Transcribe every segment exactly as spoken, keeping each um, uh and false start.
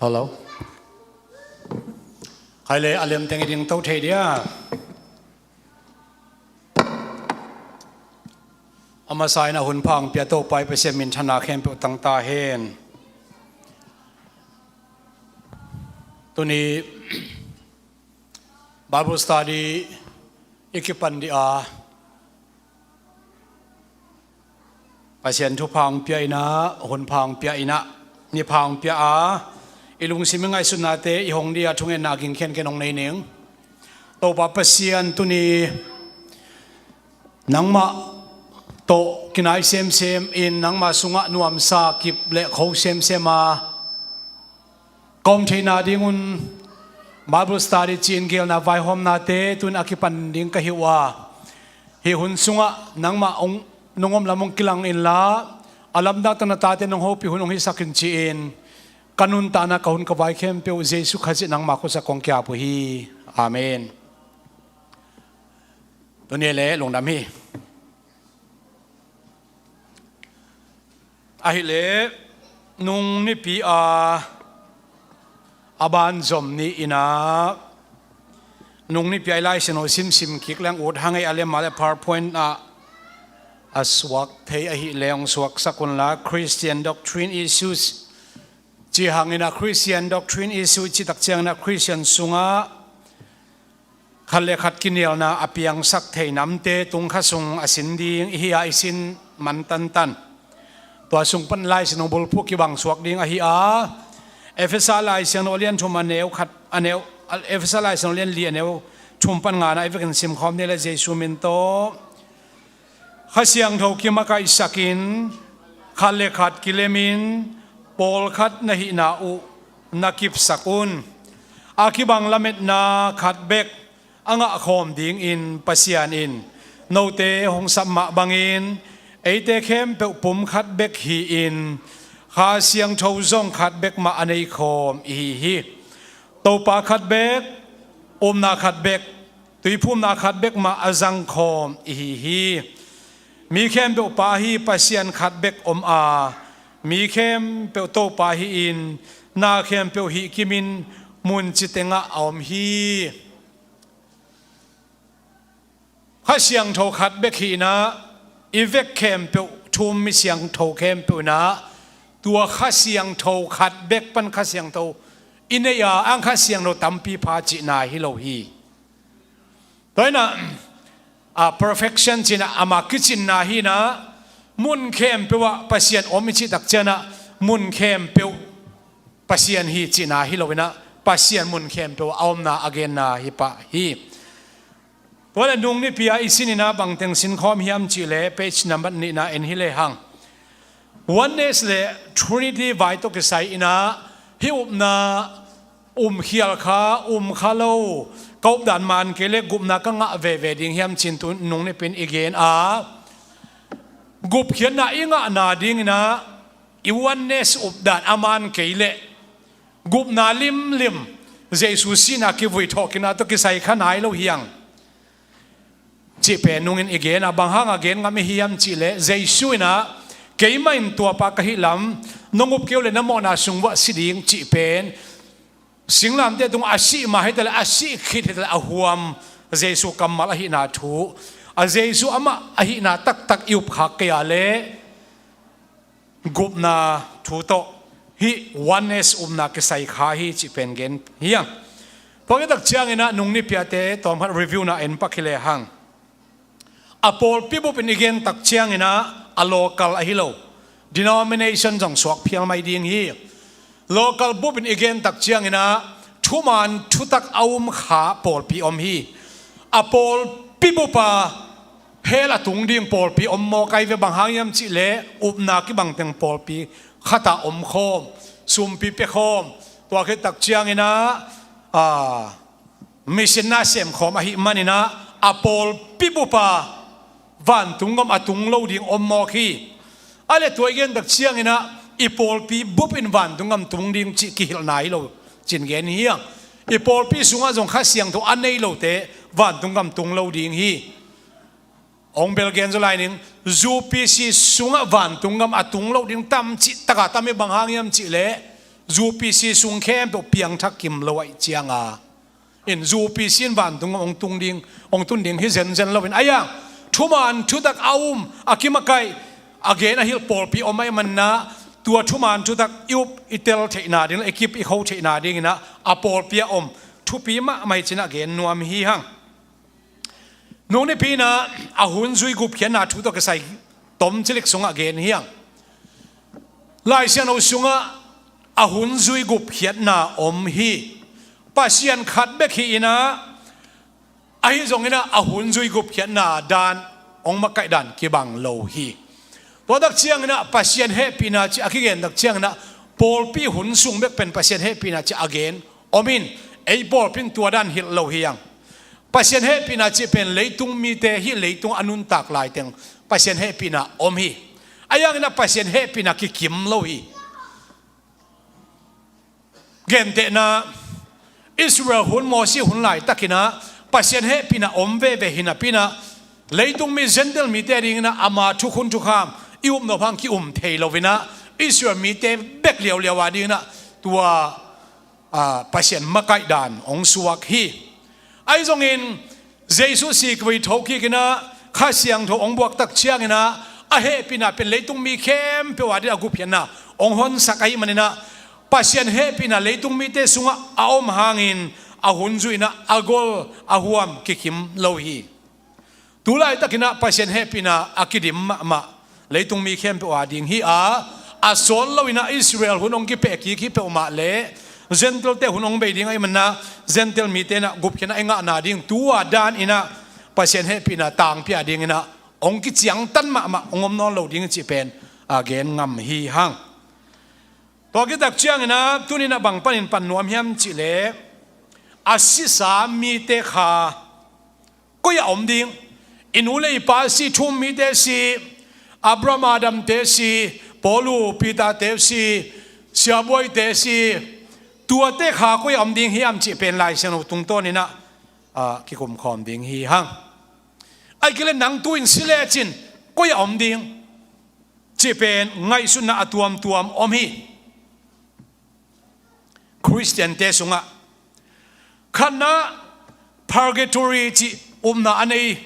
Hello. Khai le a lemteng i ding to thei dia. A masa in a hun pha hong pia Topa i Pasian minthanna khempeuh tang ta hen. Tuni Bible study i kipan dih a, Pasian thupha hong pia in a, hun pha hong pia in a, ni pha hong pia a, i lungsim i ngaihsutnate i hong dih a thungetna ging khenkhen hong nei ning. Topa Pasian, tuni nangmah tawh kinai semsem in nangmah sungah nuamsa kip le kho semsem a, ka om theihna dingun Bible study ci-in gelna vaihawmnate tun a kipan ding ka hi uh a, hih hun sungah nangmah hong, nong om lam hong kilang inla, a lamdang tawh na tate nong hopih hun hong hisak in ci-in ka nuntakna, ka hun ka vai khempeuh Jesu Khazih nangmah khuasak kong ki-ap uh hi. Amen. Tuni le lungdam hi. Ahih leh nung nipi a, a banzom ni in a, nung nipi a i Lai Siangtho simsim kik leng ut hang ei, a lem a le PowerPoint ah a suak thei ahih leh hong suaksak unla, Christian Doctrine Issues ci hangin a, Christian Doctrine Issue cih tak ciangin a Christian sungah khat le khat kinialna a piangsak thei namte tung kha sung a sin ding i hi a, i sin man tantan. Tua sung pan Lai Siangtho bulphuh kibang suak ding ahi a, Efesa Lai Siangtho a lian thum a neu khat, a neu, Efesa Lai Siangtho a lian li a neu thum pan ngana i vekin simkhawm ni le, Jesu min tawh. Kha Siangtho kimakaihsakin khat le khat kilemin pawlkhat na hihna uh na kipsak un. A kibang lametna khat bek a ngahkhawm dingin Pasian in note hong sap mah bangin eite khempeuh pum khat bek hi-in Kha Siangtho zong khat bek mah a neikhawm i hi hi. Topa khat bek, upna khat bek, tuiphumna khat bek mah a zangkhawm i hi hi. Mi khempeuh Pa ahi Pasian khat bek om a, mi khempeuh Topa hi-in na khempeuh hih kimin mun ci tengah a om hi. Kha Siangtho khat bek hi-in a, i vek khempeuh, thu-um mi siangtho khempeuh in a, tua Kha Siangtho khat bek pan Kha Siangtho i nei a, ang Kha Siangtho tampi pha cihna hi lo hi. Tua hi-in a, a perfection cihna, ama kicinna hi-in a, mun khempeuh ah Pasian om i cih tak ciangin a, mun khempeuh Pasian hi cihna hi lo-in a, Pasian mun khempeuh a omna a genna hi pah hi. Tua le nung nipi a i sin-in a bangteng sinkhawm hiam cih leh page number nihna en hi lehang. Oneness le Trinity vai tawh kisai-in a, hih upna um khial kha, um kha lo, ka updan man kei leh gupna ka ngah veve ding hiam ci-in tu nung nipi-in i gen a, gupkhiatna i ngahna dingin a, i oneness updan a man kei leh gupna limlim, Jesu sihna kivui thawhkikna tawh kisai kha nai lo hi hang cih pen nungin i gen a, bang hanga gen ngam i hiam cih leh Jesu in a, keimah in tuapa ka hih lam nong up kei uh leh na mawhna sung vuah si ding cih pen singlamteh tungah a sih ma hi ta leh, a sih khit hi ta leh a huam Jesu kammal ahihna thu, a Jesu amah ahihna taktak i up khak kei a leh gupna thu tawh hih oneness upna kisai kha hi cih pen gen hi hang. Tua khit tak ciangin a nung nipi a te tawm khat review na en pak hi lehang. A pawlpi bup in i gen tak ciangin a, a local ahi lo, denomination zong suak phial mai ding hi. Local bup in i gen tak ciangin a, thuman thutak a um kha pawlpi om hi. A pawlpi bup a hell a tung ding pawlpi om mawk ai ve, bang hang hiam cih leh upna kibang teng pawlpi khat ah om khawm, sumpi pia khawm, tua khit tak ciangin a, a, mission na sem khawm ahih manin a, a pawlpi bup a vantung gam a tung lo ding om mawk hi. A le tua i gen tak ciangin a, i pawlpi bup in vantung gam tung ding cih kihilhna hi lo cih gen hi hang. I pawlpi sungah zong Kha Siangtho a nei lote vantung gam tung lo ding hi. Hong bel gen zaw lai ning, U P C sungah vantung gam a tung lo ding tam cih tak a tam hi, bang hang hiam cih leh U P C sung khempeuh piangthak kim lo ahih cianga, in U P C in vantung hong tung ding, hong tun ding hi zenzen loin, a iang thuman thutak a um, a kimakaih, a gen a hilh pawlpi om ahih manin ah, tua thuman thutak i up i tel theihna ding, i kip i kho theihna dingin ah a pawlpi a om thupi mahmah hi ci-in ah gen nuam hi hang. Nung nipi-in ah a hun zui gupkhiatna thu tawh kisai tom cilik sungah gen hi hang. Lai Siangtho sungah a hun zui gupkhiatna om hi. Pasian khat bek hi-in ah, ahi zongin ah a hun zui gupkhiatna dan, hong makaih dan kibang lo hi. Tua tak ciangin ah Pasian hehpihna cih a kigen tak ciangin ah, pawlpi hun sung bek pen Pasian hehpihna cih a gen om in, ei pawlpi in tua dan hilh lo hi hang. Pasian hehpihna cih pen leitung mite, hih leitung a nuntak laiteng Pasian hehpihna om hi. A iangin ah Pasian hehpihna kikim lo hi. Gentehna, Israel hun, Mosi hun laitakin ah Pasian hehpihna om veve hi napi-in ah, leitung mi Gentile mite dingin ah ama thukhun thukham i upna hang ki-um thei loin ah, Israel mite bek liauliau a dingin ah tua, a, Pasian makaih dan hong suak hi. Ahi zongin Jesu si kivei thokik in ah, Kha Siangtho hong buak tak ciangin ah, a hehpihna pen leitung mi khempeuh a dingin a gupkhiatna hong honsak ahih manin ah, Pasian hehpihna leitung mite sungah a om hangin, a hun zui-in ah a gol a huam kikim lo hi. Tu laitakin ah Pasian hehpihna a kidim mahmah leitung mi khempeuh a ding hi a, a sawt loin ah Israel hun hong kipeh kik hi peuhmah leh, Gentile-te hun hong bei ding ahih manin ah, Gentile mite in ah gupkhiatna i ngahna ding tua danin ah Pasian hehpihna tangpi a dingin ah hong kiciangtan mahmah, hong om nawn lo ding cih pen a gen ngam hi hang. Tua khit tak ciangin ah, tuni-in ah bang panin pan nuam hiam cih leh, a sisa mite kha koi-ah om ding? I nu le i pa si, thu-um mite si, Abraham, Adam-te si, Paul, Peter-te si, siabuaite si, tuate kha koi-ah om ding hiam cih pen Lai Siangtho tungtawnin ah, a, kikum khawm ding hi hang. Ahih kei leh nang tu-in si lecin koi-ah om ding cih pen ngaihsutna a tuamtuam om hi. Khristiante sungah khatna, purgatory cih upna a nei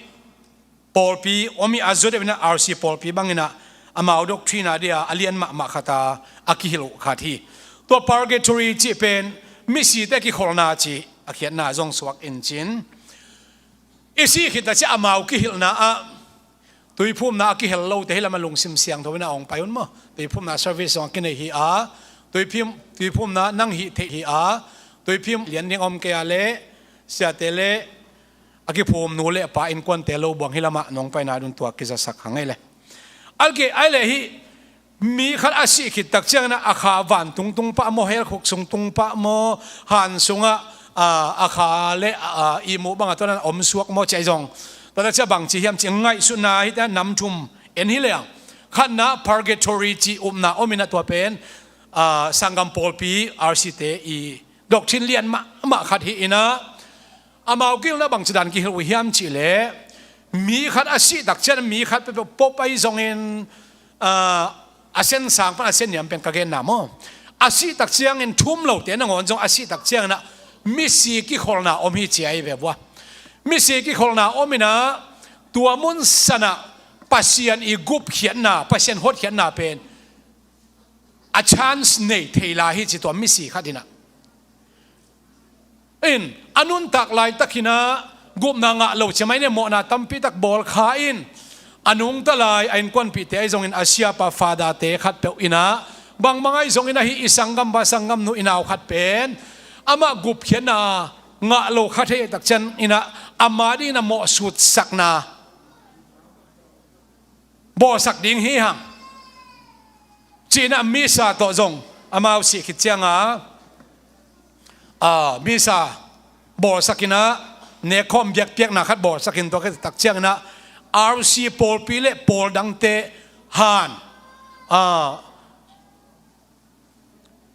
pawlpi om hi a, Joseph in ah R C pawlpi bangin ah amau doctrine a dia a lian mahmah khat a, a kihilh uh khat hi. Tua purgatory cih pen misite kikholhna cih a khiatna zong suak in cin, i sih khit tak ciang amau kihilhna ah, tuiphumna a kihel lote hi lamah lungsim siangtho in ah hong pai un maw. Tuiphumna service zong a kinei hi a, tuiphum, tuiphumna nang hih theih hi a, tuiphum lian ding om kei a leh, siate le a kiphum nu le pa innkuante lo buang hi lamah nong paina dun tua kizasak hang ei le. Alke ai le hih mi khat a sih khit tak ciangin ah a kha vantung tung pah maw, hell khuk sung tung pah maw, han sungah, a, a kha le, a, a, ihmu bangah tua dan om suak maw cih ahi zong. Tua tak ciang bangci hiam cih ngaihsutna hite nam thum en hi leng. Khatna, purgatory cih upna om in ah tua pen, a, sanggam pawlpi R C-te i doctrine lian mahmah khat hi in ah, amau kihilhna bangci dan kihilh uh hiam cih leh, mi khat a sih tak ciang mi khat peuhpeuh, pope ahi zongin, a, a sen sang pan a sen niam pen ka genna maw, a sih tak ciangin thu-um lote nangawn zong a sih tak ciangin ah misi kikholhna om hi ci ahi ve vua. Misi kikholhna om in ah tua mun sanah Pasian i gupkhiatna, Pasian hotkhiatna pen a chance nei thei lai hi ci tua misi khat in ah. In, a nuntak laitakin ah gupna ngah lo cia mai ne, mawhna tampi tak bawl kha in, a nungta lai a innkuanpihte ahi zongin a siapa, father-te khatpeuh in ah, bangbang ahi zongin ahi i sanggampa sanggamnu i nau khat pen amah gupkhiatna ngah lo kha thei tak ciangin ah, ama dingin a mawhsutsakna bawlsak ding hi hang. Ci-in ah misa tawh zong amau sih khit ciangin, a, misa bawlsak in ah, nekkhawm biakpiakna khat bawlsak in, tua khit tak ciangin ah R C pawlpi le pawl dangte han, a,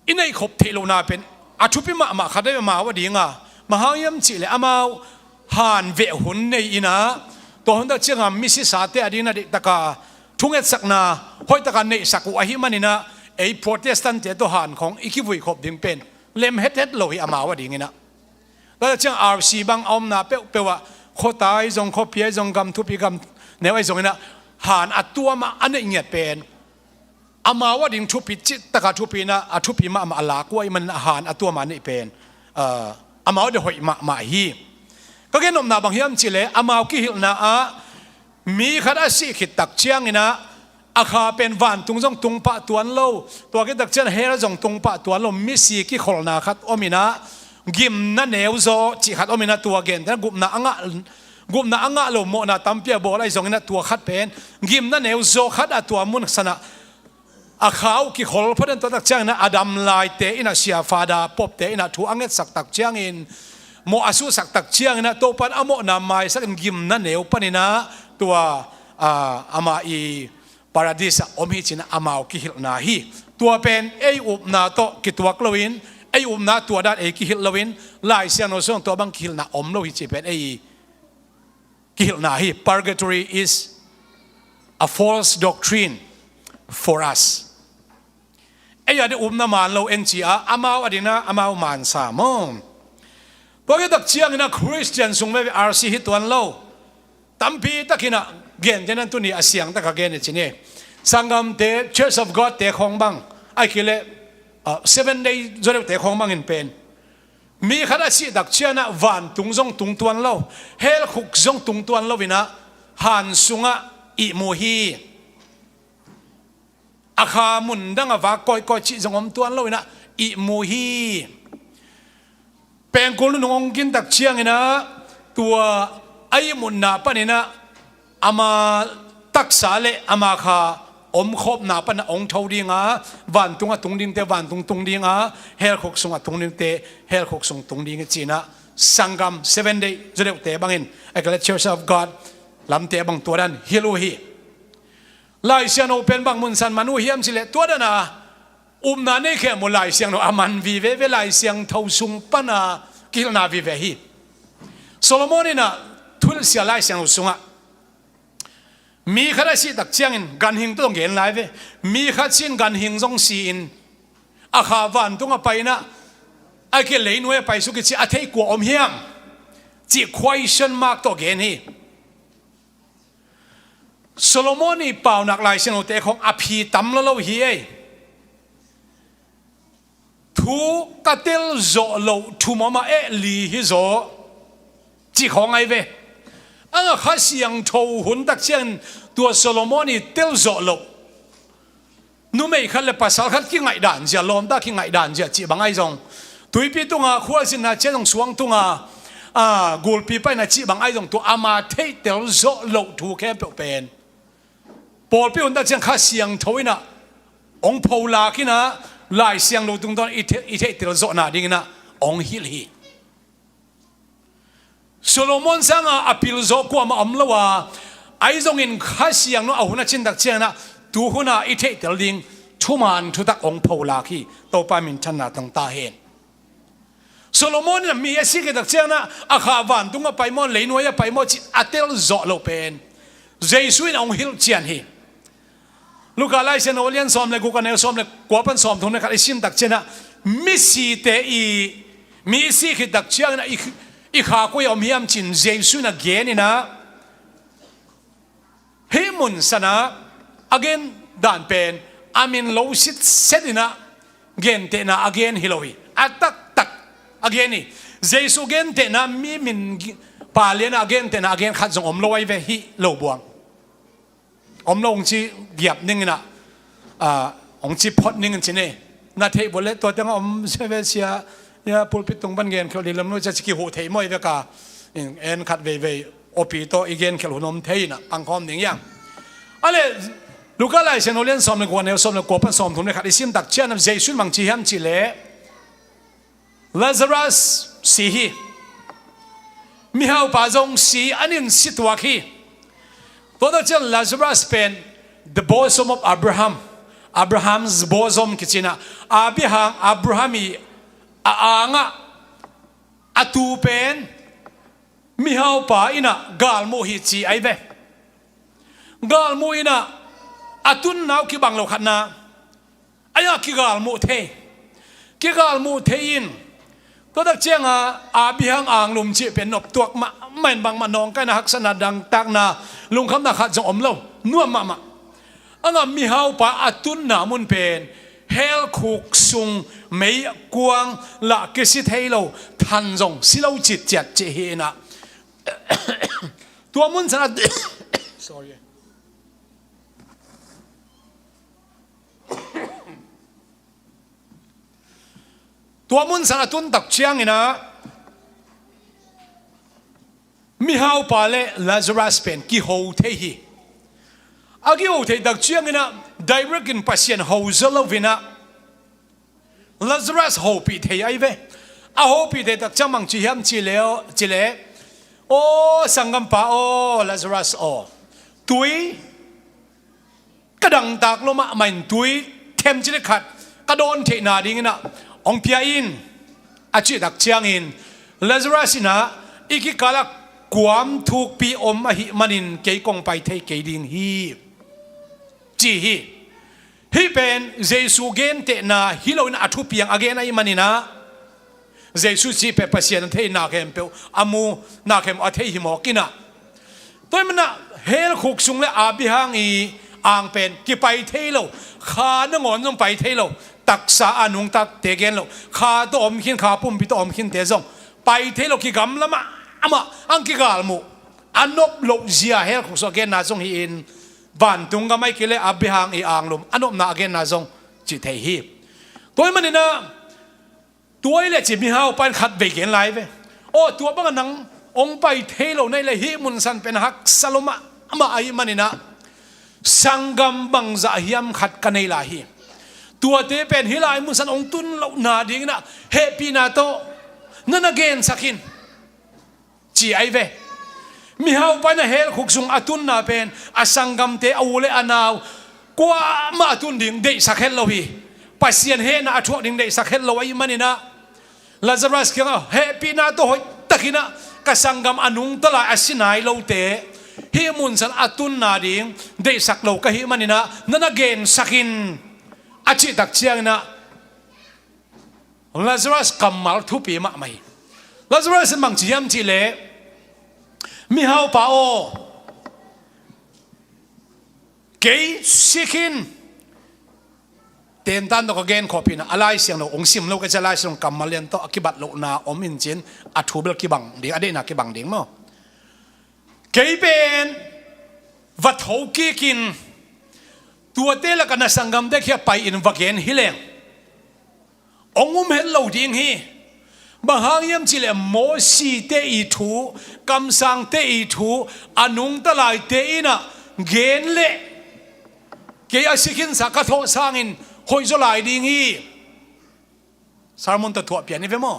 i neihkhop theih lohna pen a thupi mahmah khat ahi amau a ding a. Bang hang hiam cih leh amau han veh hun nei in ah, tua hun tak ciangin misisate a dingin a deihtaka thungetsakna hoihtaka neihsak uh ahih manin ah, ei Protestant-te tawh han khawng i kivui khop ding pen lem hethet lo hi amau a dinginah. Tua ciang R C bang a omna peuhpeuh ah khuatai zong, khuapi ahi zong, gam thupi gam neu ahi zonginah han a tuam a a neih ngiat pen amau a ding thupi cih takah thupi inah, a thupi mahmah a lak uh ahih manin a han a tuam a neih pen, ah, amau a ding hoih mahmah hi. Ka gen nopna bang hiam cihleh amau kihilhna ah mi khat a sih khit tak cianginah a kha pen vantung zong tung pah tuan lo, tua khit tak ciang hell zong tung pah tuan lo, misi kikholhna khat ominah gimna neuzaw cih khat ominah tua gentehna gupna a ngah, gupna a ngah lo mawhna tampi a bawl ahi zonginah tua khat pen gimna neuzaw khat ah tua mun sanah a kha uh kikhol phot in tua tak ciangin a dam laite in a sia Father Pope-te in a thu a ngetsak tak ciangin, mawh a suhsak tak ciangin a Topan a mawhna maisak in gimna neu panin a tua, ah, amah i Paradis ah om hi cin amau kihilhna hi. Tua pen ei upna tawh kituak loin, ei upna tua dan ei kihilh loin, Lai Siangtho sung tua bang kihilhna om lo hi ci pen ei kihilhna hi. Purgatory is a false doctrine for us. Ei a ding upna man lo en ci a, amau a dingin amau mansa maw. Tua khit tak ciangin a Christian sung veve R C hi tuan lo. Tampi takin a gentehna tuni a siang tak a gen hi ci ni. Sanggamte, Church of God-te khawng bang, ahih kei leh, ah, Seven Day zaw deuhte khawng bangin pen mi khat a sih tak ciangin a vantung zong tung tuan lo, hell khuk zong tung tuan lo in a han sungah ihmu hi. A kha mun dang a vak kawikawi cih zong om tuan lo in a ihmu hi. Pengkul nunung hong gin tak ciangin a tua a ihmutna panin a ama taksa le ama kha omkhopna pan a hong tho ding a, vantung a tung dingte vantung tung ding a, hell khuk sung a tung dingte hell khuk sung tung ding hi ci-in a, sanggam Seven Day zaw deuhte bangin, ahih kei leh Church of God lamte bang tua dan hilh uh hi. Lai Siangtho pen bang mun san man uh hiam cih leh tua dan a upna nei khempeuh Lai Siangtho a man vive ve, Lai Siangtho sung pan a kihilhna vive hi. Solomon in a thuhilhsia Lai Siangtho sungah mi khat a sih tak ciangin ganhing tawh zong gen lai ve. Mi khat si-in ganhing zong si-in a kha vantung a pai in a, ahih kei leh leinuai a pai suk hi ci a theih kua om hiam cih question mark tawh gen hi. Solomon i Paunak Lai Siangthote khawng a phi tam lua lo hi ei. Thu ka tel zawh loh thu mawmah eh li hi zaw cih khawng ahi ve. A Kha Siangtho hun tak ciangin tua Solomon i tel zawh loh numei khat le pasal khat kingaihdan zia, lawmta kingaihdan zia cih bang ahi zong, tuipi tunga khualzinna ciang zong suang tunga, a, gulpi paina cih bang ahi zong, tua ama theihtel zawh loh thu khempeuh pen pawlpi hun tak ciang Kha Siangtho in a hong pholak in a, Lai Siangtho tungtawn i thei-, i theihtel zawhna dingin a hong hilh hi. Solomon sanga a pilzaw kuamah om lo a, ahi zongin Kha Siangtho a hun a cin tak ciangin a, tu hun a i theihtel ding thuman thutak hong pholak hi. Topa minthanna tong ta hen. Solomon in a mi a sih khit tak ciangin a, a kha vantung a pai maw, leinuai a pai maw cih a tel zawh loh pen Jesu in a hong hilh cian hi. Luka Lai Siangtho lian sawm le guk, a neu sawm le kua pan sawmthum le khat i sim tak ciangin a, misite i, mi i sih khit tak ciangin a, i, i kha koi a om hiam cih Jesu in a gen in a, hih mun san a a gen dan pen a min lo sitset in a gentehna a gen hi lo hi. A taktak a gen hi. Jesu gentehna mi min gi-, palian a gentehna a gen khat zong om lo ahi ve, hih lo buang. Om lo hong ci giap ning in a, a, hong ci phot ning in ci ni. Na theih bawh le tua teng a om sia ve sia, ia pulpit tung pan gen khial ding lam lo cia ci kihuh thei maw i vek a. In en khat veivei opi tawh i gen khial hun om thei in a pangkhawm ning ia. A le Luka Lai Siangtho lian sawm le kua, neu sawm le kua pan sawmthum le khat i sim tak ciangin a Jesu in bang ci hiam cih leh, Lazarus si hi. Mihaupa zong si, an in si tuak hi. Tua tak ciang Lazarus pen the bosom of Abraham, Abraham's bosom kici in a, Abraham, Abraham i a angah a tu pen mihaupa in a galmuh hi ci ahi ve. Galmuh in a, a tunna uh kibang lo khatna, a Ahi a kigalmuh thei, kigalmuh thei in, tua tak cianga Abraham anglum cih pen noptuak mahmah in bangmah nawngkaina haksatna dangtakna lungkhamna khat zong om lo, nuam mahmah. A ngam mihaupa a tunna mun pen hell khuk sung meikuang lah kisi thei lo, than zong si lo citciat cih hi inah. Tua mun sana sorry. Tua mun sana tun tak cianginah mihaupa le Lazarus pen kiho thei hi. A kiho thei tak cianginah direct in Pasian ho zaw loinah Lazarus hopih thei ahi ve. A hopih thei tak ciang mang ci hiam ci le, ci le, aw sanggampa aw, Lazarus aw, tui ka dangtak lo mahmah in tui themcik khat ka dawn theihna dinginah hong pia in, a cih tak ciangin Lazarus inah i kikalah kuam thukpi om ahih manin kei kong pai thei kei ding hi, ci hi. Hih pen Jesu gentehna hi loin a thupiang a gen ahih maninah Jesu cih pen Pasian a thei, na khempeuh a mu, na khempeuh a thei hi mawk inah. Tua ahih maninah hell khuk sung le Abraham i ang pen kipai thei lo, kha nangawn zong pai thei lo, taksa a nungtate gen lo, kha tawh om khin, kha pumpi tawh om khinte zong pai thei lo, kigamla mahmah, ang kigalmuh, a nop loh zia hell khuk sung a genna zong hi-in, vantung gam ahih kei le Abraham i anglum a nopna a genna zong cih thei hi. Tua ahih maninah tua hi le ci mihaupa in khat vei gen lai ve. Aw, tua banga nang hong pai thei lo na hih le hih mun san pen haksa lo mahmah ahih maninah sanggam bangzah hiam khat ka nei lai hi. Tuate pen hih lai mun san hong tun lohna dinginah hehpihna tawh na na gensak in, ci ahi ve. Mihaupa inah hell khuk sung a tunna pen a sanggamte, a u le a nau, kuamah a tun ding deihsak het lo hi. Pasian hehna a thuak ding deihsak het lo ahih maninah Lazarus kiangah hehpihna tawh hoihtakinah ka sanggam a nungta lai, a si nai lote hih mun san a tunna ding deihsak lo ka hih maninah na na gensak in, a cih tak cianginah Lazarus kammal thupi mahmah hi. Lazarus in bang ci hiam cih leh, mihaupa aw, kei si khin. Tentan tawh ka gen khawh pi inah a Lai Siangtho hong sim lo ka ci a, Lai Siangtho kammal lian tawh a kibat lohna om in cin a thu bel kibang ding, a deihna kibang ding maw. Kei pen va tho kik in, tuate lakah na sanggamte kiang pai in va gen hi leng hong um het lo ding hi. Bang hang hiam cih leh Mosite i thu, kamsangte i thu, a nungta laite in a gen leh kei a si khinsa ka thawh sangin hoih zaw lai ding hi. Sermon tawh thuah pian hi ve maw.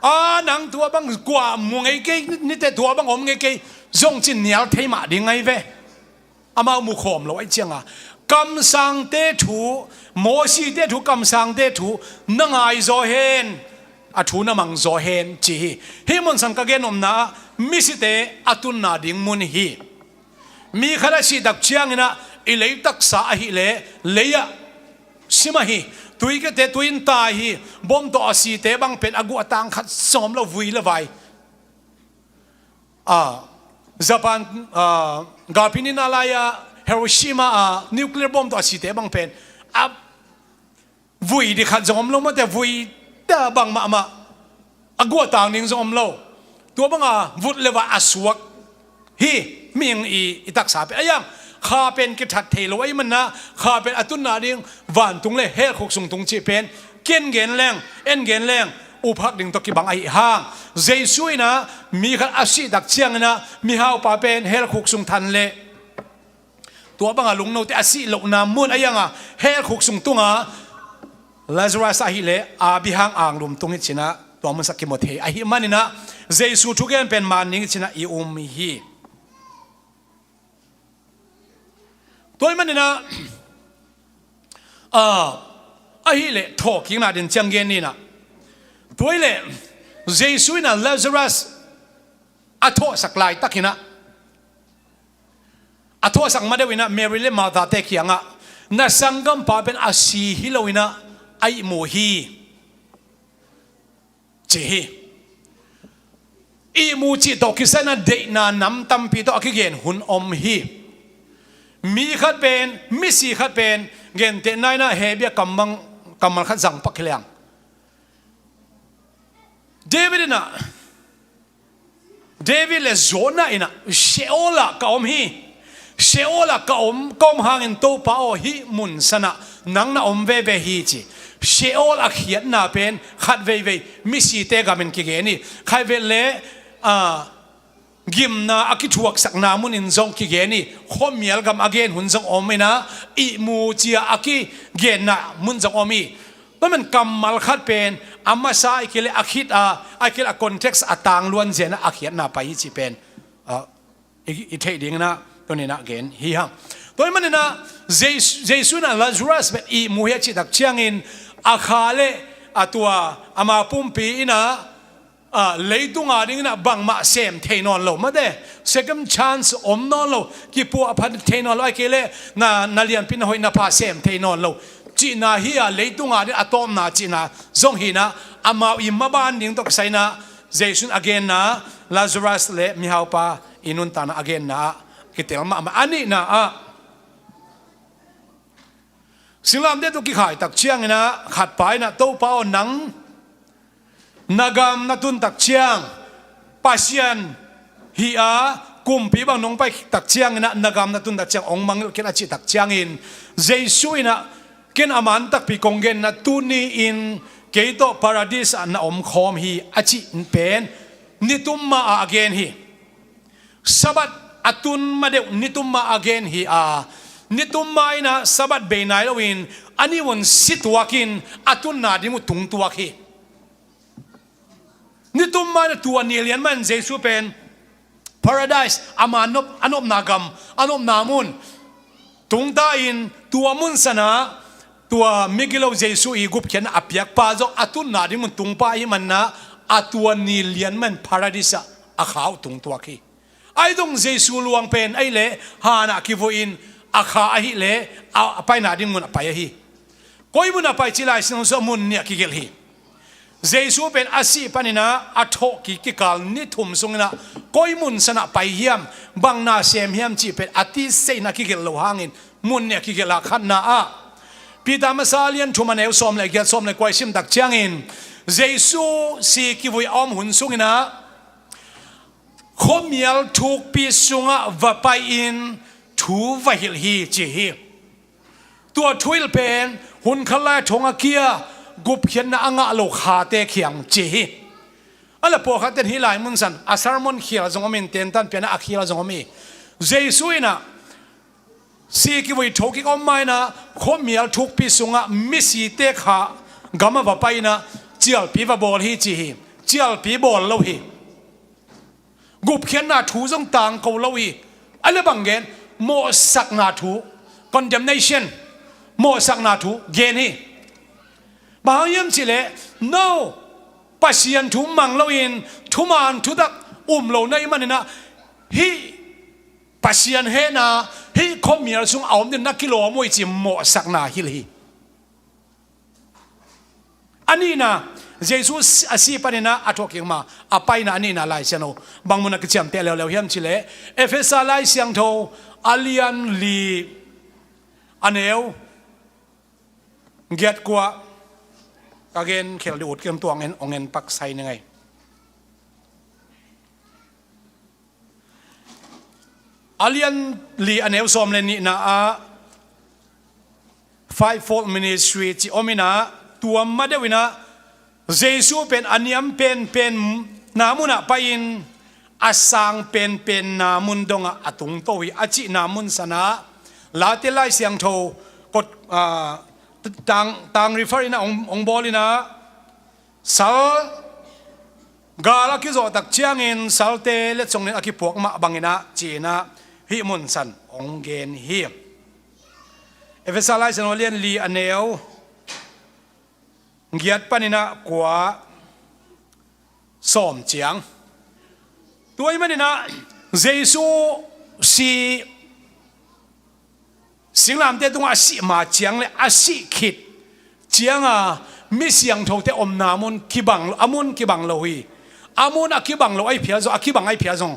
A, nang tua bang kua mu ngei kei, nite tua bang om ngei kei zong cin nial thei mah ding ahi ve. Amau mu khawm lo ahih cianga kamsangte thu, Mosite thu, kamsangte thu na ngai zaw hen, a thu na mang zaw hen ci hi. Hih mun san ka gen nopna ah misite a tunna ding mun hi. Mi khat a sih tak ciangin ah i lei taksa ahih leh lei ah si mah hi. Tuikhiate tui in tai hi. Bom tawh a site bang pen a guh a tang khat zong om lo, vui le vai. Ah, Japan, ah, galpi nihna lai-a Hiroshima ah nuclear bomb tawh a site bang pen a vui ding khat zong om lo, mate, vui ta bang mahmah, a guh a tang ding zong om lo. Tua banga vut le vai a suak hi. Mihing i, i taksa pen a yang, kha pen kithat thei lo ahih manin ah, kha pen a tunna ding vantung le hell khuk sung tung cih pen ken gen leng, en gen leng, uphak ding tawh kibang ahih hang. Jesu in ah mi khat a sih tak ciangin ah mihaupa pen hell khuk sung than leh tua banga lungnote a sih lohna mun a yang a hell khuk sung tunga Lazarus ahih leh Abraham anglum tung hi cin ah tua mun sa kimu thei ahih manin ah Jesu thugen pen man ding hi cin ah i um hi. Tua ahih manin ah, ah, ahih leh thawhkikna din ciang gen ni in ah. Tua ahih leh Jesu in ah Lazarus a thawhsak laitakin ah, a thawhsak ma deuh in ah Mary le Martha-te kiangah, na sanggampa pen a si hi lo in ah a ihmu hi, ci hi. Ihmu cih tawh kisai in ah deihna nam tampi tawh a kigen hun om hi. Mi khat pen, misi khat pen, gentehna in ah Hebru kammal, kammal khat zang pak hi leng, David in ah, David le Jonah in ah, "Sheol ah ka om hi. Sheol ah ka om, ka om hangin Topa aw, hih mun san ah nang na om veve hi," ci. Sheol a khiatna pen khat veivei misite gam in kigen hi. Khatvei leh, a, gimna a kithuaksakna mun in zong kigen hi. Khuamial gam a gen hun zong om in ah, ihmu ci-a a kigenna mun zong om hi. Tua man kammal khat pen a masa, ahih kei leh a khit a, ahih kei leh a context a tangluan zen a khiatna pai hi cih pen, ah, i, i theih ding in ah tuni in ah gen hi hang. Tua ahih manin ah Jesu, Jesu in ah Lazarus pen ihmu hi a cih tak ciangin a kha le a tua ama pumpi in ah, a, leitung a ding in ah bangmah sem thei nawn lo, mate, second chance om nawn lo, kipuahphat thei nawn lo, ahih kei leh na, na lianpi na hoih na pha sem thei nawn lo cihna hi a, leitung a ding a tawpna cihna zong hi in ah, amau i maban ding tawh kisai in ah Jesu in a genna, Lazarus le mihaupa i nuntakna a genna ah kitel mahmah. A nihna ah, singlamteh tawh kikhai tak ciangin ah khatpa in ah, "Topa aw, nang na gam na tun tak ciang, Pasian hi a, kumpi bang nong pai tak ciangin ah na gam na tun tak ciang hong mangngilh ken," a cih tak ciangin Jesu in ah, "Ken a man takpi kong gen na, tuni-in kei tawh Paradis ah na omkhawm hi," a cih pen nitum ma-ah a gen hi. Sabbath a tun ma deuh nitum ma-ah a gen hi a, nitum ma in ah Sabbath bei nai loin a nih un si tuak in a tunna ding uh tung tuak hi. Nitum ma in ah tua ni lian mah in Jesu pen Paradise, ama nop, a nopna gam, a nopna mun tungta in, tua mun san ah tua migilo Jesu i gupkhiatna a piakpa zong a tunna ding mun tungpa ahih manin ah, a tua ni lian mah in Paradis ah a kha uh tung tuak hi. Ahi zong Jesu luang pen ahih leh han ah kivui in a kha ahih leh a, a paina ding mun a pai ahi. Koi mun a pai cih Lai Siangtho sungah mun nih a kigelh hi. Jesu pen a sih panin ah a thawhkik kikal ni thum sungin ah koi mun san ah pai hiam, bang na sem hiam cih pen a tisa in a kigelh lo hangin mun nih a kigelh a, khatna ah Peter masa a lian thum a neu sawm le giat, sawm le kua i sim tak ciangin Jesu si kivui a om hun sungin ah khuamial thukpi sungah va pai-in thu va hilh hi, ci hi. Tua thu hilh pen hun khat lai a thong a kia gupkhiatna a ngah lo khate kiang ci hi. A leh pawlkhat ten hih lai mun san a sermon khial zong om in, tentan pian ah a khial zong om hi. Jesu in ah si kivui thokik om ma in ah khuamial thukpi sungah misite kha gam ah va pai in ah cialpi va bawl hi, ci hi. Cialpi bawl lo hi. Gupkhiatna thu zong tangko lo hi. A leh bang gen? Mawhsakna thu, condemnation, mawhsakna thu gen hi. Bang hang hiam cih leh, no, Pasian thu mang loin thuman thutak um lo na hih manin ah, hih Pasian hehna, hih khuamial sung a om ding na kilawm uh hi, ci mawhsakna hilh hi. A nihna, Jesu a si panin ah a thawhkik ma a paina a nihna Lai Siangtho bang mun ah kiciamteh leuleu hiam cih leh, Efesa Lai Siangtho a lian li a neu giat kua, ka gen khel ding ut kem tuang en, ong en pak sai ni ngai. A lian li a neu sawm le nihna ah fivefold ministry ci om in ah, tua ma deuh in ah Jesu pen a niam penpenna mun ah pai-in a sang penpenna mun dongah a tungto hi, a cihna mun san ah Late Lai Siangtho kot, ah, tang, tang refer in ah ong, ong bawl in ah, sal gal a kizawh tak ciangin salte letsong in a kipuak mah bangin ah, ci-in ah hih mun san ong gen hi. Efesa Lai Siangtho lian li a neu giat panin ah kua, sawm ciang. Tua ahih manin ah Jesu si, Singlamteh tungah a sih ma ciang le a sih khit cianga mi siangthote omna mun kibang, a mun kibang lo hi. A mun a kibang lo ahi phial zong, a kibang ahi phial zong,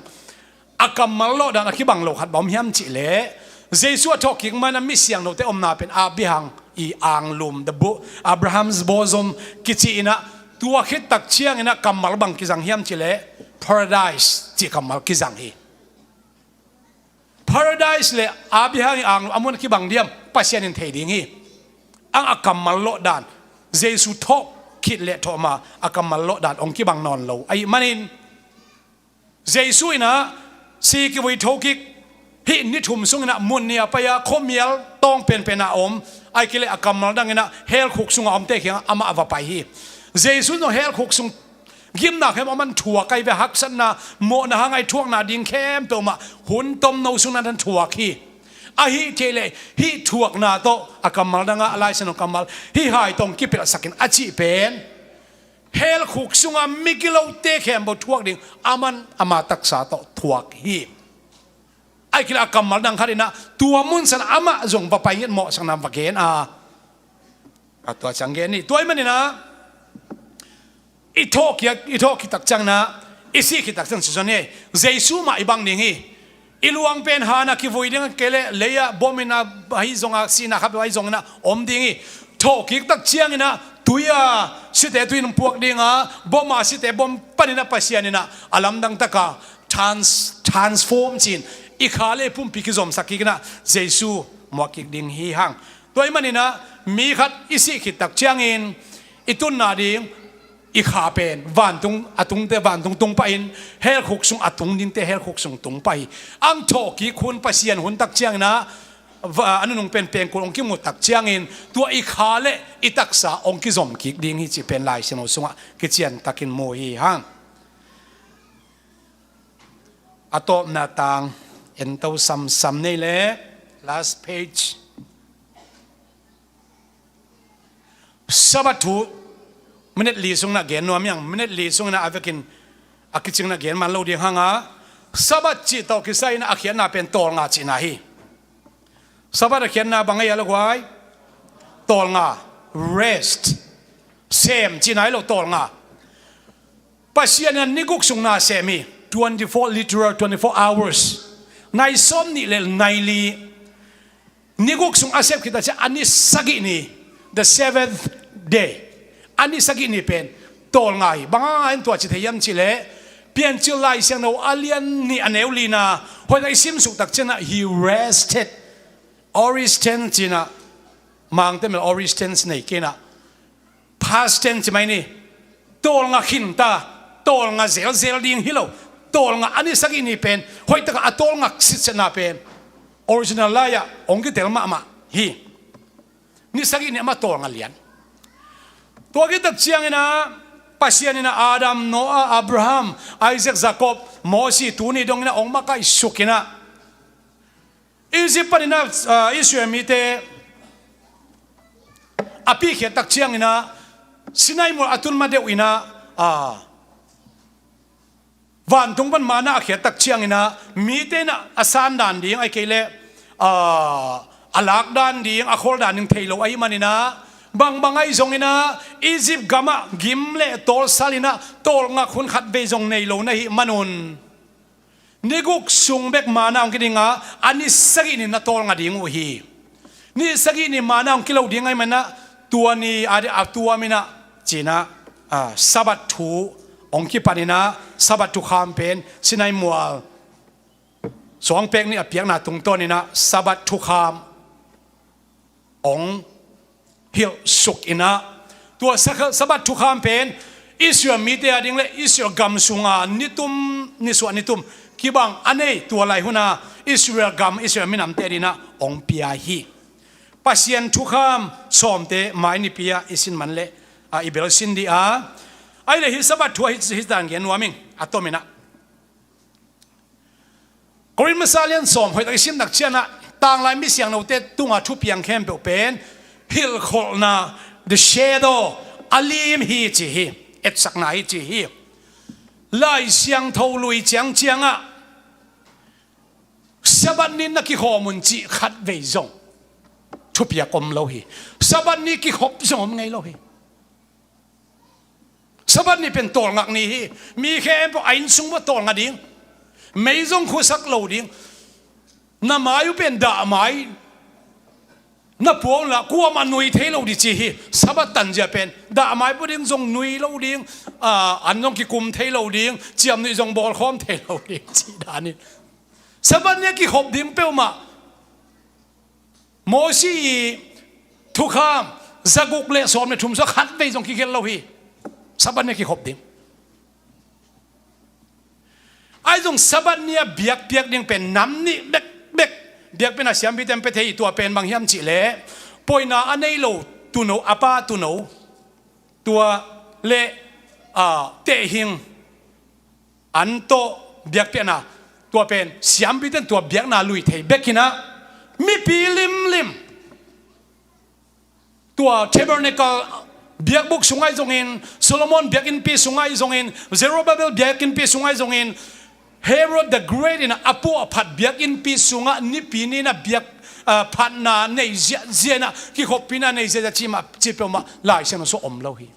a kammal lawhdan a kibang lo khat bang om hiam cihleh, Jesu a thawhkik mana mi siangthote omna pen Abraham i anglum, the bo-, Abraham's bosom kici inah, tua khit tak ciang inah kammal bang kizang hiam cihleh, Paradise cih kammal kizang hi. Paradise le Abraham i anglum a mun a kibang diam, Pasian in thei ding hi. Ang a kammal lawhdan, Jesu thawh khit le thawh ma a kammal lawhdan hong kibang nawn lo ahih manin, Jesu inah si kivui thokik hih ni thum sung inah mun nih a pai a, khuamial tawng penpen a om, ahih kei leh a kammal dang inah hell khuk sungah omte kiangah amah a va pai hi. Jesu in zong hell khuk sung gimna khempeuh aman thuak ahi ve, haksatna, mawhna, hangai thuakna ding khempeuh mah hun tomno sung inah thuak hi. Ahih kei leh hih thuakna tawh a kammal dangah, a Lai Siangtho kammal hih hai tawh hong kipelhsak in a cih pen, hell khuk sunga migilote khempeuh thuak ding aman ama taksa tawh thuak hi. Ahih kei leh a kammal dang khat inah tua mun san amah zong va pai nget, mawhsakna va gen a, a tua ciang gen hi. Tua ahih man inah i thawh khit, i thawh khit tak ciang inah, i sih khit tak ciang cih zong hi. Jesu mah i bang ding hi. I luang pen han a kivui ding, kei leh lei ah bom inah ahi zong a, sihna khat ahi zong inah om ding hi. Thawhkik tak ciang inah tui a site tui in puak ding a, bom a site bom pan inah Pasian inah a lamdang taka trans-, transform ci-in i kha le pumpi kizomsak kik inah Jesu muak kik ding hi hang. Tua ahih man inah mi khat i sih khit tak ciangin i tunna ding i kha pen vantung a tungte vantung tung pah in, hell khuk sung a tung dingte hell khuk sung tung pah hi. Ang thawhkik hun, Pasian hun tak ciang inah va-, a nunung pen pengkul hong kimu tak ciangin tua i kha le i taksa hong kizom kik ding hi cih pen Lai Siangtho sungah kician takin mu hi hang. A tawpna tang en to samsam nei le, last page. Sabbath thu minute li sung inah gen nuam hi hang, minute li sung inah a vekin a kicing inah gen man lo ding hang a, Sabbath cih tawh kisai inah a khiatna pen tawlnga cihna hi. Sabbath a khiatna bang ahi a, lo guai? Tawlnga, rest. Sem cihna hi lo, tawlnga. Pasian in ni guk sung na sem hi, twenty-four literal, twenty-four hours. Nai sawm nih le nai li. Ni guk sung a sep khit a ciang a ni sagih ni, the seventh day. A ni sagih ni pen tawlnga hi. Bang hang in tua ci thei hiam cihleh, Piancil Lai Siangtho a lian nih a neu lina, hoih tak i simsuk tak ciangin ah, he rested. Aorist tense ci-in ah, Mangte mel aorist tense nei kei in ah, past tense ci mai ni. Tawlnga khin ta, tawlnga zelzel ding hi lo. Tawlnga a ni sagih ni pen, hoih takin a tawlnga sitsetna pen original lai-ah hong kitel mahmah hi. Ni sagih ni amah tawlnga lian. Tua khit tak ciangin ah, Pasian in ah Adam, Noah, Abraham, Isaac, Jacob, Mosi, tuni dongin ah hong makaihsuk in ah, Egypt panin ah, ah, Israel mite a pikhiat tak ciangin ah, Sinai mual a tun ma deuh in ah, ah, vantung pan manna a khiat tak ciangin ah, mite in ah a san dan ding, ahih kei leh, ah, a lak dan ding, a khol dan ding thei lo ahih manin ah, bangbang ahi zongin ah, Egypt gamah gim le tawlsal in ah, tawlnga hun khat vei zong nei lo na hih manun, ni guk sung bek manna hong kiding a, a ni sagih ni-in na tawlnga ding uh hi. Ni sagih ni manna hong kilo ding ahih manin ah, tua ni a, a tuam in ah, ci-in ah, ah, Sabbath thu hong kipan in ah, Sabbath thukham pen Sinai mual suangpek nih a piakna tungtawn in ah, Sabbath thukham hong hilhsuk in ah, tua Sa-, Sabbath thukham pen Israel mite a ding le Israel gam sunga nitum, nisuah nitum kibang a nei, tua lai hun a Israel gam, Israel minamte a ding in ah hong pia hi. Pasian thukham sawmte mai nipi ah i sin man le, a, i belsin dih a. Ahih leh hih Sabbath thu ah hih, hih dan gen nuam ing, a tom in ah. Korin masa lian sawm, hoih tak i sim tak ciangin ah, tanglai misiangthote tunga thupiang khempeuh pen hilhkholhna, the shadow, a lim hi ci hi, etsakna hi ci hi. Lai Siangtho lui ciangciang ah, Sabbath ni-in na kikhawm un cih khat vei zong, thupiak om lo hi. Sabbath ni kikhop zong om ngei lo hi. Sabbath ni pen tawlngak ni hi. Mi khempeuh a inn sung mah tawlnga ding. Mei zong khusak lo ding. Na mai uh pen dah mai na puang la kuamah nui thei lo ding ci hi. Sabbath tanzia pen dah mai pua ding zong nui lo ding. Ah, an zong kikum thei lo ding. Ciamnuih zong bawlkhawm thei lo ding ci dan hi. Sabbath ni a kikhop ding peuhmah Mosi i thukham zaguk le sawm le thum sua khat vei zong kigelh lo hi. Sabbath ni a kikhop ding. Ahi zong Sabbath ni a biakpiak ding pen nam nih bekbek biakpiakna siampite in pia thei hi. Tua pen bang hiam cih leh, poina a nei lo tuuno, a pa tuuno, tua le, ah, tehhing an tawh biakpiakna, tua pen siampite in tua biakna lui thei bek in ah, mipi limlim tua tabernacle biakbuk sungah ahi zongin, Solomon biakinnpi sungah ahi zongin, Zerubbabel biakinnpi sungah ahi zongin, Herod the Great in a pu a phat biakinnpi sungah Nipi ni in ah biak, ah, phatna nei ziahziah in ah, kikhoppihna nei ziahziah cih mah, cih peuhmah Lai Siangtho sungah om lo hi.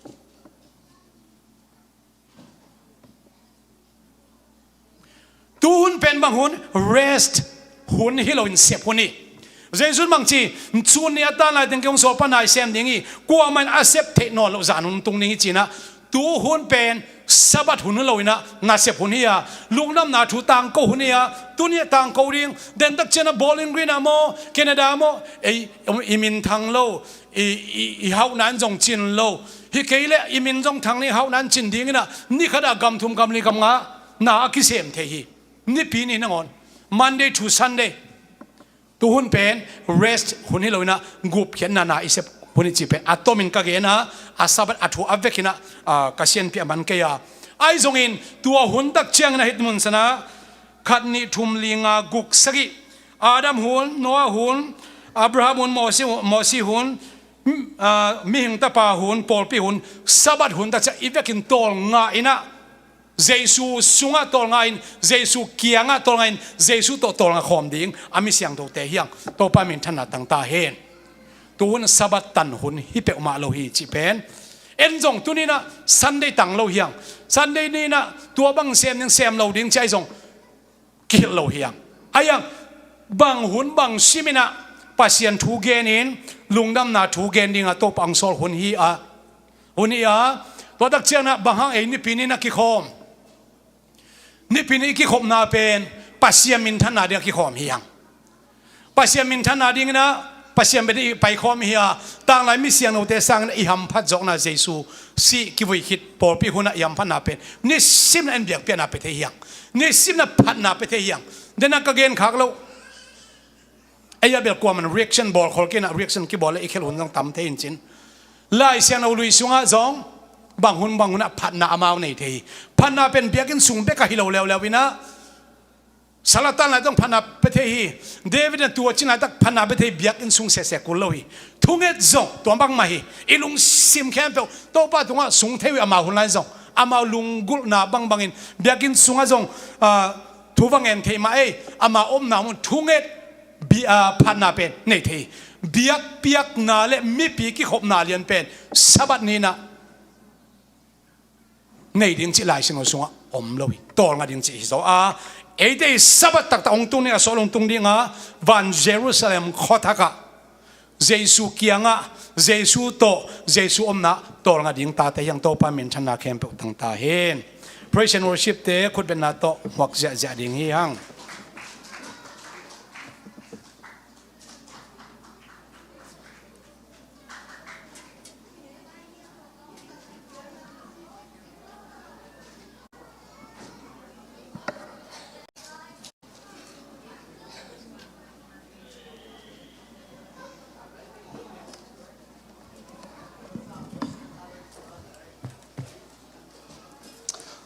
Tu hun pen bang hun? Rest hun hi loin sep hun hi. Jesu in bang ci, sun ni a tan lai teng kei hong sawl pan a i sem ding hi. Kuamah in a sep theih nawn loh zan hun tung ding hi ci in ah, tu hun pen Sabbath hun hi loin ah nasep hun hi a, lungdamna thu tangko hun hi a, tuni a tangko ding, dentak ciang a Bowling Green ah maw, Canada ah maw, ei, i minthang lo, i, i, i hauhna in zong cin lo. Hi kei leh i min zong thang ni, hauhna in cin ding in ah, ni khat ah gam thum gam li gam nga na a kisem thei hi. Nipi ni nangawn, Monday to Sunday. Tu hun pen rest hun hi loin ah gupkhiatna na i sep hun hi cih pen a tomin ka gen a, a Sabbath a thu a vek in ah, ah, ka sianpi a man kei a. Ahi zongin tua hun tak ciangin a hih mun san ah khat, nih, thum, li, nga, guk, sagih, Adam hun, Noah hun, Abraham hun, Mosi, Mosi hun, mm, ah, mihing tapa hun, pawlpi hun, Sabbath hun tak ciang i vekin tawlnga in ah, Jesu sungah tawlnga in, Jesu kiangah tawlnga in, Jesu tawh tawlnga khawm ding a mi siangthote hi hang. Topa minthanna tang ta hen. Tu hun Sabbath tan hun hi peuhmah lo hi cih pen, en zong tuni in ah Sunday tang lo hi hang. Sunday ni in ah tua bang sem ding sem lo ding ci ahi zong kihilh lo hi hang. Ahi hang, bang hun bang sim in ah Pasian thu gen in, lungdamna thu gen ding a Topa hong sawl hun hi a, hun hi a, tua tak ciang in ah bang hang ei Nipi ni in ah kikhawm? Nipi ni i kikhopna pen Pasian minthanna ding a kikhawm hi hang. Pasian minthanna ding in ah, Pasian bia ding i paikhawm hi a, tanglai mi siangthote sangin i hamphat zawkna Jesu sih kivui khit pawlpi hun ah i hamphatna pen nisim in ah en biakpiakna pia thei hi hang. Nisim in ah phatna pia thei hi hang. Denah ka gen khak loh, ei a bel kuamah in reaction bawlkhol kei in ah, reaction kibawl leh i khelh hun zong tam thei in cin. Lai Siangtho lui sungah zong bang hun bang hun ah phatna amau nei thei hi. Phatna pen biakinn sung bek ah hi lo leuleu in ah, Sal a tan lai zong phatna pia thei hi. David in a tua cin laitak phatna pia thei, biakinn sung sese kul lo hi. Thunget zong tua bangmah hi. I lungsim khempeuh Topa tungah sung thei uh hi. Amau hun lai zong amau lunggulhna bangbangin biakinn sungah zong, ah, thu va ngen thei mah ei. Amau omna mun thunget bi-, ah, phatna pen nei thei hi. Biakpiakna le mipi kikhopna lian pen Sabbath ni in ah nei ding cih Lai Siangtho sungah om lo hi. Tawlnga ding cih hi zaw a, eite i Sabbath taktak hong tung ding a, sawl hong tung ding a, van Jerusalem khuathak ah Jesu kiangah, Jesu tawh, Jesu omna tawlnga ding tate hi hang. Topa minthanna khempeuh tang ta hen. Praise and worship te khutbetna tawh huak ziahziah ding hi hang.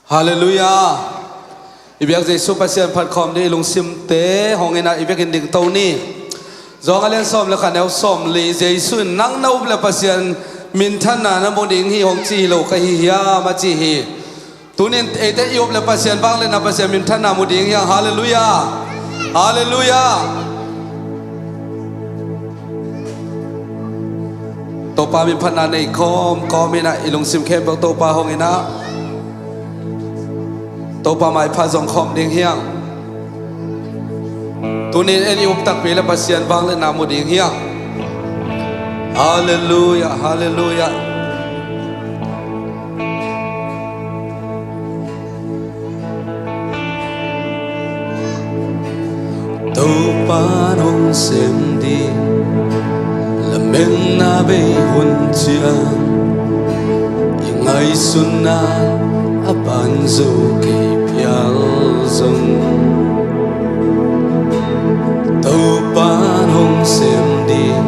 Halleluiah. I biak Jesu Pasian phat khawm ding i lungsimte hong en a, i biakinn ding to ni. Zawng a lian sawm le khat, neu sawm li, Jesu in nang na up le Pasian minthanna na mu ding hi hong ci hi lo ka hi hiam a ci hi. Tunin eite i up le Pasian vangliatna, Pasian minthanna mu ding hi hang. Halleluiah. Halleluiah. Topa min phatna nei khawm khawm in ah, i lungsim khempeuh Topa hong in ah, Topa maipha zong khawm ding hi hang. Tuni in ei i up takpi leh Pasian vangliatna mu ding hi hang. Halleluiah, halleluiah. Topa'n hong sem ding, lametna bei hun ciang, i ngaihsutna a ban zo kei phial zong, Topa'n hong sem ding,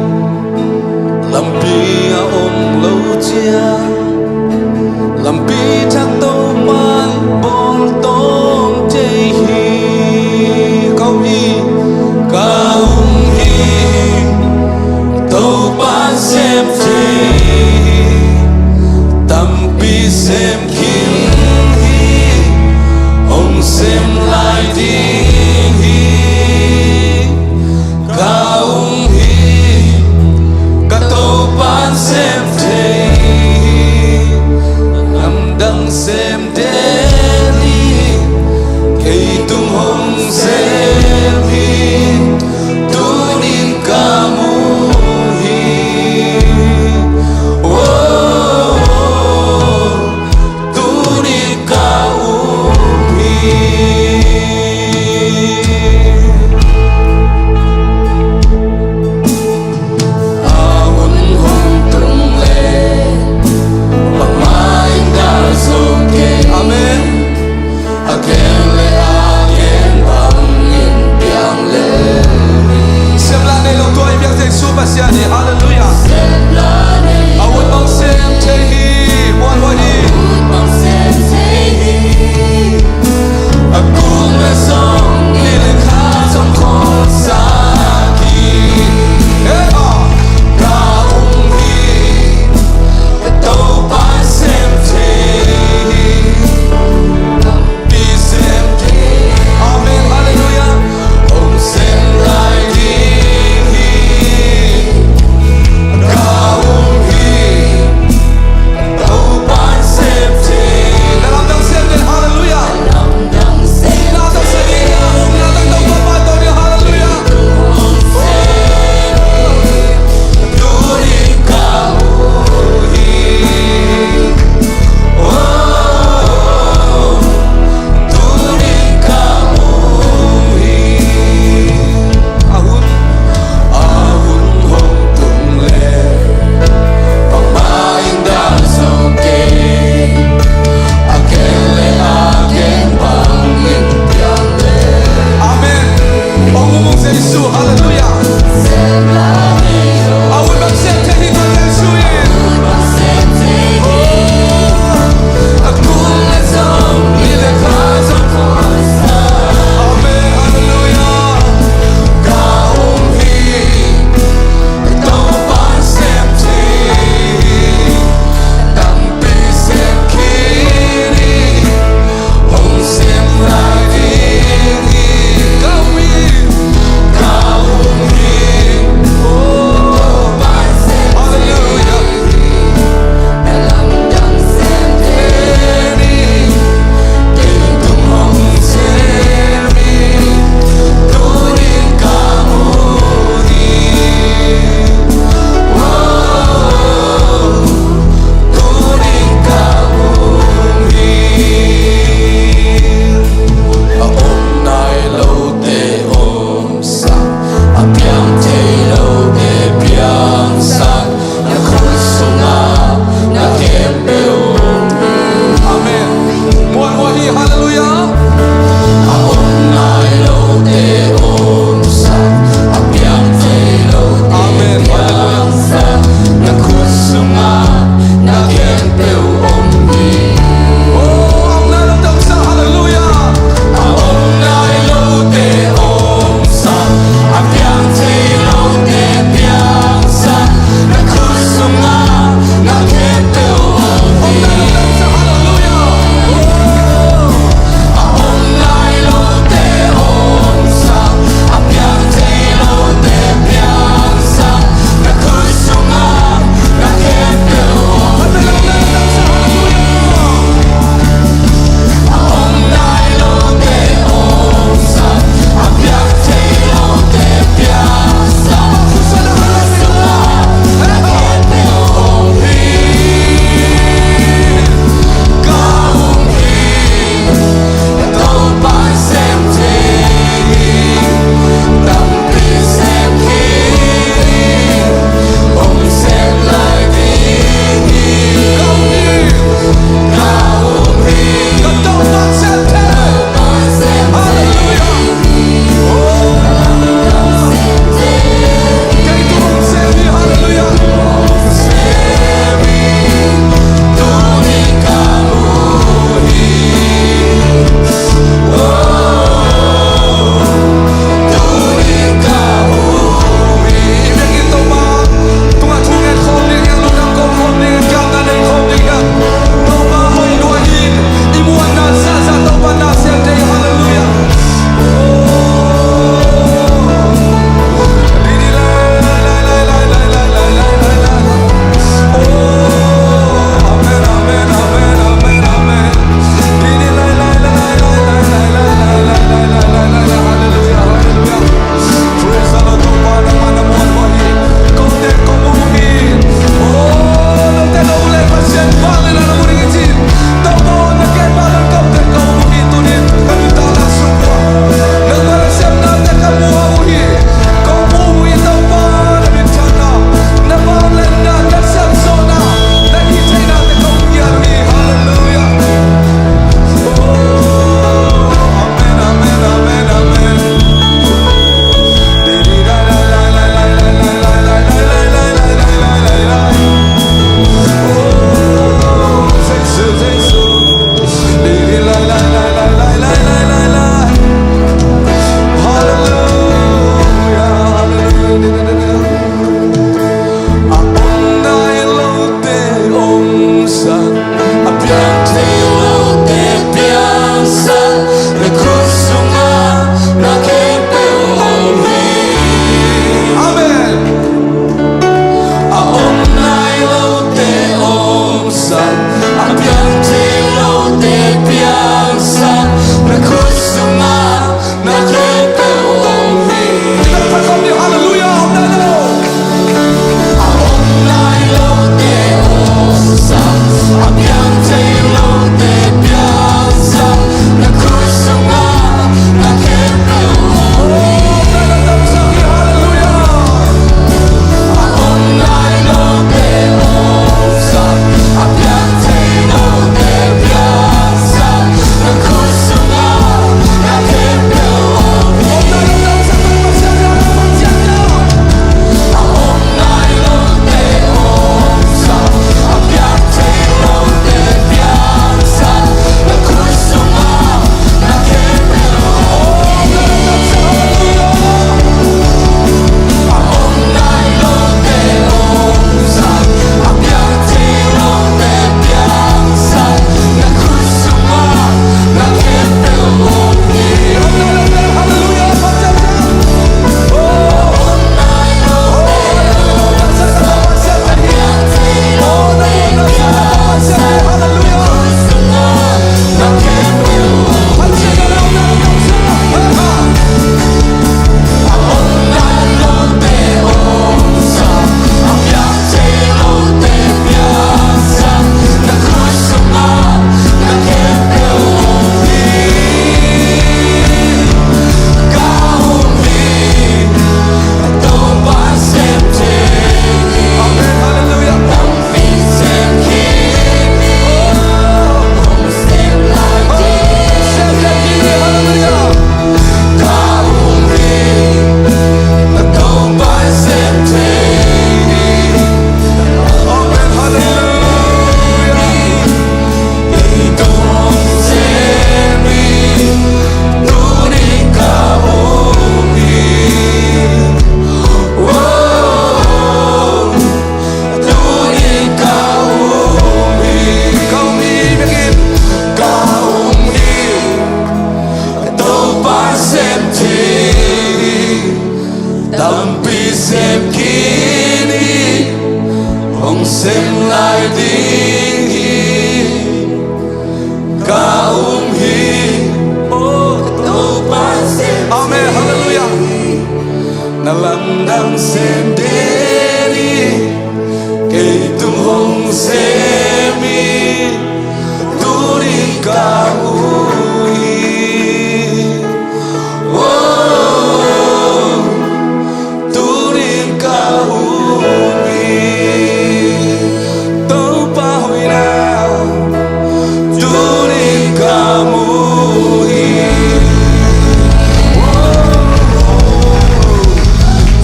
lampi a om lo ciang, lampi thak Topa'n bawl tawm thei hi. Ka um hi, ka um hi, Topa'n sem thei hi. Tampi sem khin hi, hong sem lai ding hi. Ka um hi, ka Topa'n sem thei hi. Lamdang sem den hi, kei tung hong sem hi. Tunin ka mu hi. Oh, tunin ka um hi. A hun hong tung leh, bangmah in dal zo kei. Amen. A gen leh a gen bangin piang lel hi. Siamlah nei lo tua i biak Jesu Pasian hi. Halleluiah. Siamlah nei lo. A hun bang sem thei hi. Muanhuai hi. A hun bang sem thei hi. A kul leh zong ni leh kha zong kholsak hi. Hey, ah. Ka um hi. Ka Topa sem thei hi. Pi sem thei. Amen. Halleluiah. Hong sem lai ding hi. Ka um hi. Topa'n sem thei. Na lamdang sem thei. Halleluiah. Lamdang sem thei. Na lamdang sem thei. Na lamdang Topa pa to ni. Halleluiah. Hong sem hi. Tunin ka mu hi. Oh, tunin ka mu hi. A hun, a hun hong tung leh, bangmah in dal zo kei. A gen leh a gen bangin piang lel. Amen. Hong um Jesu, halleluiah. A hun bang sem thei hi, Jesu in. A kul leh zong ni leh kha zong. Amen, halleluiah. Ka um hi. Topa'n sem thei hi. Tampi sem khin hi. Hong sem lai ding hi. Ka um hi. Ka um hi. Topa'n sem thei hi. Halleluiah. Na lamdang sem thei hi. Kei tung hong sem hi. Tunin ka mu hi. Oh, tunin ka mu hi. A om nai lote omsak, a piang thei lote piangsak, na khut sungah na khempeuh om hi. Amen. Muanhuai hi, halleluiah. A om nai lote omsak, a piang thei lote, amen, halleluiah, piangsak, na khut sungah na khempeuh om hi. Oh, a om nai lote omsak, halleluiah. A om nai lote omsak, a piang thei lote piangsak, na khut sungah na khempeuh om hi. Halleluiah. Oh, a om nai lote omsak, a piang thei lote piangsak, na khut sungah na Sem lai ding hi, ka um hi. Oh, Topa sem. Amen. Halleluiah. Na lamdang sem den hi, kei tung hong sem hi. Tuni ka um hi. Oh, tuni ka um hi. Topa hoihna tuni ka mu hi.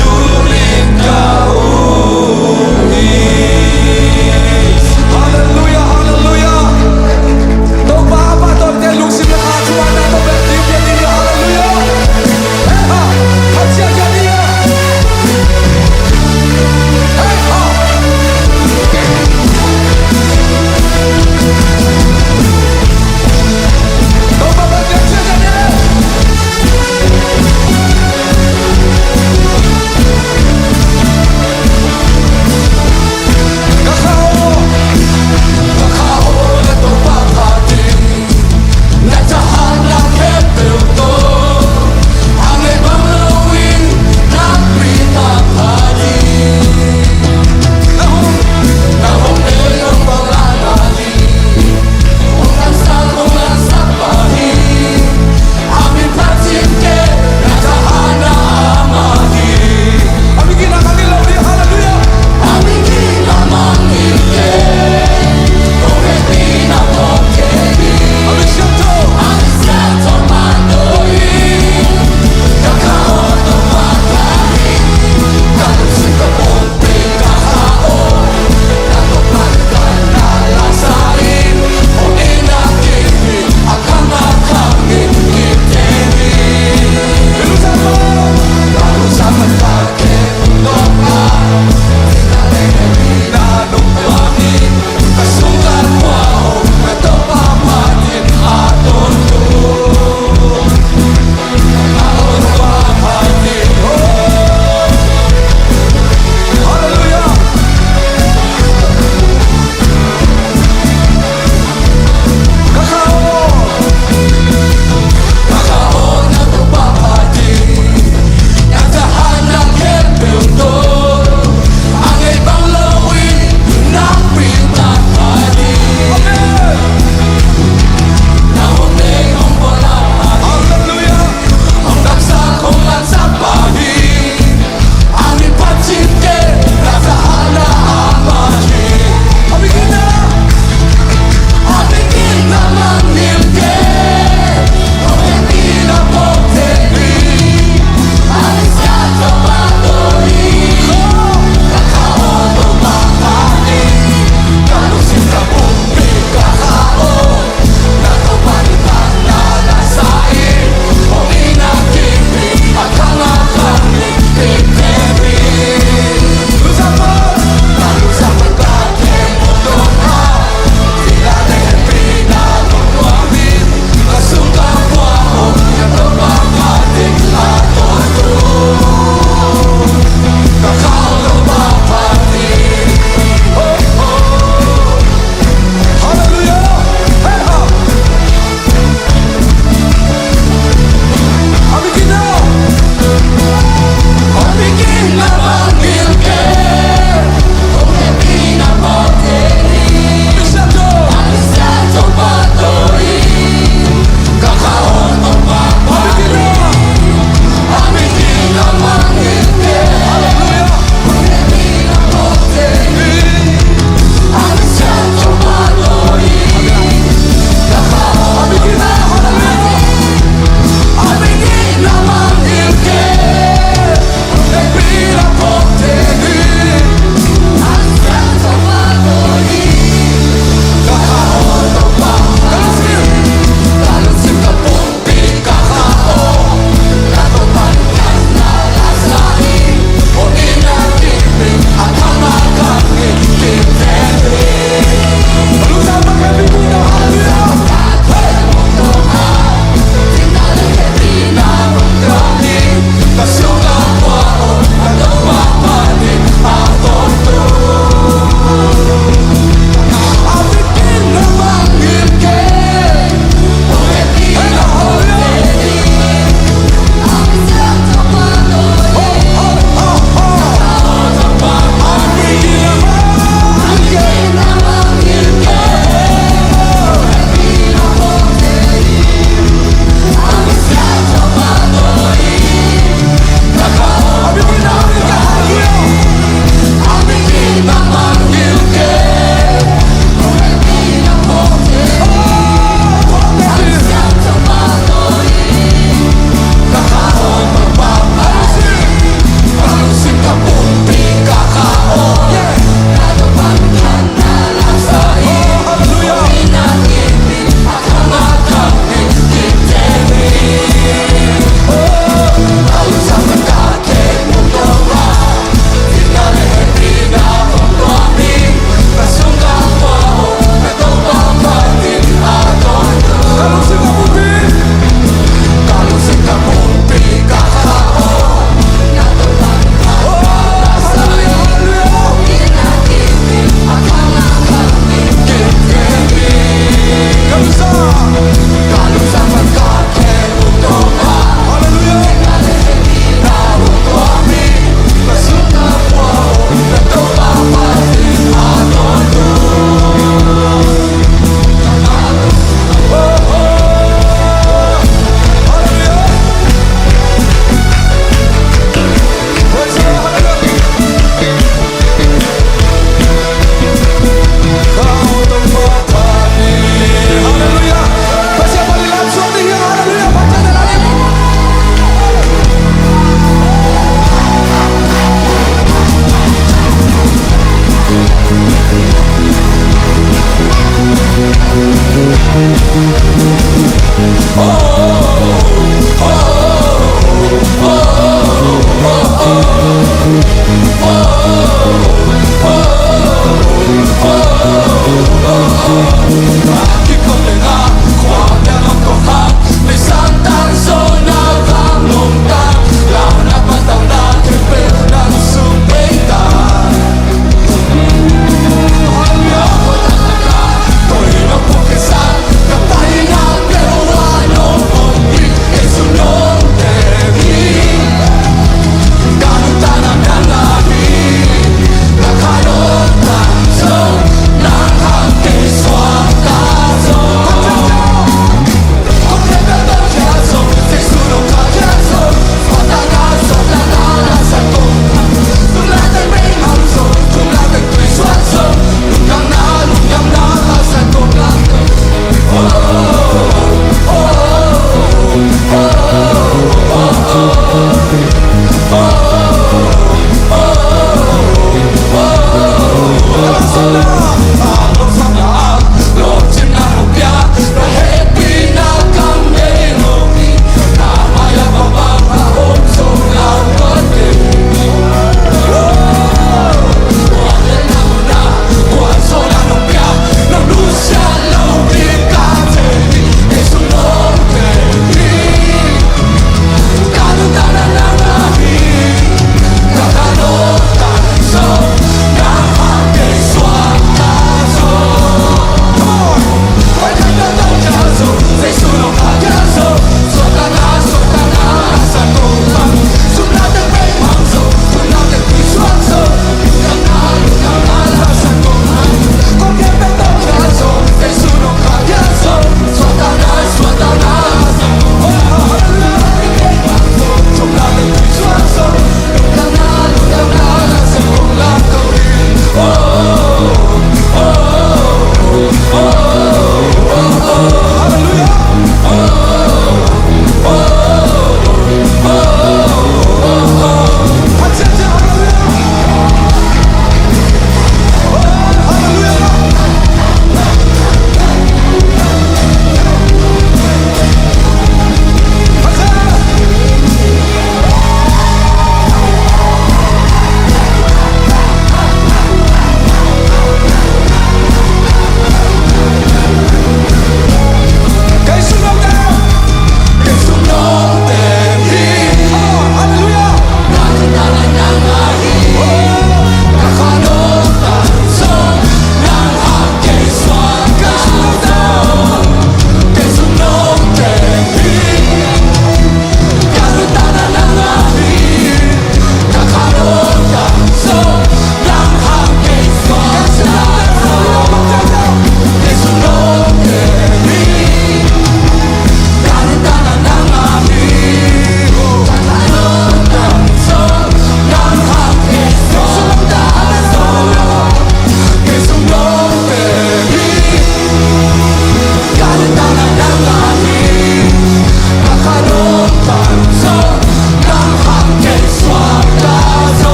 Tuni ka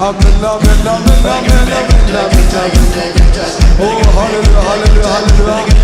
Amen, amen, amen, amen, amen, amen, amen. Oh, hallelujah, hallelujah, hallelujah.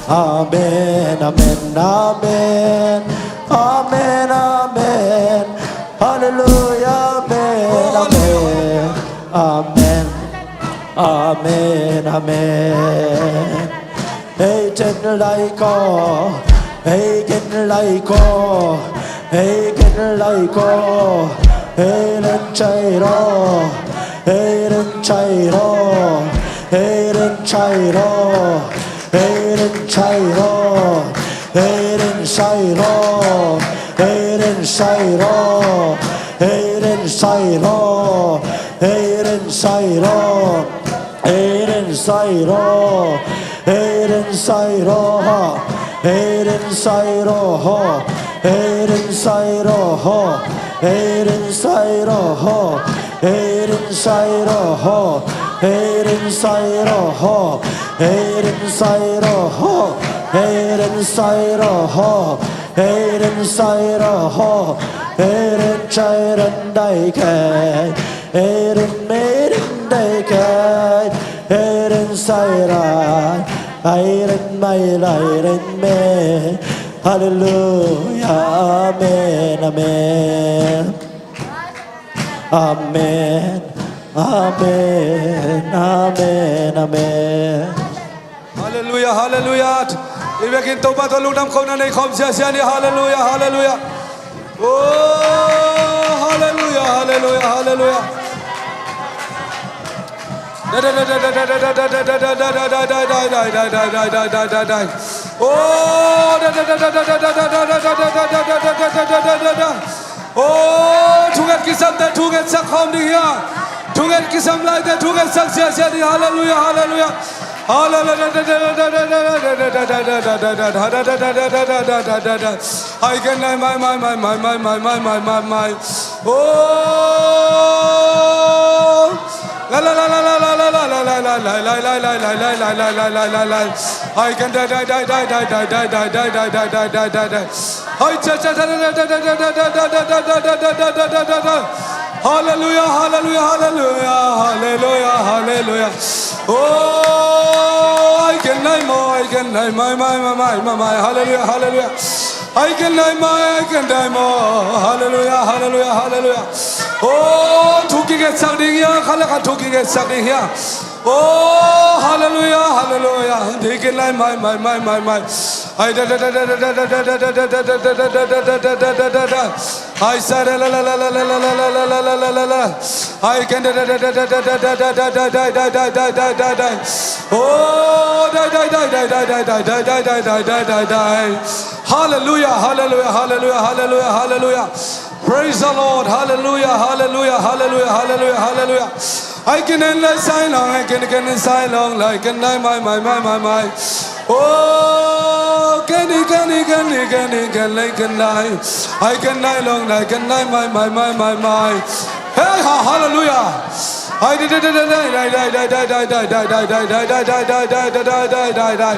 Amen, amen, amen, amen, amen, amen. Hallelujah, amen, amen, amen, amen, amen. Hei, ten lai ko, hei, ten lai ko, hei, ten lai ko, hei, ten chai ro, hei, ten chai ro, hei, ten chai ro, hei, ten chai ro, hei, ten chai ro, hei, ten chai ro, hei, ten chai ro, hei, ten chai ro. Eden Sairo, Eden Sairo, Eden Sairo, Eden Sairo, Eden Sairo, Eden Sairo, Eden Sairo, Eden Sairo, Eden Sairo, Eden Sairo, Eden Chairan Daikei. Eren me, eren deke, eren sairai, eren mai, eren me. Hallelujah, amen, amen. Amen, amen, amen, amen. Hallelujah, hallelujah. I biakinn Topa tawh lungdam kohna nei khawm siasia ni. Hallelujah, hallelujah. Oh, hallelujah, hallelujah, hallelujah. Oh, thunget kisam te thunget sak khawm ding hia? Thunget kisam lai te thunget sak siasia ding. Hallelujah, hallelujah. Hallelujah. Hai ken nai mai, mai, mai. Oh. La, la, la. Hai ken dai, dai, dai. Hai cha, cha. Hallelujah, hallelujah, hallelujah, hallelujah, hallelujah. Oh, hai ken nai mai, hai ken nai mai, mai, mai. Hallelujah, hallelujah. Hai ken nai mai, hai ken nai mai. Hallelujah, hallelujah, hallelujah. Oh, thu kigen sak ding hia, khat le khat thu kigen sak ding hia? Oh, hallelujah, hallelujah. Hai ken nai mai, mai, mai, mai, mai. Hai da, da, da. Hai sa, da, la, la. Hai ken, da, da, da. Oh, dai, dai, dai. Hallelujah, hallelujah, hallelujah, hallelujah, hallelujah. Praise the Lord. Hallelujah, hallelujah, hallelujah, hallelujah, hallelujah. Hai ken en lai sai long, hai ken, ken sai long, lai ken lai mai, mai, mai, mai, mai. Oh, ken i, ken i, ken i, ken i, ken lai ken lai. Hai ken lai long, lai ken lai mai, mai, mai, mai, mai. Hey, ha, hallelujah. Hai, dai, dai, dai.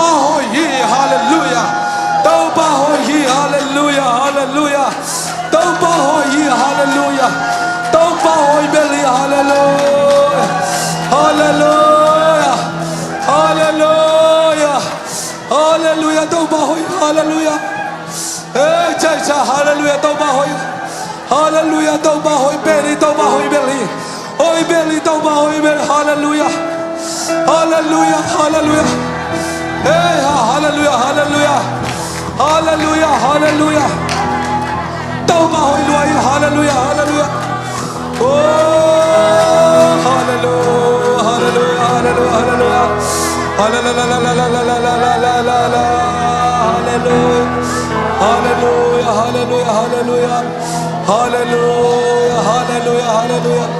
Topa hoih hi, halleluiah. Topa hoih hi, halleluiah, halleluiah. Topa hoih hi, halleluiah. Topa hoih bel hi, halleluiah. Halleluiah. Halleluiah. Halleluiah. Topa hoih, halleluiah. Hei, chai cha, halleluiah, Topa hoih. Halleluiah, Topa hoih bel hi, Topa hoih bel hi. Hoih bel hi, Topa hoih bel, halleluiah. Halleluiah, halleluiah. Hei, ha, halleluiah, halleluiah. Halleluiah, halleluiah. Topa hoih lua hi, halleluiah, halleluiah. Oh, halleluiah, halleluiah, halleluiah, halleluiah. Halleluiah, halleluiah, halleluiah. Halleluiah, halleluiah, halleluiah.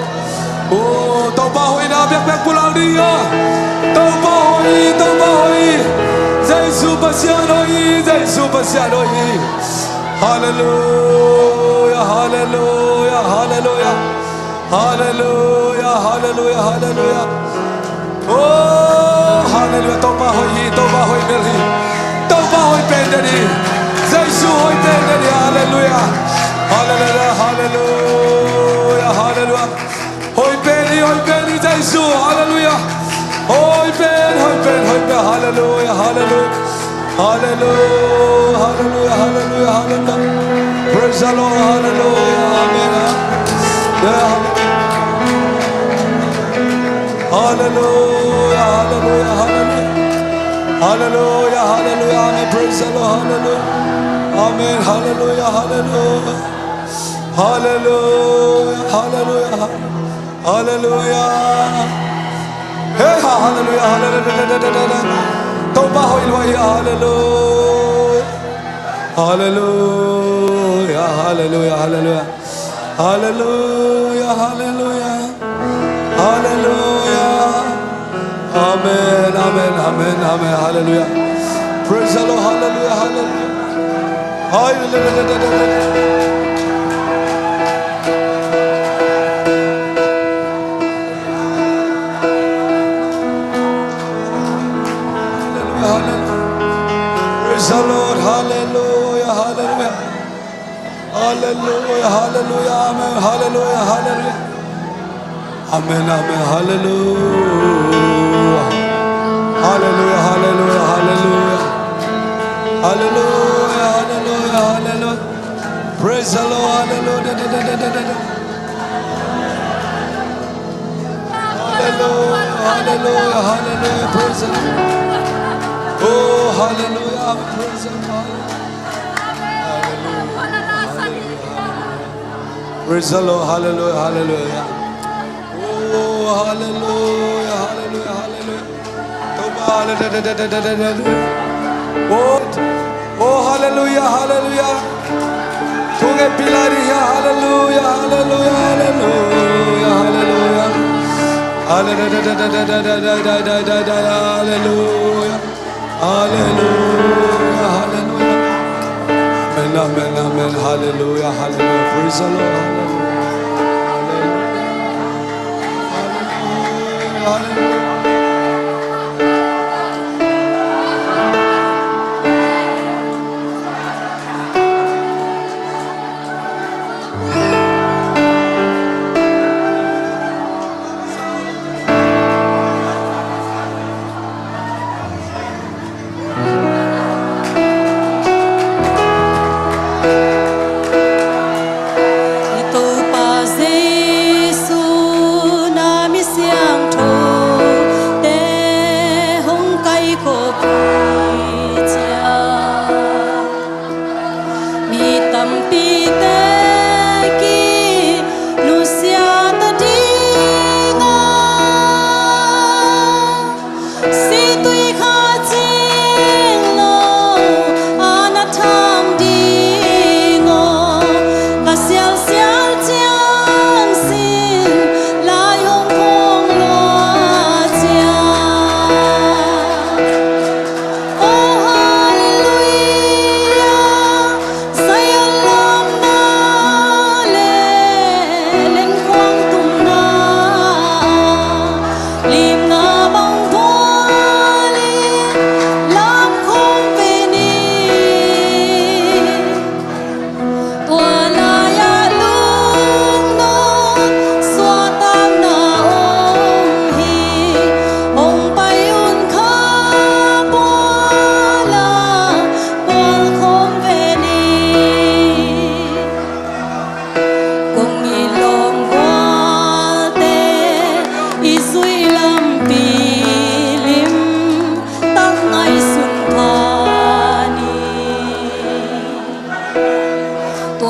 Oh, Topa hoihna bekbek pulak ding a. Topa hoih, Topa hoih. Jesu Pasian hoih, Jesu Pasian hoih. Halleluiah, halleluiah, halleluiah. Halleluiah, halleluiah, halleluiah. Oh, halleluiah. Topa hoih hi, Topa hoih bel hi. Topa hoih pen den hi. Jesu hoih pen den hi. Halleluiah. Halleluiah, halleluiah, halleluiah. Hoih pen hi, hoih pen hi, Jesu. Halleluiah. Hoih pen, hoih pen, hoih pen. Halleluiah, halleluiah. Halleluiah, halleluiah, halleluiah, halleluiah. Praise the Lord, halleluiah, amen. Yeah, halleluiah, halleluiah, halleluiah. Halleluiah, halleluiah, amen. Praise the Lord, halleluiah. Amen, halleluiah, halleluiah. Halleluiah, halleluiah. Halleluiah. Hey, ha, halleluiah, halleluiah. Topa hoih lua hi, halleluiah. Halleluiah, halleluiah, halleluiah. Halleluiah, halleluiah. Halleluiah. Amen, amen, amen, amen. Halleluiah. Praise the Lord, halleluiah, halleluiah. Halleluiah. Hallelujah, hallelujah. Praise the Lord. Hallelujah, hallelujah. Hallelujah, hallelujah. Amen. Hallelujah, hallelujah. Hallelujah. Amen, amen. Hallelujah. Hallelujah, hallelujah, hallelujah. Hallelujah, hallelujah, hallelujah. Praise the Lord. Hallelujah. Hallelujah, hallelujah, hallelujah. Praise the Lord. Oh, hallelujah. Praise the Lord. Hallelujah. Praise the Lord. Hallelujah, hallelujah. Oh, hallelujah, hallelujah, hallelujah. Oh, oh, hallelujah, hallelujah. Tunge pilari ya, hallelujah, hallelujah, hallelujah, hallelujah. Hallelujah, hallelujah, hallelujah. Amen, amen, amen. Hallelujah, hallelujah. Praise the Lord. Hallelujah.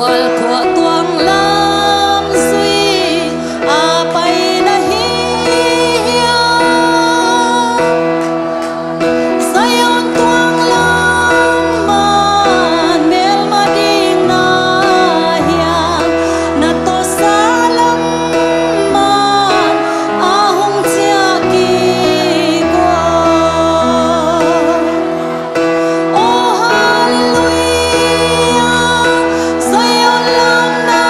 Khualkhuah tuang lam zui a pai na hi hiam? Zion tuang lam man melma ding na hiam? Na tawsa lam man a hong ciah kik aw. Oh, halleluiah. Zion lam na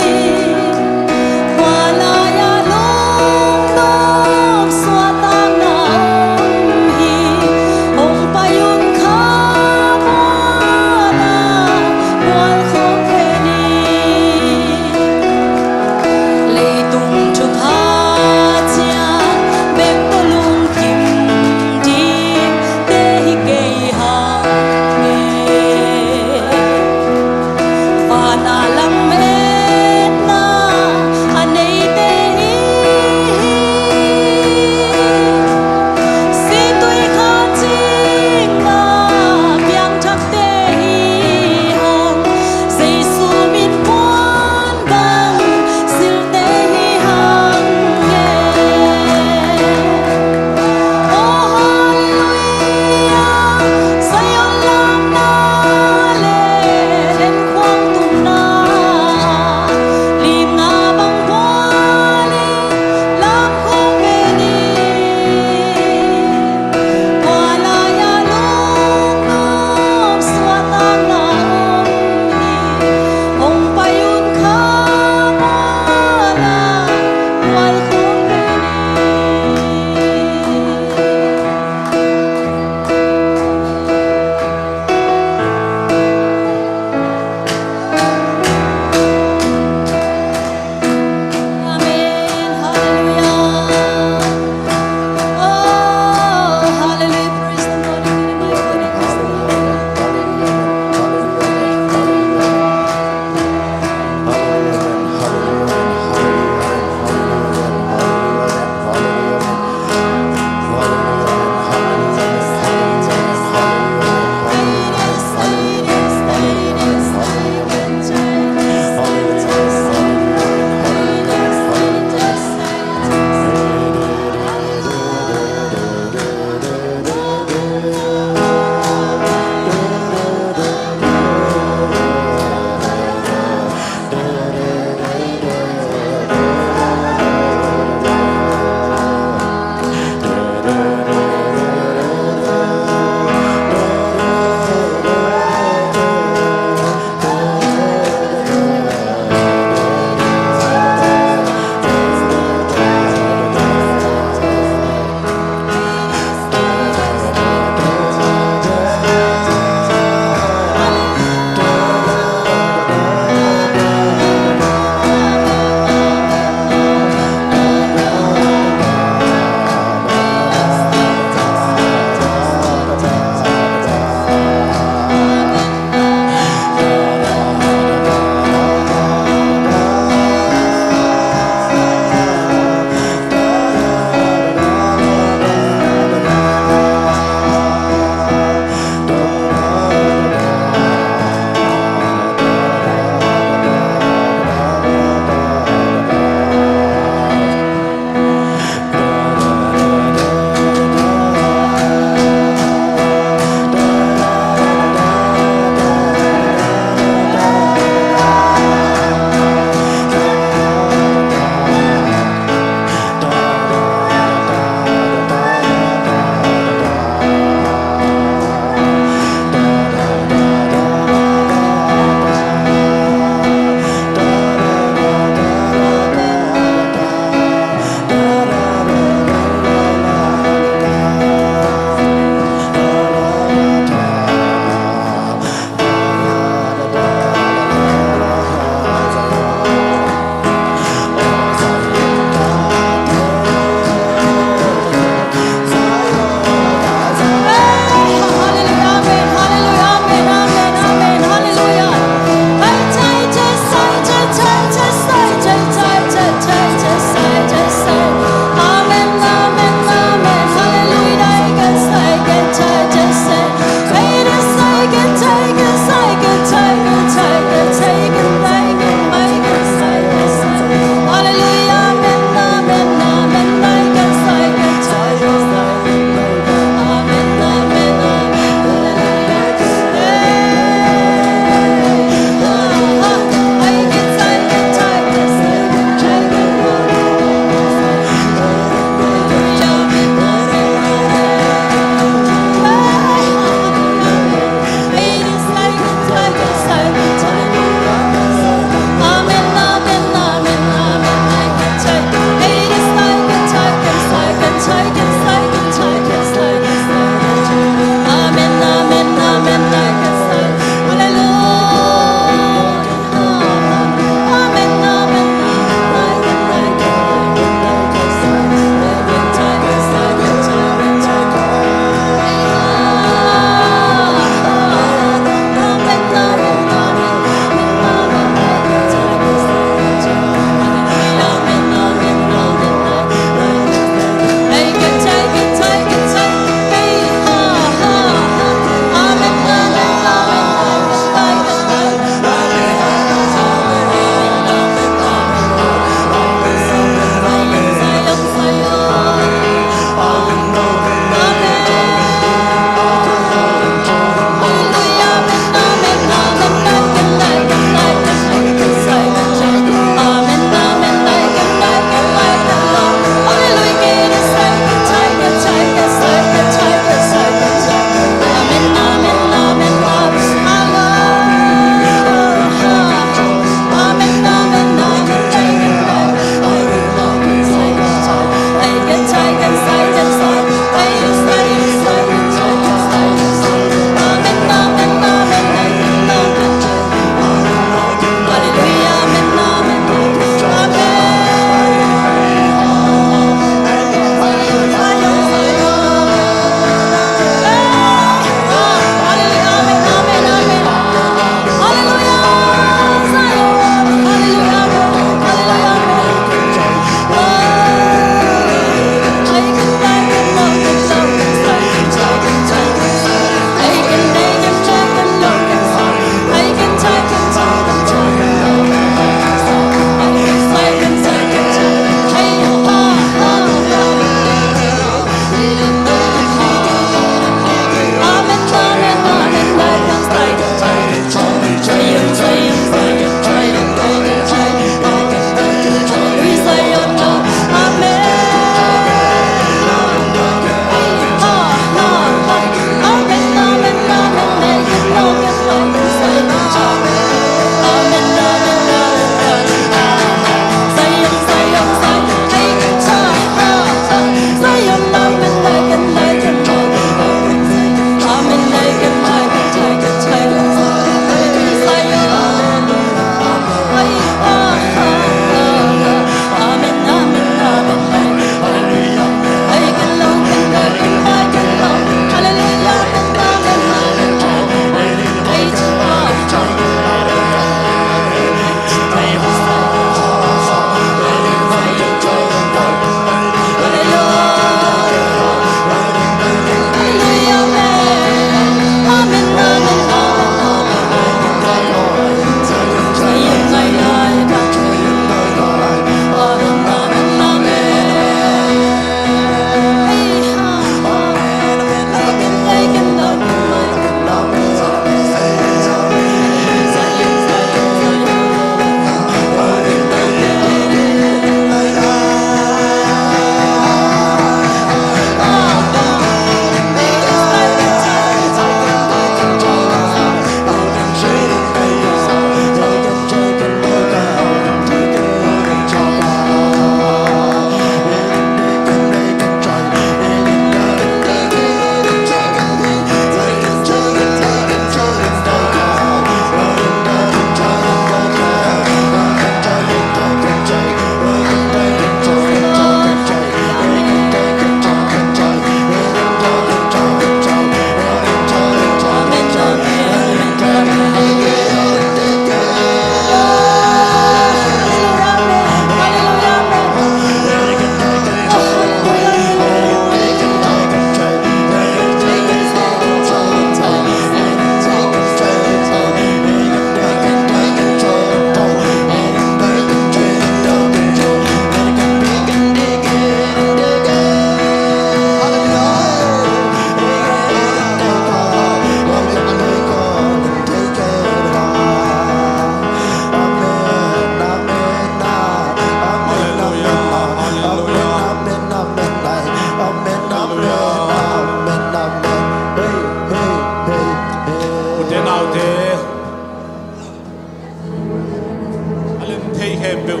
Thei khempeuh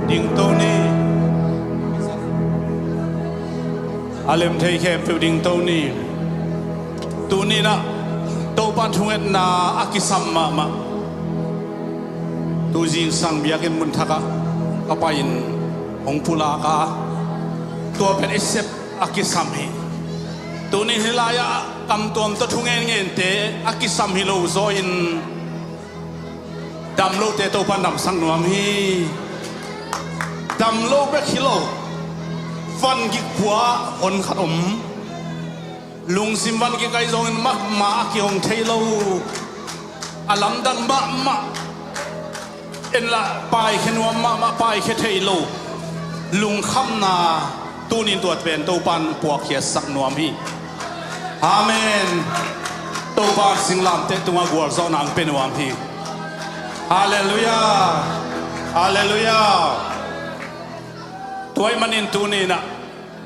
dingto ni. A lem thei khempeuh dingto ni. Tuni-in ah Topa thungetna a kisam mahmah. Tu zingsang biakinn mun thakah ka pai-in hong pulak a, tua pen i sep a kisam hi. Tuni hih lai-ah kamtuam tawh thu ngenngente a kisam hi lo zaw-in, dam lote Topa in damsak nuam hi. Dam lo bek hi lo, vangik pua hon khat om. Lungsim vangik ahi zongin mahmah a kihong thei lo, a lamdang mahmah, en lah paikhia nuam mahmah, paikhia thei lo lungkhamna tuni-in tua pen Topa in puakkhiatsak nuam hi. Amen. Topa in singlamteh tungah gualzawhna hong pia nuam hi. Halleluiah. Halleluiah. Tua ahih manin tuni-in ah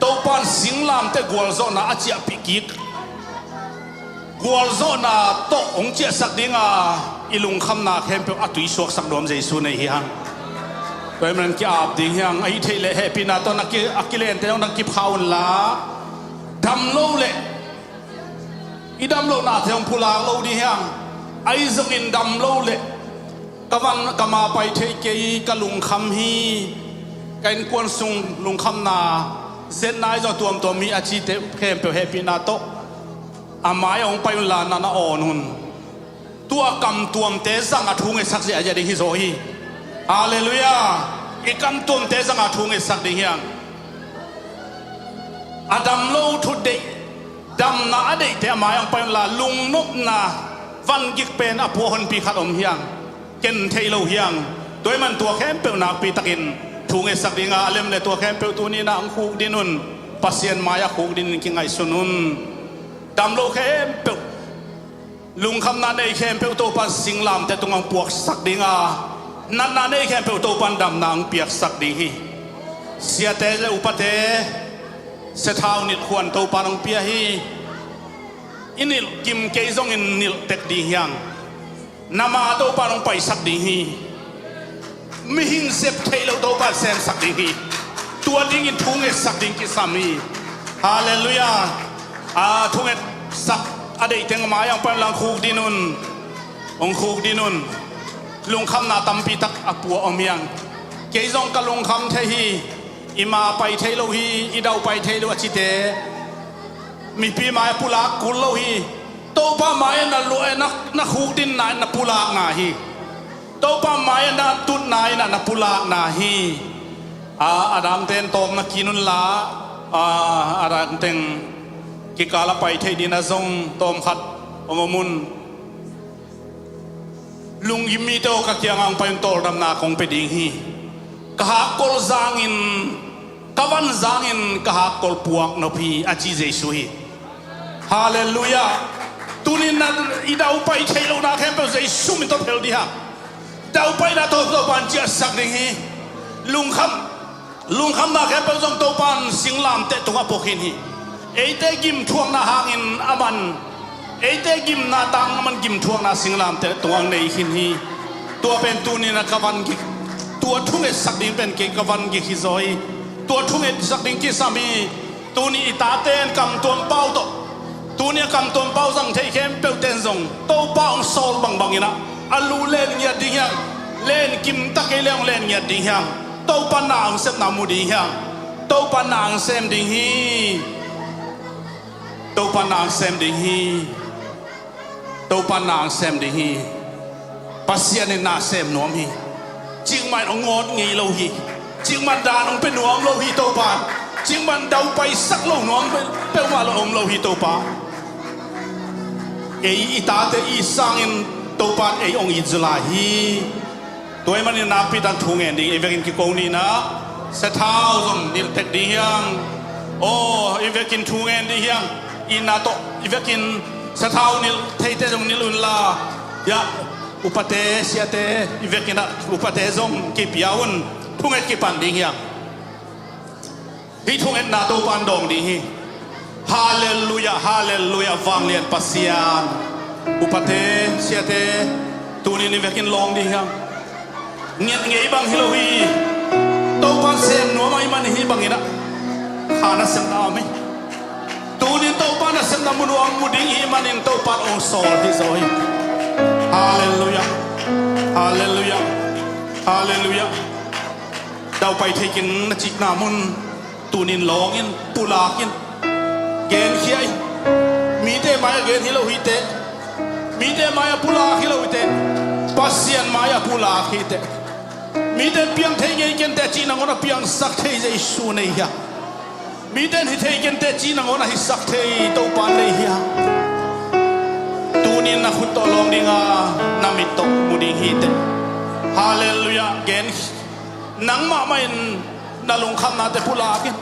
Topa in singlamteh gualzawhna a ciahpih kik, gualzawhna tawh hong ciahsak ding a, i lungkhamna khempeuh a tuisuaksak nuam Jesu nei hi hang. Tua ahih manin ki-ap ding hi hang. Ahih theih leh hehpihna tawh na ki, a kilente zong na kipha un la, dam lo leh i dam lohnate hong pulak lo ding hi hang. Ahi zongin dam lo leh ka van ka ma pai thei kei, ka lungkham hi, ka innkuan sung lungkhamna zetna ahi zong tuamtuam hi a cite khempeuh hehpihna tawh a mai-ah hong pai un la, na na awn un. Tua kamtuamte zangah thu ngetsak ziahziah ding hi zaw hi. Halleluiah. I kamtuamte zangah thu ngetsak ding hi hang. A dam lo thu deih, damna a deihte a mai-ah hong pai un la, lungnopna vangik pen a pua honpi khat om hi hang. Ken thei lo hi hang. Tua ahih manin tua khempeuh nakpi takin thu ngetsak ding a, a lem leh tua khempeuh tuni-in ah hong khukdin un. Pasian mai-ah khukdin in kingaihsun un. Dam lo khempeuh, lungkhamna nei khempeuh Topa in singlamteh tungah hong puaksak ding a, natna nei khempeuh Topa in damna hong piaksak ding hi. Siate leh upate, sathau nilh khuan Topa in hong pia hi. I nilh gim kei zongin nilh tek ding hi hang. Na ma Topa in hong paisak ding hi. Mihing sep theih loh Topa in semsak ding hi. Tua dingin thu ngetsak ding kisam hi. Halleluiah. A thu ngetsak a deih teng a mai-ah hong pai un la, hong khukdin un. Hong khukdin un. Lungkhamna tampi tak a pua om hi hang. Kei zong ka lungkham thei hi. I ma pai thei lo hi, i dau pai thei lo a cite mipi mai-ah pulak kul lo hi. Topa mai-ah na lu-, na, na khukdinna in na pulakna hi. Topa mai-ah na tutna in na pulakna hi. A, a dangte in tawm na kin un la, a, a dangteng kikal a pai thei ding a zong tawm khat hong om un. Lunggim mite aw, ka kiangah hong pai un, tawldamna kong pia ding hi. Ka hakkol zangin, ka van zangin ka hakkol puak nop hi, a ci Jesu hi. Halleluiah. Tuni-in na, i daupai theih lohna khempeuh Jesu min tawh phel ding hi hang. Daupaina tawh Topa in ciahsak ding hi. Lungkham, lungkhamna khempeuh zong Topa in singlamteh tungah pua khin hi. Eite gimthuakna hangin a man, eite gimna tang a man gimthuakna singlamteh tungah nei khin hi. Tua pen tuni-in a ka van gik, tua thungetsak ding pen kei ka van gik hi zaw hi. Tua thungetsak ding kisam hi. Tuni i tate in kamtuam pau tawh, tuni a kamtuam pau zang thei khempeuhte in zong Topa hong sawl bangbang in ah, a lu len ngiat ding hi hang. Len kim ta kei leh hong len ngiat ding hi hang. Topa na hong sepna mu ding hi hang. Topa na hong sem ding hi. Topa na hong sem ding hi. Topa na hong sem ding hi. Pasian in na sem nuam hi. Cikmah in hong ngawt ngei lo hi. Cikmah in dan hong pia nuam lo hi Topa. Cikmah in daupaisak lo nuam peuhmah lo om lo hi Topa. Ei i tate i sangin Topa in ei hong it zaw lai hi. Tua ahih manin nakpi tak thu ngen ding, i vekin kiko ni in ah, sathau zong nilh tek ding hi hang. Aw, i vekin thu ngen ding hi hang. Itna tawh i vekin sathau nilh theite zong nilh un la. Ya, upate, siate, i vekin ah upate zong kipia un. Thunget kipan ding hi hang. Hih thungetna Topa in dawng ding hi. Halleluiah, halleluiah, vanglian Pasian. Upate, siate, tuni-in i vekin lawng ding hi hang. Nget ngei bang hi lo hi. Topan sem nuam ahih manin hih bangin ah kha nasepna om hi. Tunin Topan nasepna mu nuam mu ding ihih manin Topan hong sawl hi zaw hi. Halleluiah. Halleluiah. Halleluiah. Daupai thei keng na cikna mun tunin lawng in, pulak in, genkhia in. Mite mai-ah gen hi lo hi teh. Mite mai-ah pulak hi lo hi teh. Pasian mai-ah pulak hi teh. Mite piang thei ngei kei in teh cih nangawn a piangsak thei Jesu nei hiam? Mite hi thei kei in teh cih nangawn a hisak thei Topa nei hiam? Tunin na khut tawh lawng ding a, na mit tawh mu ding hi teh. Halleluiah. Gen nangmah mah in na lungkhamnate pulak in.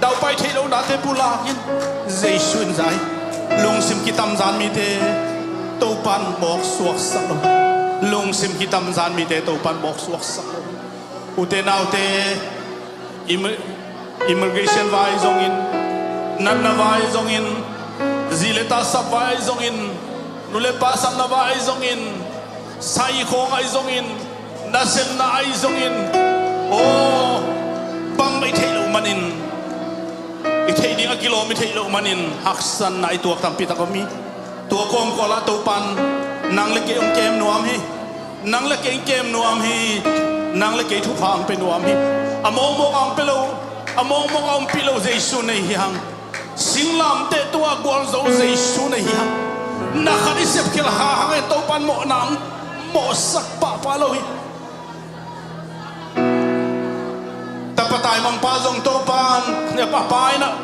Daupai theih lohnate pulak in. Jesu in za hi. Lungsim kitamzan mite Topan mawk suaksak lo. Lungsim kitamzan mite Topan mawk suaksak lo. Ute naute, im- immigration vai zongin, natna vai zongin, zi le ta sap vai zongin, nu le pa sapna vai zongin, sai khawng ahi zongin, nasepna ahi zongin, aw, bangmah i theih loh manin, i theih ding a kilawm i theih loh manin haksanna i tuak tampi tak om hi. Tua kawmkawl ah Topan nang le kei hong kem nuam hi. Nang le kei hong kem nuam hi. Nang le kei thupha hong pia nuam hi. A mawkmawk a hong pia lo, a mawkmawk a hong pia lo Jesu nei hi hang. Singlamteh tua gualzo Jesu nei hi hang. Na khat i sepkhial hahang e, Topan mawhna hong mawhsak pahpah lo hi. Tapa taimangpa zong Topan a pa in ah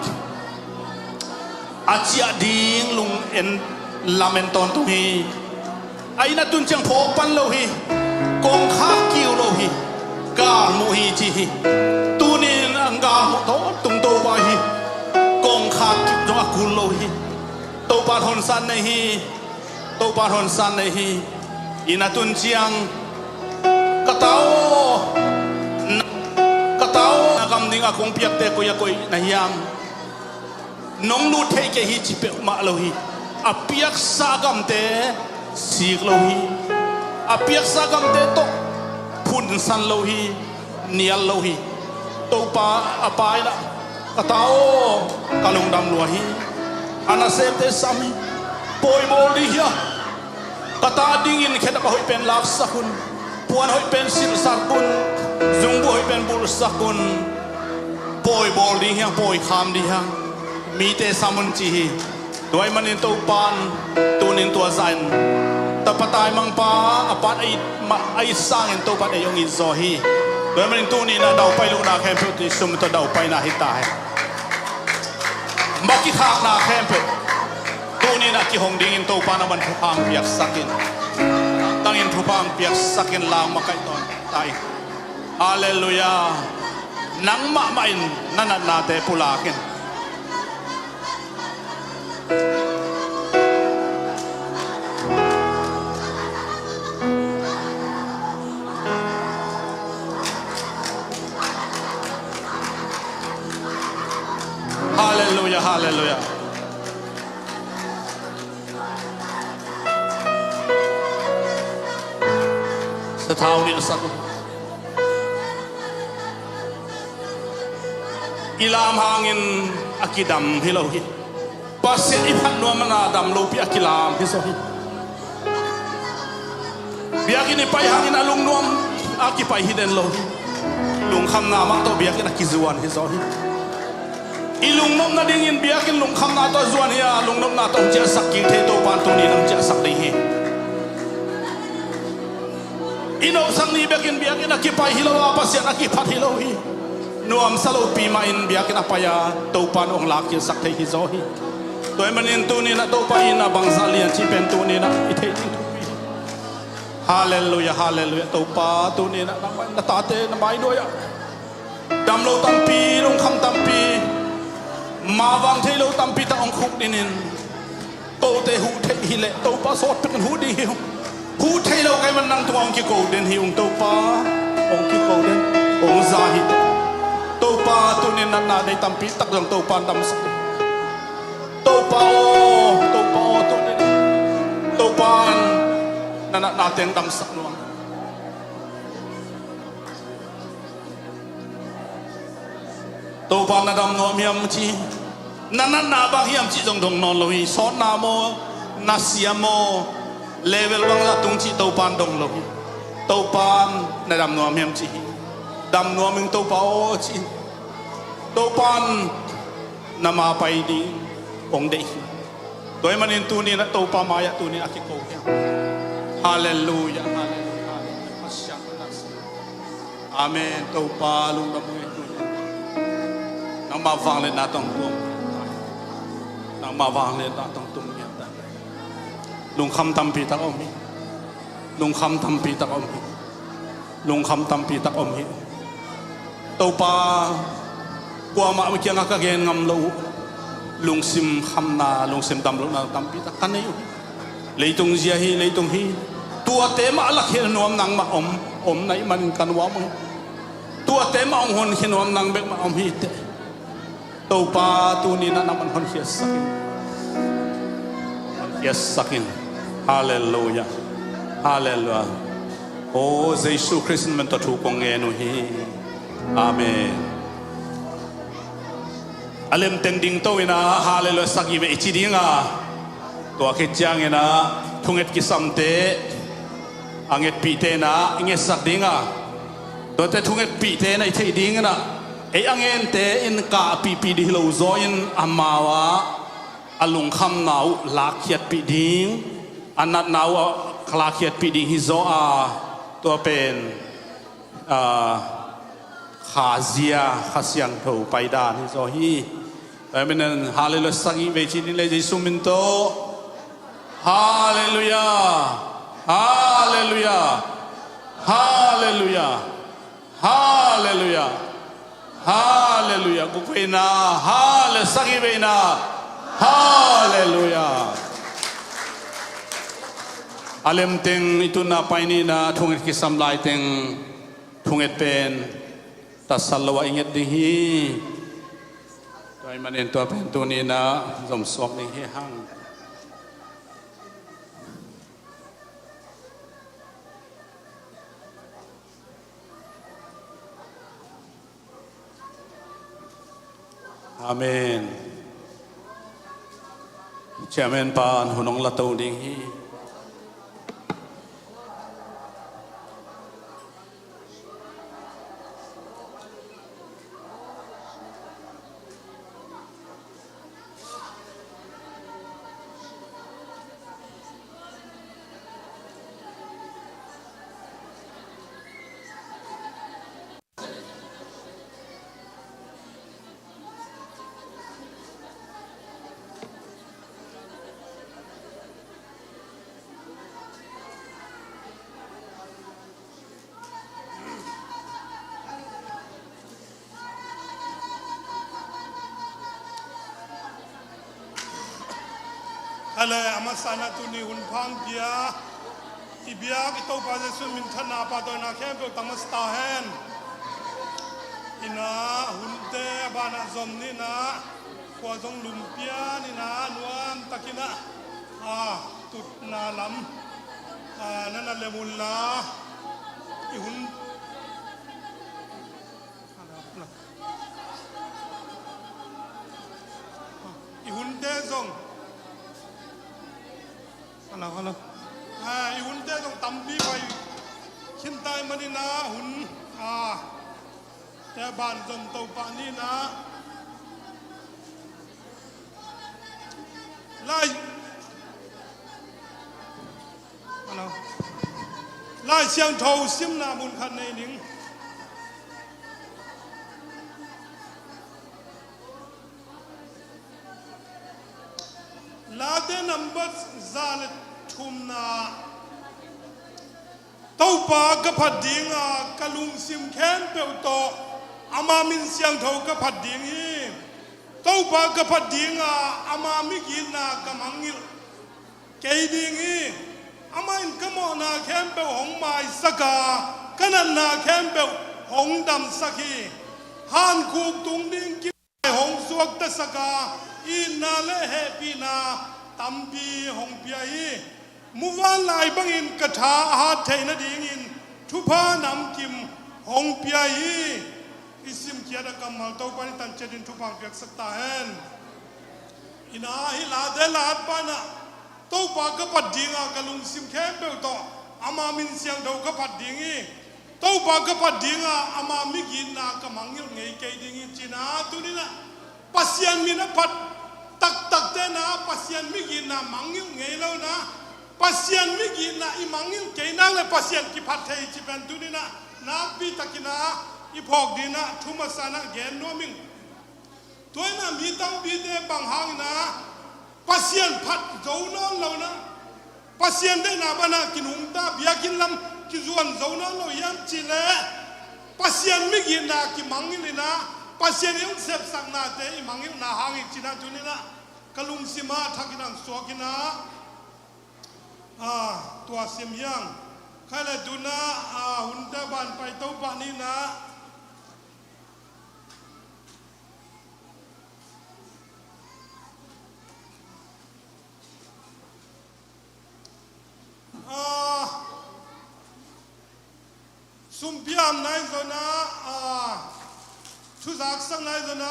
a ciah ding lung en, lam en tawntung hi. A inn a tun ciang phawk pan lo hi. Kongkhak kiu lo hi. Galmuh hi ci hi. Tunin a galmuh tawntung Topa hi. Kongkhak kiu zong a kul lo hi. Topa honsan nei hi. Topa honsan nei hi. Inn a tun ciang, ka ta aw, na- ka ta aw, na gam ding a kong piakte koi a koi na hiam? Nong lut theih kei hi ci peuhmah lo hi. A piaksa gamte sik lo hi. A piaksa gamte tawh phunsan lo hi. Nial lo hi. Topa a pa in ah, ka ta aw, ka lungdam lua hi. A nasemte sam hi. Pawi bawl ding hi a, ka ta dingin khedap a hoih pen laksak un. Puan hoih pen silhsak un. Zungbuh hoih pen bulhsak un. Pawi bawl ding hi hang, pawi kham ding hi hang. Mite sam un ci hi. Tua ahih manin Topan tunin tua zahin tapa taimangpa a pan ei mah, ei sangin Topan ei hong it zaw hi. Tua ahih manin tunin a daupai lohna khempeuh tui sum tawh daupaina hi ta hen. Mah kikhakna khempeuh tunin a kihong dingin Topan a man thupha hong piaksak in. Tangin thupha hong piaksak in, lang makaih tawn ta in. Halleluiah. Nangmah mah in na natnate pulak in. Halleluiah, halleluiah. Sathau nilhsak uh. I lam hangin a kidam hi lo hi. Pasian i phat nuam a na dam lopi a kilam hi zaw hi. Biakinn i pai hangin a lungnuam a kipai hi den lo hi. Lungkhamna mah tawh biakinn a kizuan hi zaw hi. I lungnopna dingin biakinn lungkhamna tawh zuan hi a, lungnopna tawh hong ciahsak kik thei Topan tuni-in hong ciahsak ding hi. I nopsak ni bekin biakinn a kipai hi lo a, Pasian a kiphat hi lo hi. Nuamsa lopi mahin biakinn a pai a, Topan hong lakkhiatsak thei hi zaw hi. Tua ahih manin tuni-in ah Topa in a bangzah lian cih pen tuni-in ah i theih ding thupi hi. Halleluiah, halleluiah. Topa tuni-in ah nangmah in na tate na maiduai ah damlo tampi, lungkham tampi, mavang thei lo tampi tak hong khukdin in. Kote huh theih hileh Topa sawt pekin huh ding hi ung. Huh thei lo ka hih man nang tungah hong kiko den hi ung Topa. Hong kiko den, hong za hi. Topa tuni-in natna nei tampi tak zong Topa in damsak. Topa aw, Topa aw, tuni-in Topa in na natna teng damsak nuam. Topa na dam nuam hiam ci, na natna bang hiam cih zong dong nawn lo hi. Sawtna maw, na sia maw, level bang zah tung cih Topa na dong lo hi. Topa na dam nuam hiam ci hi. Dam nuam ing Topa aw ci. Topa na ma pai ding hong deih hi. Tua ahih manin tuni-in ah Topa mai-ah tuni-in a kiko hiam. Halleluia, halleluia, halleluia. Pasian na si. Amen. Topa lungdam ung ei tuni-in. Nangma vangliatna tawh tung. Nangma vangliatna tawh tung ngiat ta. Lungkham tampi tak om hi. Lungkham tampi tak om hi. Lungkham tampi tak om hi. Topa, kuamah kiangah ka gen ngam lo uh. Lungsim khamna, lungsim damlohna tampi tak ka nei uh hi. Leitung zia hi, leitung hi. Tuate mah a lakhia nuam nangmah om, om na hih manin ka nuam uh hi. Tuate mah hong honkhia nuam nang bek mah om hi teh. Topa, tuni-in ah nangman honkhiasak in. Honkhiasak in. Halleluia. Halleluia. Aw, Jesu Khrist min tawh thu kong ngen uh hi. Amen. A lemteng dingto in ah halleluia sagih vei ci ding a, tua khit ciangin ah thunget kisamte, a ngetpihte in ah i ngetsak ding a, tuate thungetpihte in ah i theih dingin ah, ei a ngente in kahpihpih ding hi lo zaw in amau ah a lungkhamna uh lakkhiatpih ding, a natna uh a lakkhiatpih ding hi zaw a, tua pen, ah, Kha zia, Kha Siangtho paidan hi zaw hi. Amen. Halleluia sagih vei ci ding le Jesu min tawh. Halleluia. Halleluia. Halleluia. Halleluia. Halleluia. Guk veina. Halle sagih veina. Halleluia. A lemteng i tunna pai ni in ah thunget kisam laiteng thunget pen tatsat lo ah i nget ding hi. Tua ahih manin tua pen tuni in ah zomsuak ding hi hang. Amen. Chairman pa'n hun hong la to ding hi. Hale, a masa in ah tuni hun pha hong pia i biak i Topa Jesu minthanna pahtawina khempeuh tang masa ta hen. In ah hunte a banah zom ni in ah, khua zong lum pia ni in ah, nuamtakin ah, a, tutna lam, a, na na lem un la, i hun, i hunte zong, halo, halo. A, i hunte zong tampi pai khin ta ahih manin ah hun, a, te ban zom to pah ni in ah. Lai, halo. Lai Siangtho simna mun khat nei ning. Late nambat za le thumna. Topa ka phat ding a, ka lungsim khempeuh tawh ama min siangtho ka phat ding hi. Topa ka phat ding a, ama migitna ka mangngilh kei ding hi. Amah in ka mawhna khempeuh hong maisak a, ka natna khempeuh hong damsak hi. Hankhuk tung ding ki hong suaktasak a, itna le hehpihna tampi hong pia hi. Muvanlai bangin ka tha a hat theih nadingin thupha namkim hong pia hi. i simkhiat a kammal Topa in i tan ciatin thupha piaksak ta hen. Ina hi late lat pana Topa ka phat dinga ka lungsim khempeuh tawh ama min siangtho ka phat ding hi. Topa ka phat dinga ama migitna ka mangngilh ngei kei ding hi cina tunina Pasian min a phat taktakte na Pasian migitna mangngilh ngei lo na Pasian migitna i mangngilh kei nak le Pasian kiphat thei ci pen tunina nakpi takina i phawk dina thumasana gen nuam ing. Tuaina mi tampite bang hangina Pasian phat zo nawn lo na Pasian deihna bana kinungta biakinn lam kizuan zo nawn lo hiam cih leh Pasian migitna kimangngilhina Pasian i hong sepsaknate i mangngilhna hangin cina tunina ka lungsimah thakin ang suakina tua sim hiang. Khai le tuna hunte ban pai to pah nina sumpiam nai zona thuzaksak nai zona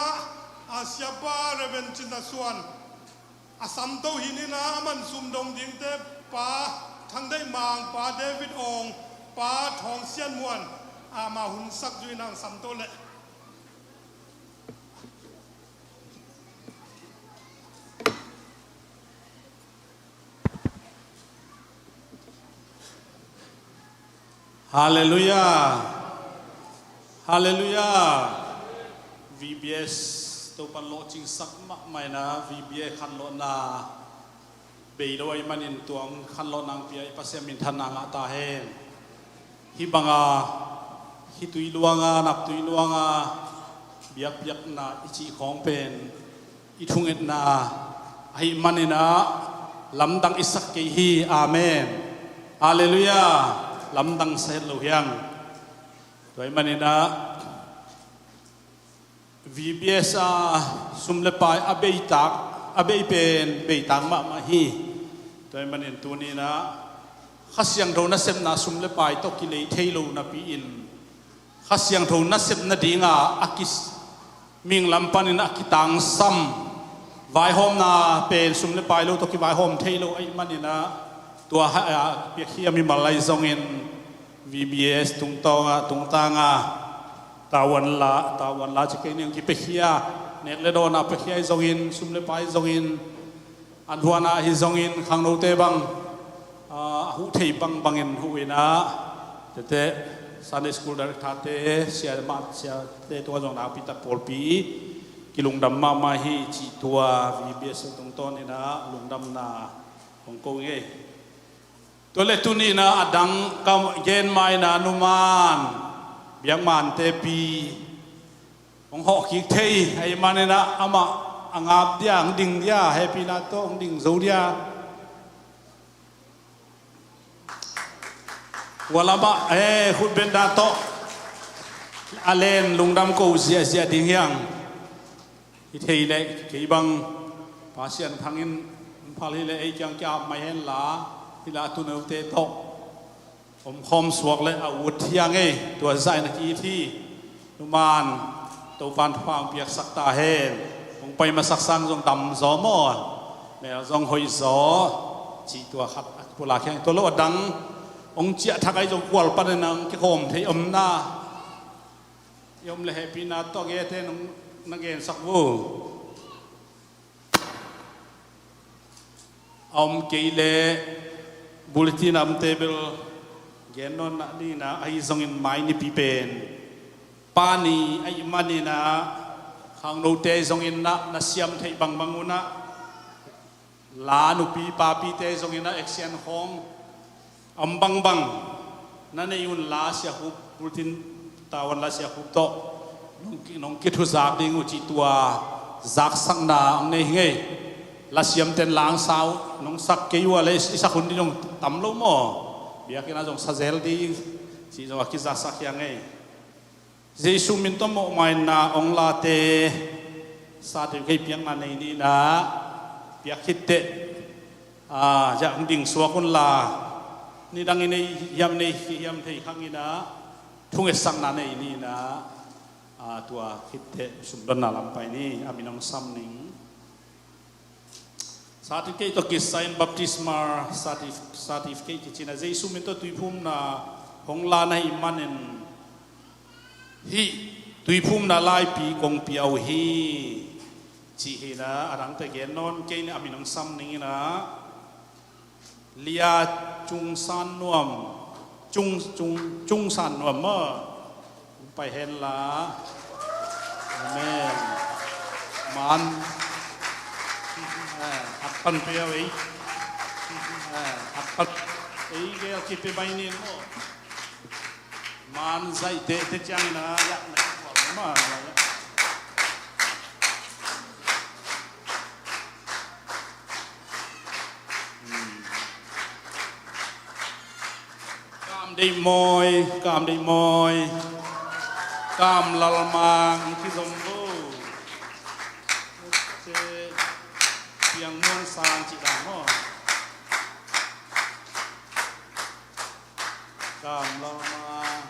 siapa Reverend Cin Na Suan a samto hi nina a man sumdong dingte pa Thang Deih Mang, pa David Ong, pa Thawng Sian Muan ama hunsak zuina ang samto leh Halleluiah. Halleluiah. V B S Topan lawhcingsak mahmah ina V B A khanlawhna bei lo ahih manin tuang khanlawhna ang pia i Pasian minthanna ngah ta hen. Hih banga hih tui luanga naptui luanga biakpiakna i cih khawng pen i thungetna ahih maninah lamdang i sak kei hi. Amen. Halleluiah. Lamdang sa het lo hiang. Tua ahih maninah V B S a sum le pai a beitak a bei pen beitak mahmah hi. Tua ahih manin tuninah Kha Siangtho nasepna sum le pai tawh kilei thei lo napi-in Kha Siangtho nasep nadinga a ki minglam panin a kitangsam vaihawmna pen sum le pai lo tawh kivaihawm thei lo ahih maninah tua piakhia mimal ahi zongin V B S tungtawnga tungtanga tavuan la tavuan la ci kei ning kipiakhia nek le dawnah piakhia ahi zongin sum le pai zongin an huanah ahi zongin khangnote bang a huh thei bangbangin huh inah tete Sunday School Director-te sia mah siate tua zong nakpi tak pawlpi kilungdam mahmah hi cih tua V B S tungtawn inah lungdamna hong ko ngei. Tua le tuninah a dang ka gen maina numan biakmante pi hong hawh kik thei ahih maninah amah a ngap dia hong ding dia hehpihna tawh hong ding zo dia. Kualamah eh khutbenda tawh a len lungdam ko ziahziah ding hiang. Hi thei leh kei bang Pasian thangin phal hileh ei kiang kia mai henla hila tuneute tawh omkhawm suak le a ut hiang ei tua zaina ki it hi. Numan Topan thupha ang piaksak ta hen. Hong pai masak sang zong dam zaw maw mel zong hoih zaw cih tua khat a kipulak hiang tua lo a dang hong ciah thak ahi zong kual panin ang kikhawm thei omna i om le hehpihna tawh gete nong na gensak vu. A om kei le bulletin a omte bel gen nawn nah nina ahi zongin mai nipi pen pani ahih maninah khangnote zongin nah na siam theih bangbang unah la nupi papite zongin a action khawng a om bangbang na nei unla siakhup bulletin tavuan la siakhup tawh nong ki- nong kithuzak ding uh cih tua zaksakna ang nei hi ngei. La siamten la ang sa uh nong sak kei uh a le i sak hun ding zong tam lo maw? Biakinn ah zong sa zel ding cih zong a kizaksak hiang ngei. Jesu min tawh mawhmaina ong late sate kei piakna nei nina piak khitteh a ziah hong ding suak unla nidang i nei hiam nei hiam thei khangina thungetsakna nei nina a A tua khitteh sumdonna lam pai ni, a min hong sam ning. Certificate tawh kisai in baptismal certif-, certificate kici na, Jesu min tawh tuiphumna hong la na hih manin hih tuiphumna laipi kong pia uh hi, cih hi na. A dangte gen nawn kei ni, a min hong sam ning in a. Lia Cung San Nuam, Cung, Cung, Cung San Nuam maw? Pai hen la. Amen. Man. Eh, hat pan pia ei. Eh, hat pan. Ei, gel kipe bai ni maw? Man zaih teh, teh ciangin a, yak na, ma, ma, yak. Hmm. Kam Deih Mawi, Kam Deih Mawi. Kam Lal Mang, kizom bo. Piang Muan Sang cih dan maw. Kam Lal Mang.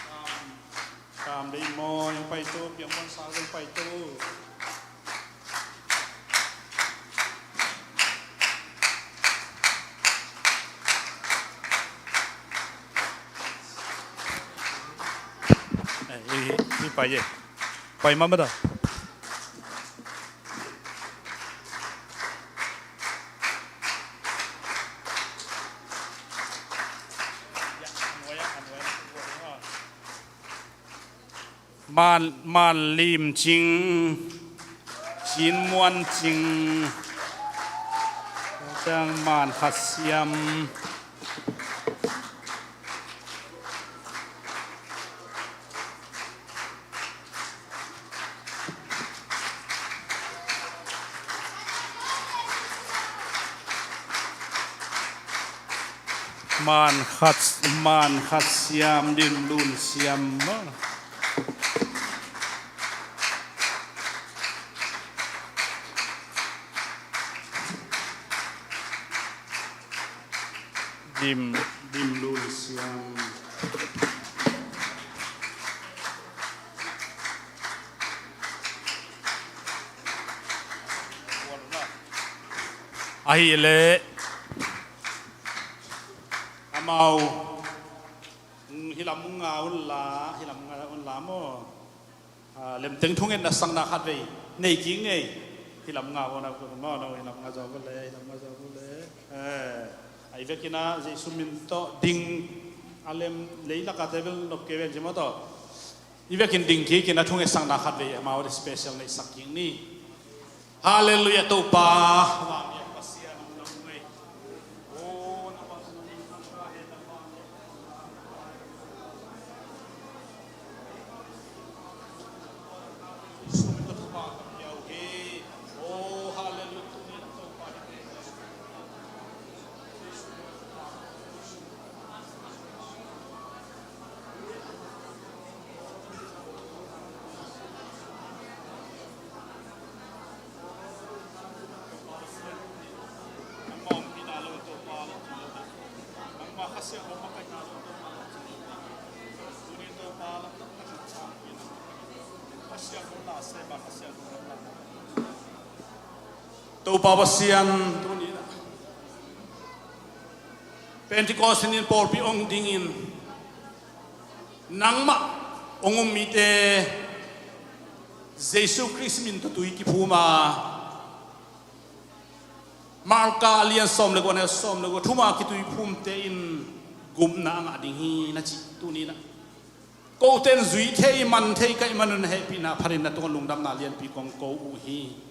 Kam, Kam Deih Mawi, pai tu, Piang Muan Sang, pai tu. Eh, i, i pai ye. Pai mah mah dah. Man, Man Lim Cing, Cin Muan Cing, Cang Man Khat Siam. Man Khat, Man Khat Siam, Dim Lun Siam. Dim, Dim Lun Siam. Ahih leh amau, mm, hih lam nga un la, hih lam nga un la maw. Ah, lemteng thungetna sakna khatvei nei kik ngei. Hih lam nga un la maw, hih lam nga zaw un le, hih lam nga zaw un le. Eh, a i vekin a Jesu min tawh ding a lem lei laka te bel nop kei ven ci maw tawh. I vekin ding kik in a thungetsakna khatvei amau te special neihsak kik ni. Halleluiah, Topa. Topa Pasian, tuni-in Pentecost ni-in pawlpi hong dingin nangmah hong um mite Jesu Khrist min tawh tui kiphum a, Marka a lian sawm le kua, a neu sawm le kua, thuma kituiphumte in gupna a ngah ding hi na ci. Tuni-in ah kote in zui thei, man thei ka hih manun hehpihna phatin na tungah lungdamna lianpi kong ko uh hi.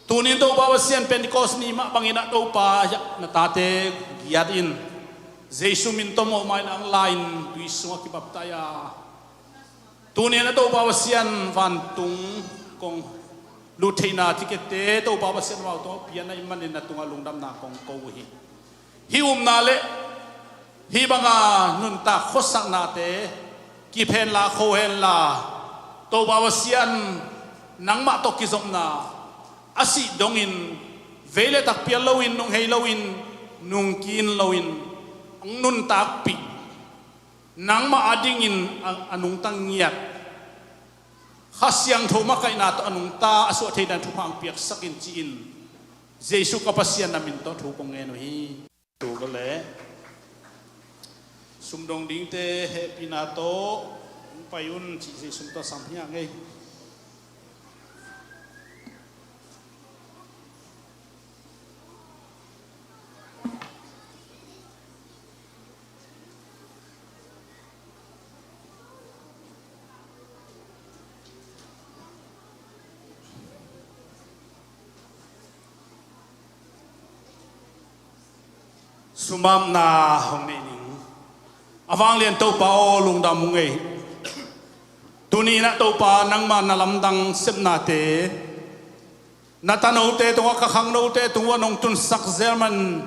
Tuni-in Topa Pasian, Pentecost ni mah bangin ah Topa, hiah na tate giat in Jesu min tawh mawhmaina hong la-in tui sungah kibaptai a, tuni-in ah Topa Pasian, vantung kong lut theihna tickette Topa Pasian, amau tungah pia na hih manin na tungah lungdamna kong ko uh hi. Hih upna le hih banga nuntak khuasaknate kiphenla kho henla, Topa Pasian, nangmah tawh kizopna a sih dongin vei le tak pial loin, nung hei loin, nungkin loin hong nuntakpih, nangmah adingin a, a nungta ngiat, Kha Siangtho makaihna tawh a nungta a suah thei dan thupha hong piaksak in ci-in Jesu ka Pasian na min tawh thu kong ngen uh hi. Tu ka leh sumdong dingte hehpihna tawh hong pai un ci Jesu tawh sam hi a ngei. Sumapna hong nei ning. A vanglian Topa aw, lungdam hong ngei. Tuni-in ah Topa, nangma na lamdang sepnate na tanote tungah, ka khangnote tungah nong tunsak zel man,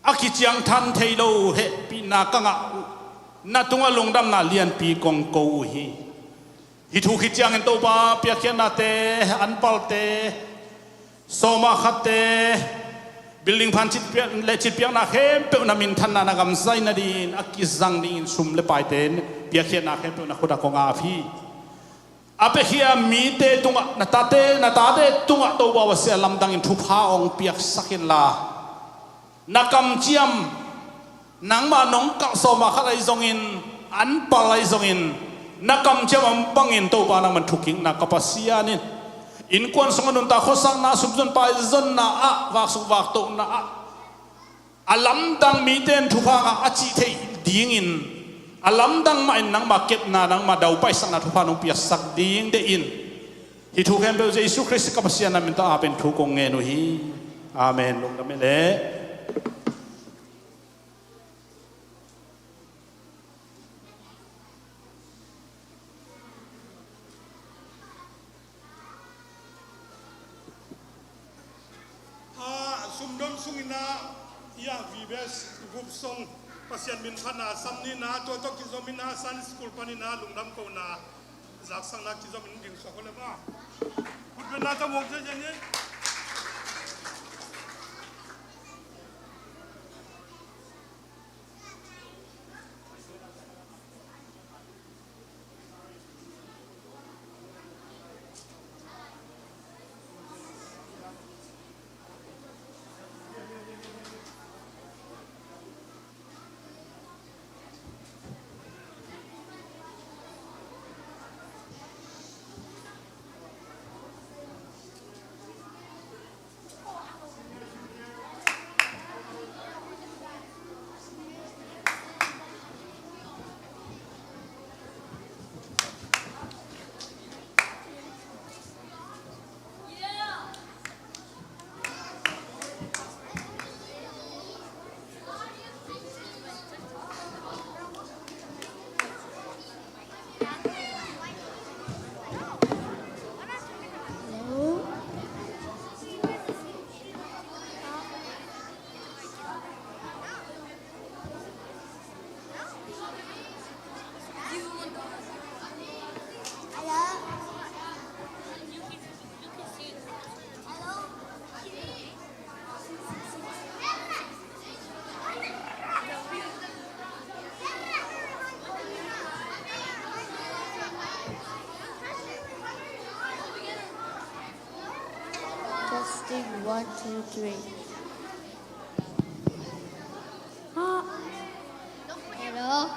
a kiciangthan thei lo hehpihna ka ngah uh na tungah lungdamna lianpi kong ko uh hi. Hih thu khit ciangin Topa, piakkhiatnate, anpalte, sawma khatte, building phan citpiak le citpiakna khempeuh na minthanna, na gamzai nadingin a kizang dingin sum le paite, piakkhiatna khempeuh na khut ah kong ap hi. A piakhia mite tungah, na tate, na tate tungah Topa aw, sia lamdangin thupha hong piaksak inla, na kamciam, nangmah nong kalh sawma khat ahi zongin, anpal ahi zongin, na kamciam a om bangin Topa nangman thukikna ka Pasian in, innkuan sungah nuntak khuasakna, sumzon paizonna ah, vaksuk vaktohna ah, a lamdang mite in thupha ngah a cih theih dingin, a lamdang mah in nangma kepna, nangma daupaisakna thupha nong piaksak ding deih in, hih thu khempeuh Jesu Khrist ka Pasian na min tawh apin thu kong ngen uh hi. Amen. Lungdam hi leh. A sumdon sungin ah, i ah V B S group song, Pasian min phatna sam nihna, tua tawh kizomin ah Sunday School panin ah lungdam kohna, zaksakna kizomin ding suak uh le maw. Khutbetna tawh muak ziahziah ni. Testing, one, two, three. Hello.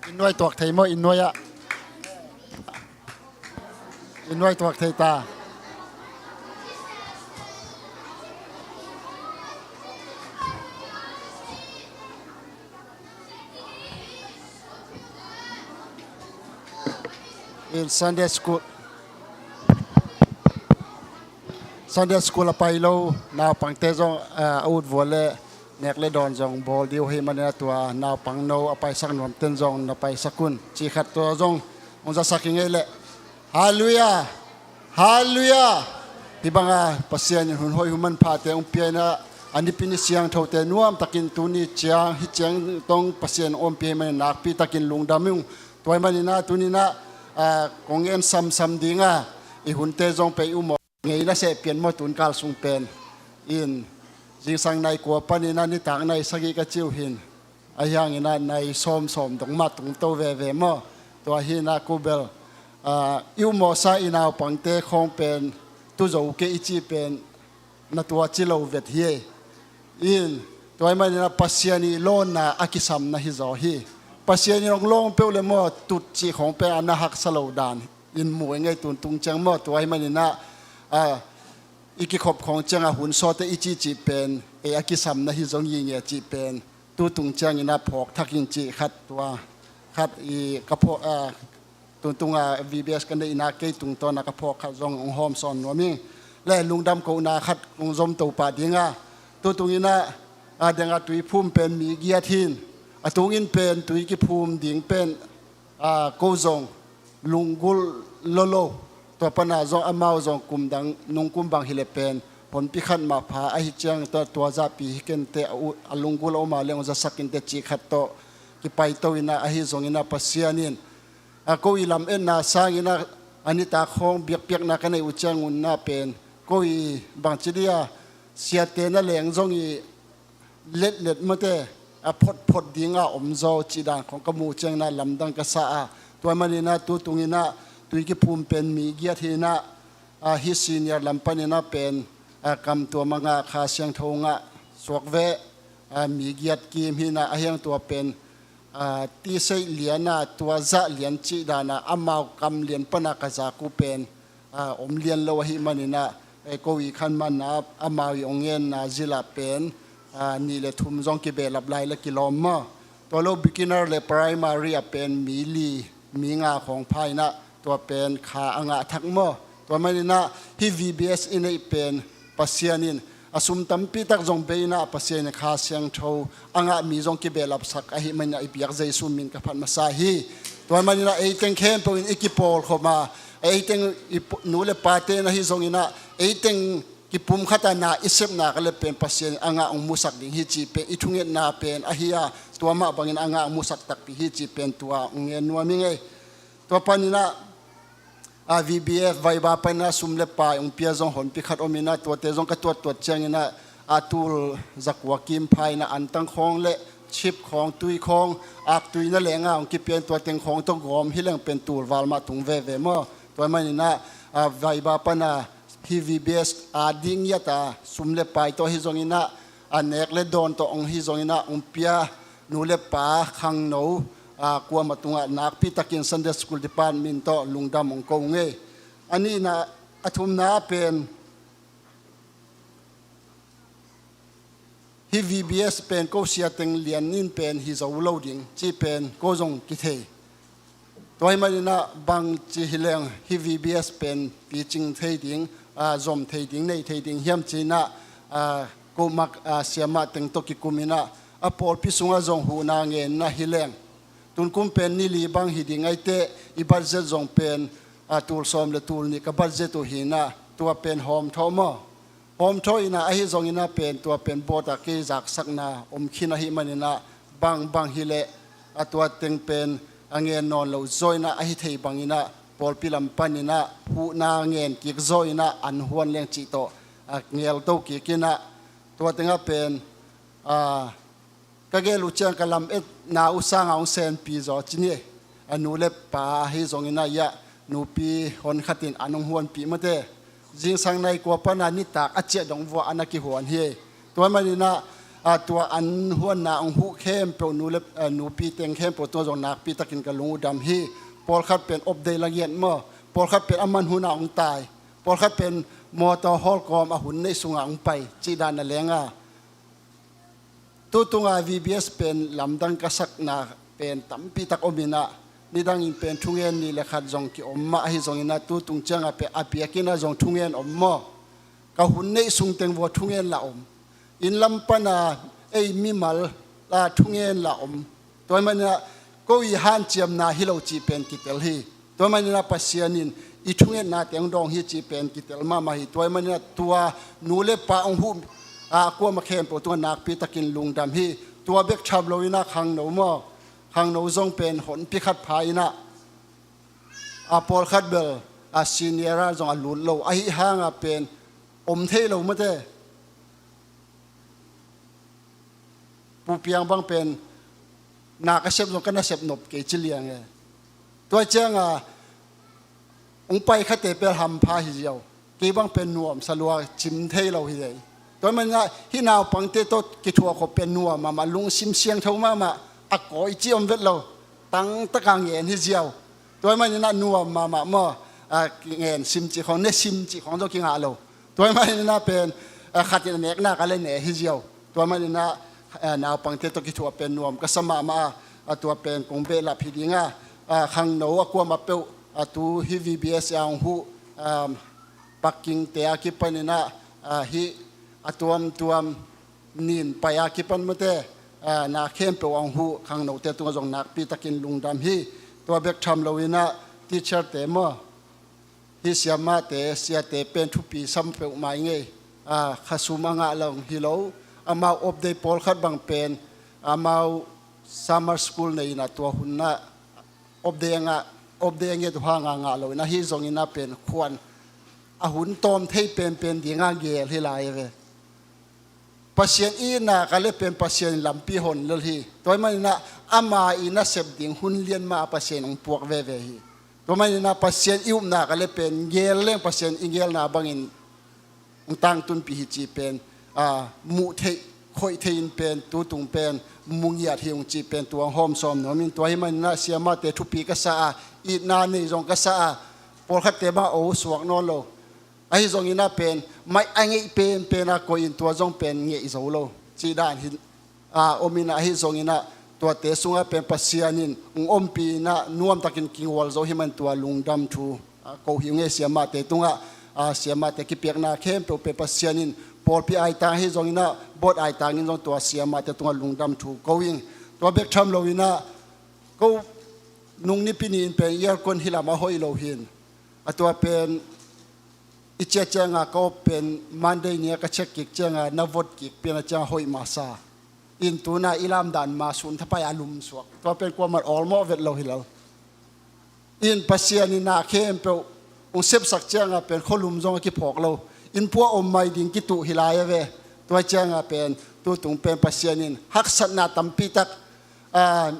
Inn nuai tuak thei maw, inn nuai ah? Inn nuai tuak thei ta. In Sunday school, Sunday school a pai lo naupangte zong, ah, a ut vua le nek le dawn zong bawl dih uh ahih manin ah tua naupang no a paisak nuamten zong na paisak un. Cih khat tua zong hong zasak hi ngei leh. Halleluiah! Halleluiah! Hih banga Pasian in hun hoih hun manphate hong pia in ah, a nipi ni siangthote nuamtakin tuni ciang, hih ciang tong Pasian hong ompih ahih manin nakpitakin lungdam ung. Tua ahih manin ah tuni in ah, ah, kong en samsam ding a, i hunte zong pei uh maw. Ngei na seh pian maw, tun kal sung pen. In, zingsang nai kua panin ah nitak nai sagih ka ci uh hi. Ahi hangin ah nai sawm sawm dong mah tungto veve maw. Tua hi in ah ko bel, ah, i uh mawhsa i naupangte khawng pen tu zo kei i cih pen na tua ci lo vet hi. In, tua ahih manin ah Pasian i lawnna a kisam na hi zaw hi. Pasian in hong lawng peuh le maw, tut cih khawng pen a na haksa lo dan in mu i ngei tun tung ciang maw. Tua ahih manin ah, ah, i kikhop khawng ciangah hun sawte i cihcih pen, ei a kisam na hi zong i nge cih pen tu tung ciangin ah phawk thak ing cih khat tua. Khat i ka phawk, ah, tun tunga V B S ka neihna kei tungtawn ah ka phawk khat zong hong hawm sawn nuam ing. Le lungdam kohna khat hong zom to pah ding a, tu tungin ah, ah, deng a tui phum pen mi giat hi in, a tungin pen tui kiphum ding pen, ah, ko zong lunggulh lolo. Tua pana zong amau zong kum dang nungkum bang hi le pen honpi khat mah pha ahi ciang tua, tua zahpi hi kenteh, a u-, a lunggulh a om a leng zasak inteh cih khat tawh kipaito in ah, ahi zongin ah Pasian in, a, ko i lametna sangin ah a nitak khawng biakpiakna ka neih uh ciangun ah pen ko i bangci dih a, siate na leng zong i letlet mate, a photphot dinga om zaw cih dan khawng ka muh ciangin ah lamdang ka sa a. Tua ahih manin ah tu tungin ah tui kiphum pen mi giat hi in ah, a, hih senior lam panin ah pen, a, kam tua manga Kha Siangtho ngah suak ve, a, mi giat kim hi in ah, ahi hang tua pen, a, tiseih lian a tua zah lian cih dan a amau kam lian pana ka zak uh pen, a, om lian lo ahih manin ah, e, ko i khan man ah amau i hong ngenna zil ah pen, a, nih le thum zong kibehlap lai le kilawm maw. Tua lo beginner le primary ah pen mi li, mi nga khawng pha in ah tua pen kha a ngah thak maw. Tua manin ah hih V B S i neih pen Pasian in a sum tampi tak zong bei in ah Pasian in Kha Siangtho a ngah mi zong kibehlap sak ahih manin ah i biak Jesu min ka phat masa hi. Tua manin ah eiteng khempeuh in i kipawlkhop a, eiteng i pu-, nu le pate in ahi zongin ah eiteng kipumkhat a na i sepna ka le pen Pasian in a ngah hong musak ding hi cih pen i thungetna pen ahi a, tua mah bangin a ngah hong musak takpi hi cih pen tua hong ngen nuam hi ngei. Tua panin ah, a, V B F Viber panin ah sum le pai hong pia zong honpi khat om in ah, tuate zong ka tuattuat ciangin ah, a, tul zakua kim pha in ah antang khawng le chip khawng, tui khawng, aktui na leng a hong kipia in tua teng khawng tawh gawm hi leng pen tul val mah tung veve maw. Tua manin ah, a, Viber pan a hih V B S a ding ngiat a sum le pai tawh ahi zongin ah, a nek le dawn tawh hong hi zongin ah hong pia nu le pa khangno, a, kuamah tungah nakpi takin Sunday School Department tawh lungdam hong ko ngei. A nihna, a thumna pen hih V B S pen ko sia teng lian in pen hi zo lo ding cih pen ko zong kithei. Tua ahih manin ah bangci hi leng hih V B S pen picing thei ding, a, zom thei ding, nei thei ding hiam ci-in ah, a, ko mak, a, siamah teng tawh kikum in ah, a, pawlpi sungah zong huhna ngen in ah hi leng tun kum pen ni li bang hi ding ahih teh i budget zong pen, a, tul sawm le tul nih ka budget uh hi in ah tua pen hawmthawh maw. Hawmthawh in ah ahi zongin ah pen tua pen board ah kei zaksakna om khin ahih manin ah bangbang hi leh a tua teng pen a ngen nawn lo zaw in ah ahi thei bangin ah pawlpi lam panin ah huhna ngen kik zaw in ah an huan leng cih tawh a ngelto kik in ah tua tengah pen, a, ka gel uh ciang ka lametna uh sangah hong senpi zaw ci ni. A nu le pa ahi zongin ah, ia, nupi hon khat in an hong huanpih mate. Zingsang nai kua pan a nitak a ciah dong vua an a kihuan hi. Tua manin ah, a tua an huanna hong huh khempeuh, nu le, a, nupi teng khempeuh tungah zong nakpi takin ka lung uh dam hi. Pawlkhat pen update la ngiat maw, pawlkhat pen a man hunah hong tai, pawlkhat pen mawtaw hawlkawm a hun neih sungah hong pai cih dan a leng a. Tutunga V B S pen lamdang ka sakna pen tampitak om inah, nidangin pen thungen ni le khat zong ki om mah ahi zonginah, tutung ciangah pen a piakinah zong thungen om maw? Ka hun neih sung teng vua thungen la om. Inn lam pana ei mimal la thungen la om. Tua hi maninah ko i hanciamna hi lo cih pen kitel hi. Tua hi maninah Pasian in i thungetna teng dawng hi cih pen kitel mahmah hi. Tua hi maninah tua nu le pa hong huh a kuamah khempeuh tungah nakpi takin lungdam hi. Tua bek tham loinah khangno maw, khangno zong pen honpi khat pha inah, a pawlkhat bel a senior ah zong a lut lo ahi hangah pen om thei lo mate. Pu Piang bang pen na ka sep zong ka nasep nop kei ci liang e. Tua cianga hong pai khate pel hampha hi ziau. Kei bang pen nuam salua cim thei lo hi dei. Tua hi maninah hih naupangte tawh kithuah khop pen nuam mahmah, lungsim siangtho mahmah, a kawi ci om vet lo. Tangtaka ngen hi ziau. Tua hi maninah nuam mahmah maw, a, ngen sim cih khawng, ne sim cih khawng zong kingah lo. Tua hi maninah pen, a, khatin a neknak a le ne hi ziau. Tua hi maninah, a, naupangte tawh kithuah pen nuam ka sa mahmah a, a tua pen kong behlap hi dinga, a, khangno a kuamah peuh, a tu hi V B S a hong huh, a, pakkingte a kipaninah, a, hih a tuamtuam nin pai a kipan mate, a, na khempeuh a hong huh khangnote tungah zong nakpi takin lungdam hi. Tua bek tham loinah teacher-te maw, hih siamahte, siate pen thupi sam peuhmah i ngei. A, khasum a ngah lo hi lo. Amau off day pawlkhat bang pen amau summer school nei inah tua hunah off day a ngah, off day a nget uh hanga ngah loinah, ahi zonginah pen khuan a hun tawm thei penpen dinga gel hi lai a ve. Pasian i itna ka le pen Pasian in lampi hon lel hi. Tua hi maninah ama i nasep ding hun lian mah a Pasian hong puak veve hi. Tua hi maninah Pasian i upna ka le pen gel leng Pasian i gelna bangin hong tangtunpih hi cih pen, a, muh theih, khoih theih in pen, tutung pen mu ngiat hi ung cih pen tua hong hawm sawm nuam in. Tua hi maninah siamahte thupi ka sa a, itna nei zong ka sa a, pawlkhatte bang a o suak nawn lo. Ahi zonginah pen mai a ngeih penpen a koih in tua zong pen ngeih zo lo cih dan hi, a, om inah, ahi zonginah tuate sungah pen Pasian in hong ompih inah nuamtakin kingual zo hi man tua lungdam thu, a, ko hi ung e. Siamahte tungah, a, siamahte kipiakna khempeuh pen Pasian in pawlpi aitang ahi zonginah board aitang in zong tua siamahte tungah lungdam thu ko ing. Tua bek tham loinah ko nung nipi ni-in pen aircon hi lam a hoih lo hin, a tua pen i ciah cianga ka op pen Monday ni-a ka check kik cianga na vot kik pian a cianga hoih masa. In tuna i lamdan ma sun thapai a lum suak. Tua pen kuamah awlmawh vet lo hi lo. In Pasian in na khempeuh hong sepsak cianga pen khualum zong a kiphawk lo. Inn pua om mai ding kituh hi lai a ve. Tua cianga pen tutung pen Pasian in haksatna tampi tak, a,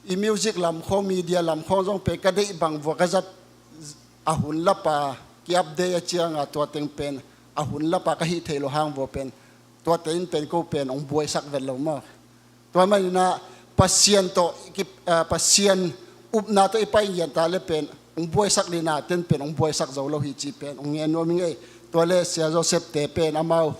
i music lam khawng, media lam khawng zong pen ka deih bang vua ka zat a hun lapa ki-update a cianga tua teng pen a hun lapa ka hih theih loh hang vua pen tuate in pen ko pen hong buaisak vet lo maw? Tua maninah Pasian tawh ki, ah, Pasian upna tawh i pai ngian ta le pen hong buaisak lina ten pen hong buaisak zo lo hi cih pen hong ngen nuam ing ei. Tua le Sia Joseph te pen amau,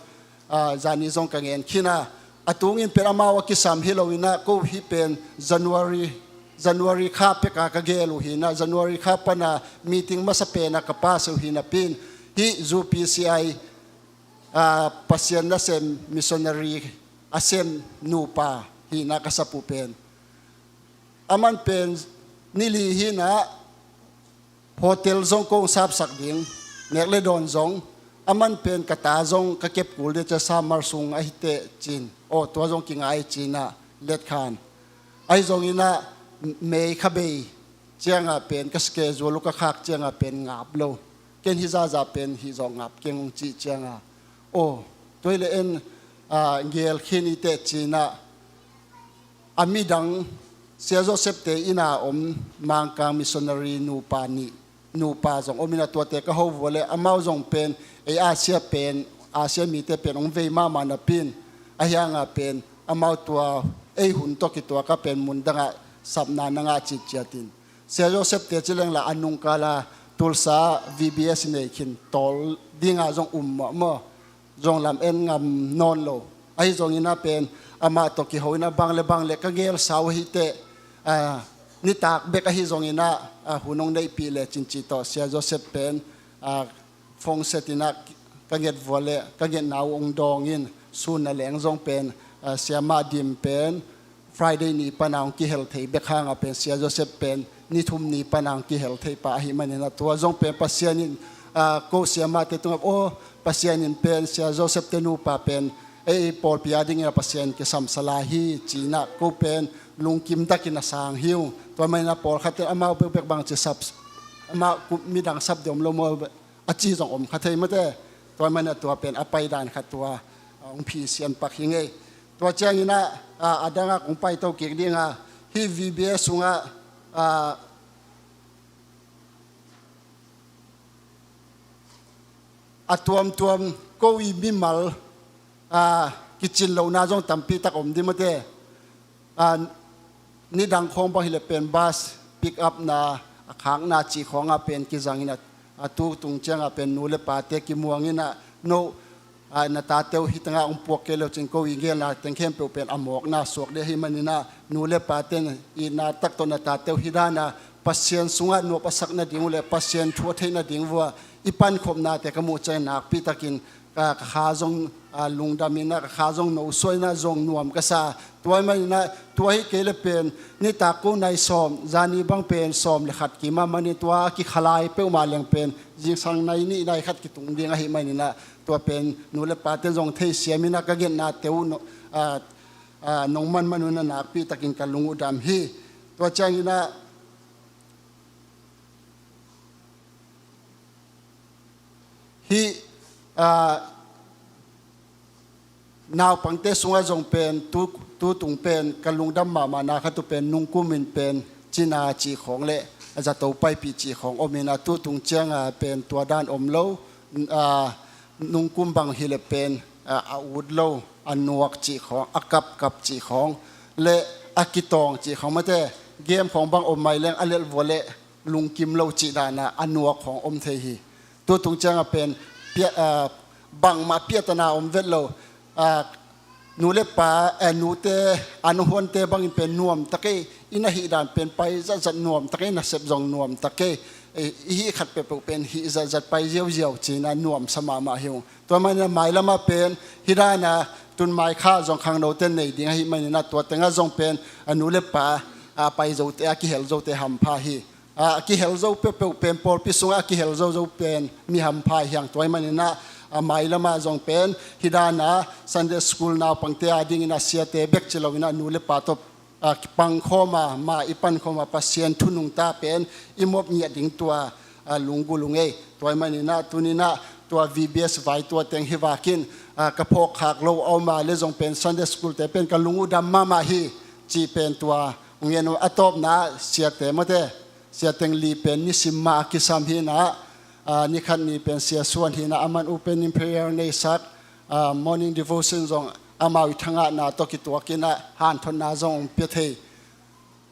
ah, zani zong ka ngen khin a, a tungin pen amau a kisam hi loinah ko hi pen January, January kha peka ka gel uh hinah, January kha pana meeting masa pena ka pass uh hinah pin hih U P C I, ah, Pasian nasem missionary a sem nupa hinah ka sap uh pen. Aman pen nili hinah hotel zong kong sapsak ding, nek le dawn zong, aman pen ka ta zong ka kep kul ding cia summer sung ahi teh cin. Aw, tua zong kingai cinah let khan. Ahi zonginah May kha bei ciangah pen ka schedule uh ka khak ciangah pen ngap lo. Ken hi zaza pen hih zawh ngap keng ung cih ciangah, aw, tua hi le en, ah, gel khin i teh cinah a midang Sia Joseph te ina om Mangkang missionary nupa nih, nupa zong om inah tuate ka ho vua le amau zong pen ei Asia pen, Asia mite pen hong vei mahmah napin Ahi hangah pen amau tua ei hun tawh kituak a pen mundangah sapna na ngah citciat in, Sia Joseph teci lengla a nungkala Tulsa V B S i nei khin tawl dinga zong um mawh maw, zong lam en ngam nawn lo. Ahi zongin a pen amah tawh kiho in a bang le bang le ka gel sau ahi teh, a, nitak bek ahi zongin a, a, hun hong neihpih le cin cih tawh Sia Joseph pen, a, phone set in a ka nget vua le ka ngetna uh hong dawng in, sun na leng zong pen, a, siamah dim pen Friday ni pana hong kihel thei bek hangah pen Sia Joseph pen ni thum ni pana hong kihel thei pa ahih manin a tua zong pen Pasian in, a, ko siamahte tungah, aw, Pasian in pen Sia Joseph te nupa pen ei pawlpi a dingin a Pasian kisam sa lai hi ci-in a ko pen lungkim takin a sang hi ung. Tua manin a pawlkhat in amau bekbek bangci sap, amau midang sap deuh om lo maw a ci zong om kha thei mate. Tua manin a tua pen a paidan khat tua, a, hong phisian pak hi ngei. Tua ciangin a, a, a dangah kong paito kik ding a, hih V B S sungah, a, a tuamtuam ko i mimal, a, kicin lohna zong tampi tak om ding mate. A, nidang khawng bang hileh pen bus pick up na, a khakna cih khawngah pen kizangin a, a tu tung ciangah pen nu le pate kimuangin a, no, a, na tate uh hi tangah hong puak kei lo cin ko i gelna teng khempeuh pen a mawkna suak ding ahih manin a nu le pate in itna tak tawh na tate uh hi dan a Pasian sungah nuam a sak nading uh le Pasian thu a theih nading vua i pankhopnate ka muh ciang nakpi takin ka, ka kha zong, a, lungdam in a, ka kha zong nosuah in a zong nuam ka sa. Tua ahih manin a tua hi kei le pen nitak ko nai sawm, zani bang pen sawm le khat kim a manin tua a kikhalai peuhmah leng pen zingsang nai nih nai khat kitung ding ahih manin a tua pen nu le pate zong theisiam in a ka ngetnate uh no, a, a, nong manman un a nakpi takin ka lung uh dam hi. Tua ciangin a hih, a, naupangte sungah zong pen tu, tu tung pen ka lungdam mahmahna khat uh pen nungkum in pen cina cih khawng le zato paipih cih khawng om in a tu tung ciangah pen tua dan om lo, a, nungkum bang hileh pen, a, a ut lo, a nuak cih khawng, a kapkap cih khawng le a kitawng cih khawng mate, game khawng bang om mai leng a lelh vua le lungkim lo cih dan a a nuak khawng om thei hi. Tu tung ciangah pen pia, a, bangmah piatana om vet lo. A, nu le pa, a, nute, a nuhuante bangin pen nuam tak ei, i na hih dan pen pai zatzat nuam tak ei, na sep zong nuam tak ei, i, i hih khat peuhpeuh pen hih zatzat pai ziauziau ci-in a nuamsa mahmah hi ung. Tua manin a mailamah pen hih dan a tun mai kha zong khangnote nei ding ahih manin a tua tengah zong pen a nu le pa, a, pai zote, a kihel zote hampha hi. A, a kihel zo peuhpeuh pen pawlpi sungah a kihel zozo pen mi hampha hi hang. Tua ahih manin a, a, mailamah zong pen hih dan a Sunday school naupangte a dingin a siate bek ci loin a nu le pa tawh, a, pangkhawm a, ma i pankhawm a Pasian thu nungta pen i mawk ngiat ding tua, a, lunggulh uh ngei. Tua ahih manin a tuni-in a tua V B S vai tua teng hi vakin, a, ka phawkkhak lo a om a le zong pen Sunday school te pen ka lung uh dam mahmah hi cih pen tua hong ngen uh. A tawpna siate mawte, sia teng li pen nisim mah a kisam hi-in a, a, ni khat ni pen sia suan hi-in a, aman opening prayer nei sak, a, morning devotion zong amau i thangahna tawh kituakin a, hanthotna zong hong pia thei.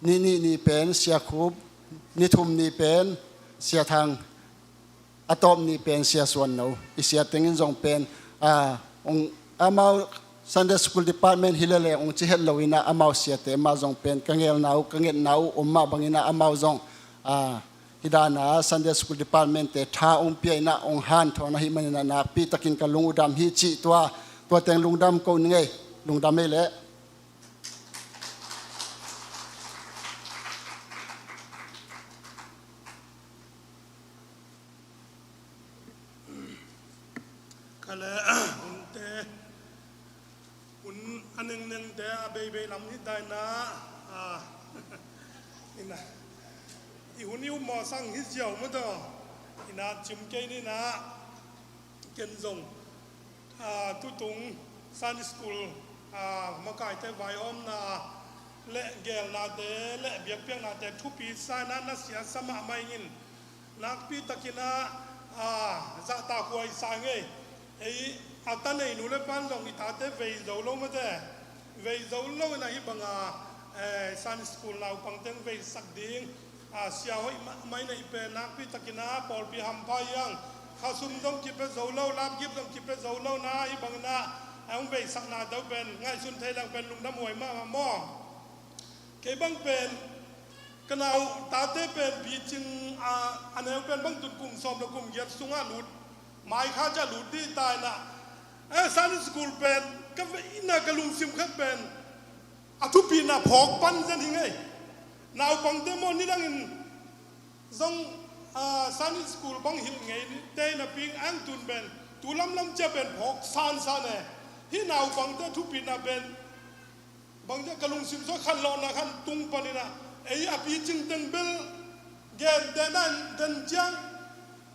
Ni nih ni pen sia Khup, ni thum ni pen sia Thang, a tawp ni pen sia Suan No, i sia tengin zong pen, a, hong, amau Sunday School Department hi lele hong ci het loin a, amau siate mah zong pen ka ngelna uh, ka ngetna uh om mah bangin a, amau zong, a, hih dan a Sunday School Department te tha hong pia in a, hong hanthawn ahih manin a nakpi takin ka lung uh dam hi cih tua, tua teng lungdam ko ning ei, lungdam ei leh. Ka le, hunte, hun a nengnengte a beibei lam hi ta in a, a, in a, i hun i upmawh sang hi ziau maw taw, in a cim kei ni in a, ken zong, a, tutung Sunday School, a, makaite vaihawmna le gelnate le biakpiaknate thupi sa in a, na siatsa mahmah ing in, nakpi takin a, a, zahtakhuai sa ing ei. Ei A ta nei nu le pan zong i tate vei zo lo mate. Vei zo lo in a hih banga, eh, Sunday school naupang teng veisak ding. A sia hoih mahmah in a i pen nakpi takin a pawlpi hampha hiang. Khasum zong kipia zo lo, lapkip zong kipia zo lo na hih bangin a, a hong veisakna deuh pen ngaihsun thei leng pen lungdam huai mahmah maw? Kei bang pen ka nau tate pen picing a, a neu pen bang tun kum sawm le kum giat sungah lut, mai kha ciah lut dih ta in a, eh, Sunday school pen ka vei in a ka lungsim khat pen a thupina phawk pan zen hi ngei. Naupangte maw nidangin zong, ah, Sunday school bang hilh ngei te in a ping ang tun pen tu lamlam cia pen phawk sansan e. Hih naupangte thupina pen bang cia ka lungsim sua khanlawhna khan tung panin a, ei a picing teng bel gente nan den ciang,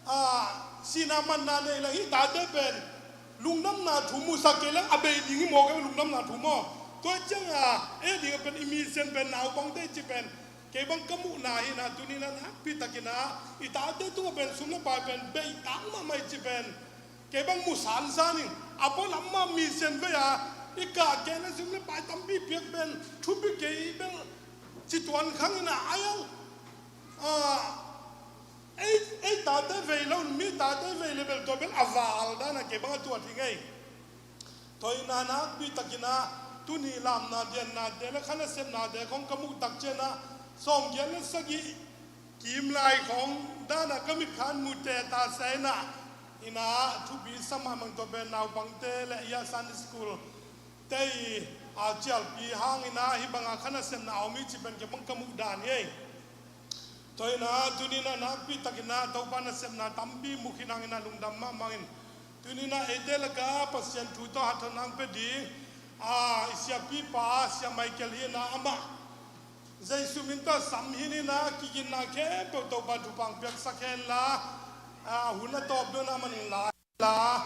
ah, sihna manna nei la hih tate pen lungdamna thu musak kei leng a bei ding hi maw, kei lungdamna thu maw? Tua ciang a, eh, ding a pen i misian pen naupangte ci pen kei bang ka muhna hi na, tuni na nakpi takin a i tate tungah pen sum le pai pen bei tang mahmah i ci pen kei bang mu sansan in a pawl lam mah misian vei a i kah kei na sum le pai tampi piak pen thupi kei bel ci tuan khang in a ai ang. Ah, ei, ei tate vei lo, mi tate vei le bel tua bel a val dan a kei bang a tuat hi ngei. Tua in a nakpi takin a tuni lamna dianna te le kha nasepna te khong ka muh tak ciang a sawm giat le sagih kim lai khong dan a ka mit khan mu te ta sa in a, in a thupi sa mahmah tua pen naupangte le i a Sunday school te i a cialpi hang in a hih banga kha nasepna a om hi ci pen kei bang ka muh dan hi. Tua in a tuni na nakpi takin a Topa nasepna tampi mu khin hang in a lungdam mahmah in. Tuni na eite laka Pasian thu tawh hathawn hang pia ding a i siapipa Sia Michael hi in a amah Jesu min tawh sam hi in a kiginna khempeuh Topa thupha piaksak hen la, a hun a tawp dun a man la. La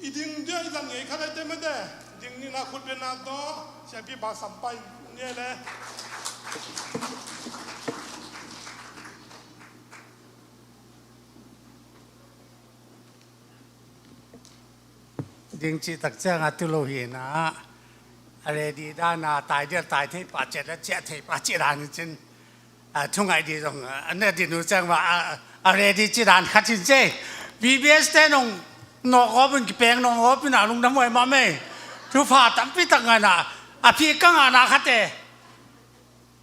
i ding dia i zan ngei khat aite mate. Ding ni na khut bia na tawh siapipa sam pai nge le. Ding cih tak ciang a tu lo hi na a ready dan a tai dia tai thei pa ciat a ciah thei pa ciat dan cin. A, thungai di zong, a, a ne di nu ciang va, a, a ready ci dan khat in ce. B B S te nong, nong hop in kipeng nong hop in a lungdam huai mah mei. Thupha tampi tak ngai na, a phi ka ngah na khat e.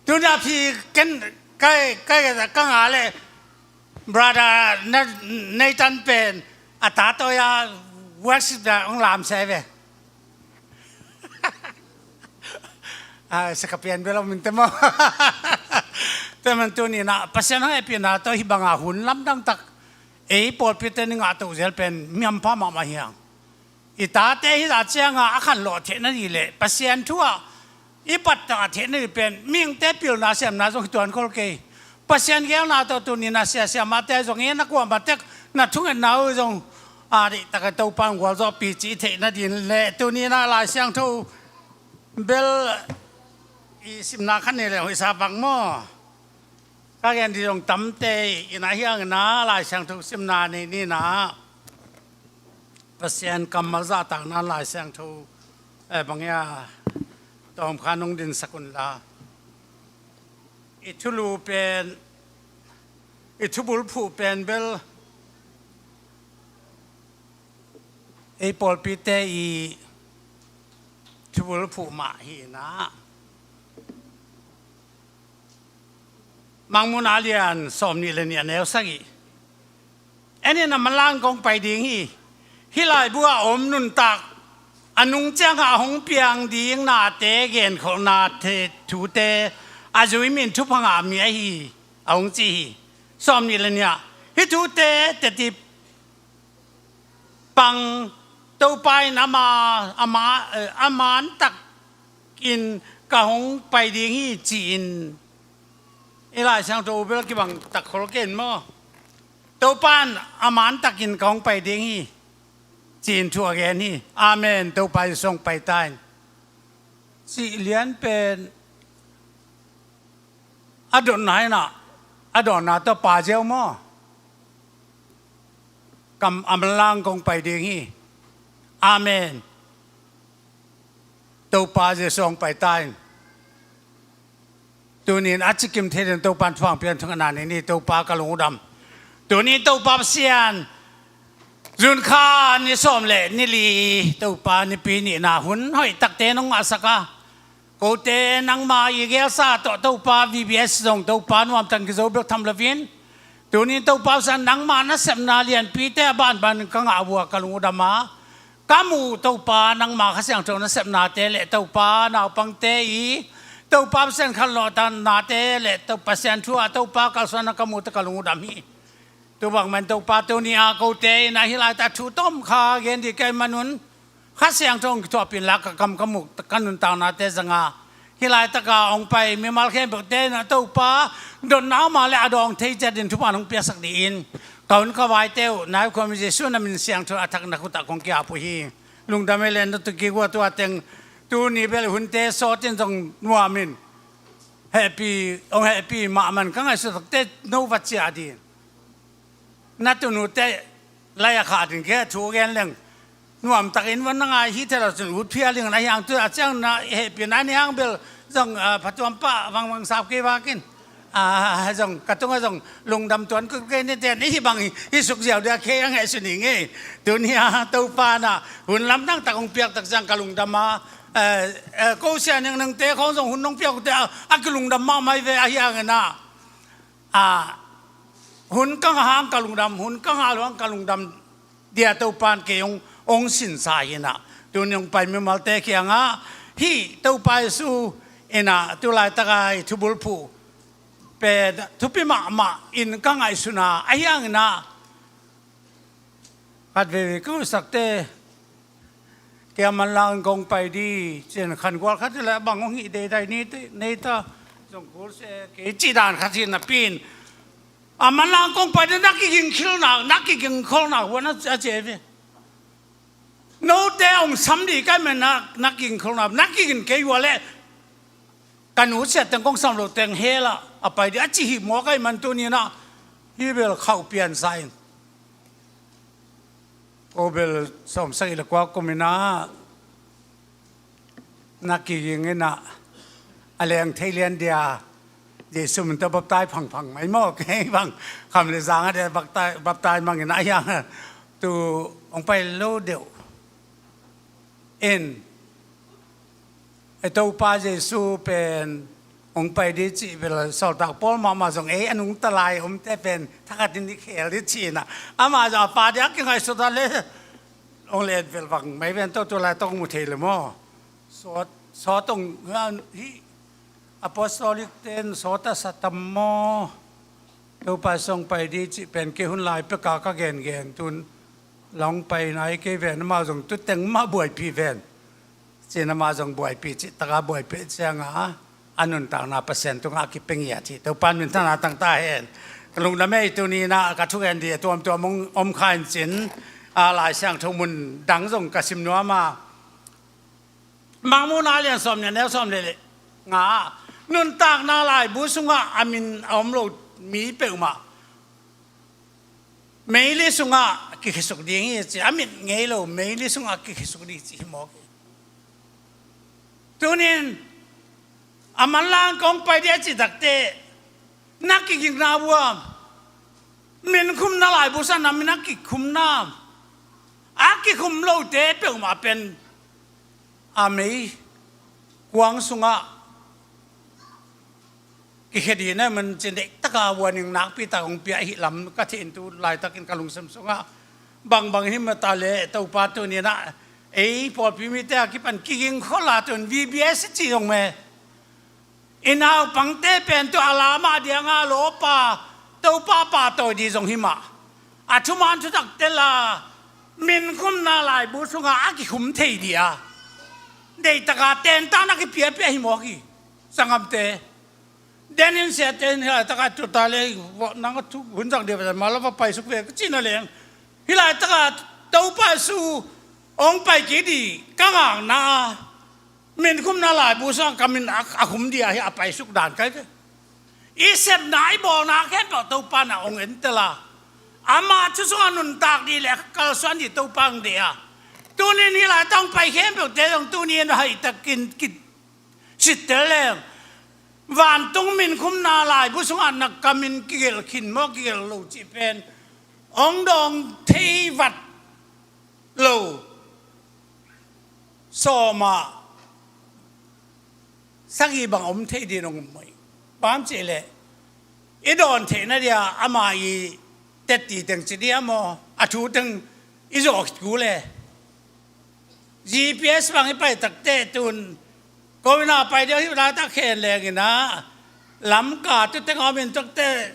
Tuni a phi ken, kai, kai ka ngah le, brother Na-, Nathan pen, a ta tawh a worship da ong lam se ve. A, sakapian bel om in te maw. Tua man tuni na Pasian hong hehpihna tawh hih banga hun lamdang tak ei pawlpite nih ngah to zel pen mi hampha mahmah hi hang. I tate hi zah cianga a khanlawh theihna dih leh Pasian thu ah i pattah theihna dih pen mihingte pilna siamna zong hi tuan khol kei. Pasian geelna tawh tuni na sia siamahte zong hi na kuamah tek na thungetna uh zong a deihtak a Topa in gualzawhpih cih i theihna dih leh tuni na Lai Siangtho bel i simna khan ni le hoih sa bang maw? Ka gen dih zong tamte i na hiang na Lai Siangtho simna nei ni na Pasian kammal zahtakna Lai Siangtho, eh, bang ia tawm kha nong dinsak un la. I thulu pen, i thubulphuh pen bel ei pawlpite i thubulphuh mah hi na. Mangmuhna lian sawm nih le nih a neu sagih. En in a manlang kong pai ding hi. Hih laibu a om nuntak a nung ciangah a hong piang ding nate genkholhna thute a zui min thupha ngah mi ahi a hong ci hi. Sawm nih le nih ah hih thute teti pang Topa in ama, ama, eh, a mantak in ka hong pai ding hi ci-in i Lai Siangtho bel kibang tak khol ken maw? Topa in a mantakin ka hong pai ding hi ci-in thu a gen hi. Amen. Topa Jesu hong pai ta in. Cih lian pen a dotna in a, a dawnna tawh pa ziau maw? Kam a manlang kong pai ding hi. Amen. Topa Jesu hong pai ta in. Tunin a cikim thei den Topa in thupha piak thungetna nei ni. Topa ka lungdam. Tunin Topa Pasian, June kha ni sawm le ni li, Topa nipi nihna hun hoih takte nong ngahsak a, kote nangma i gelsa tawh Topa V B S zong Topa nuamtak kizo bek tham loin, tunin Topa Pasian nangma nasepna lianpite a banban ka ngah uh a ka lungdam a, ka muh Topa nangma Kha Siangtho nasepnate le Topa naupangte i Topa Pasian khanlawhtanate le Topa Pasian thu a Topa kalsuanna ka muh teh ka lungdam hi. Tua bang man Topa tuni a kote in a hih laitak thu tawm kha gen ding ka hih manun Kha Siangtho hong kithuahpih in la ka kam ka muk ka nuntaknate zang a, hih laitak a hong pai mimal khempeuhte in a Topa dotna om a le a dawng thei ciat in thupha hong piaksak dingin ka hun ka vaite uh nai khua mi Jesu na min siangtho a thak na khut ah kong ki-ap uh hi. Lungdam ei le na tu kik uh a tua teng tuni bel hunte sawt in zong nuam in hehpih hong hehpih mahmah in ka ngaihsut takte no va ciah ding. Na tunute lai a kha ding ke thu gen leng nuamtakin van na ngai hi thei lo cun ut phial ding na hiang tu a ciang na hehpihna ni hang bel zong, ah, phatuam pah vangvang sap kei vakin, ah, zong ka tungah zong lungdam tuan kul kei ni ten i hi bang hi suk ziau dia kei a ngaihsun hi ngei. Tuni a Topa na hun lamdang tak hong piak tak ciang ka lungdam a, eh, eh, ko sia neng nengte khawng zong hun hong piak uh te a, a kilungdam mahmah hi ve a hiang in a. A, hun ka ngah hang ka lungdam, hun ka ngah lo hang ka lungdam dia Topa in kei hong, hong sinsa hi in a. Tuni hong pai mimalte kiangah hih Topa Jesu in a tu laitak a i thubulphuh pen thupi mahmah in ka ngaihsun a, a hiang in a khat veve ka huhsakte kei a manlang kong pai di cin khangual khat le bang hong hih deidai ni te nei ta zong kul se kei ci dan khat hi napi in a manlang kong pai di na kiging khilna na kiging kholna huan a cia ve. Note hong sam di kai men na na kiging kholna na kiging kei hua le ka nu sia teng kong sam lo teng hela a pai di a ci hi maw kai man tuni na hi bel khauh pian sa in. Ko bel sawmsagih le kua kum in a na kiging in a a leng thei lian dia Jesu min tawh baptai phangphang mai maw kei bang kham le zang a dia baptai, baptai mang in a hiang tu hong pai lo deuh in. E Topa Jesu pen hong pai di cih bel sawltak pawl mahmah zong ei a nungta lai omte pen thakhat in i khel di cihna amah zong a pa di a kingaihsut a le hong let vel vang mai ven tawh tu lai tawh hong mu thei le maw? Sawt, sawt hong hi apostolic ten sawt a sa tam maw? Topa song pai di cih pen kei hun lai peka ka gengen tun long pai nai kei ven amah zong tu teng mah buaipi ven. Cin amah zong buaipi cih taka buaipi cianga a nuntakna Pasian tungah a kipia ngiat hi. Topan min thana tangta hen. Ka lungdam ei tuni na ka thugen di a tuamtuam om, om kha in cin a Lai Siangtho mun dang zong ka sim nuam a Mangmuhna lian sawm nia neu sawm le le nga nuntakna laibu sungah a min a om lo mi peuhmah meili sungah kikhesuk ding hi ci a mit ngei lo meili sungah kikhesuk ding ci hi mawk hi. Tunin a manlang kong pai dia ci takte na kigingna buam min khumna laibu sana min a kikhumna a kikhum lote peuhmah pen a mei kuang sungah kikhia dina man cin deih taka warning nakpi tak hong pia ahi lam ka theih in tu laitakin ka lungsim sungah bangbang hi mata le Topa tuninah ei pawlpi mite a kipan kiging khol a tun V B S ci zong me i naupangte pen tu a lamah dianga lawpa Topa pahtawi di zong hi mah a thuman thutak tel a min khumna laibu sungah a kikhum thei di a deihtaka tentana kipiapia hi mawk hi. Sangamte denin siate in hi laitaka tuta le nang a thu hun zak dia mala va paisuk ve ka cina leng hi laitaka Topa Jesu hong pai kik di ka ngakna a min khumna laibu sungah ka min a, a khum dia hi a paisuk dan kai ve. I sepna i bawlna khempeuh Topa na hong entel a ama thu sungah nuntak di le kalsuan di Topa hong deh a Tunin hih laitak hong pai khempeuhte zong tunin a hoihtakin kisitter leng, vantung minkhumna laibu sungah na kamin kigelh khin maw, kigelh lo cih pen hong dawng thei vat lo. Sawmah sagih bang om thei ding hong um hi. Bang hang hiam cih leh i dawn theihna dia ama i tetti teng ci dia maw, a thu teng i zawh khit kul e. G P S bang i pai takteh tun, ko-in a pai dia hih laitak khen leng in ah, Lamka tu teng a om in takteh,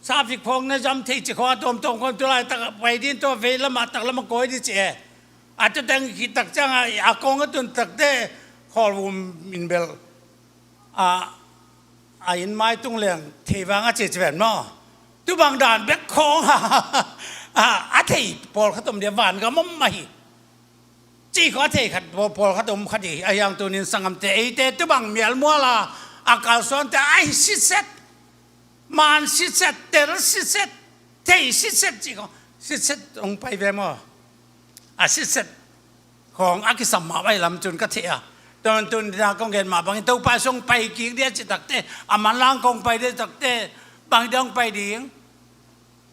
safik phawng na zam thei ci khawng a tuamtuam khawng tu laitak pai ding, tua vei lamah tak lamah kawi ding ci e. A tu teng khit tak ciangah a kong a tun takteh, Khawlvum in bel a, a inn mai tung leng thei vang a ci ci ven maw. Tu bang dan bek khawng a, a, a thei pawlkhat om dia, vangam om mah hi. Cih khawng a thei khat pawl, pawlkhat om khat hi. A hiang tunin sanggamte, eite tu bang mialmual a, a kalsuante a hi sitset, man sitset, tel sitset, thei sitset cih khawng, sitset hong pai ve maw. A sitset khawng a kisam mah pai lam cun ka thei a. Tua man tun dina kong gen mah bangin Topa sung pai kik dia ci takteh, a manlang kong pai dia takteh, bang dia hong pai ding?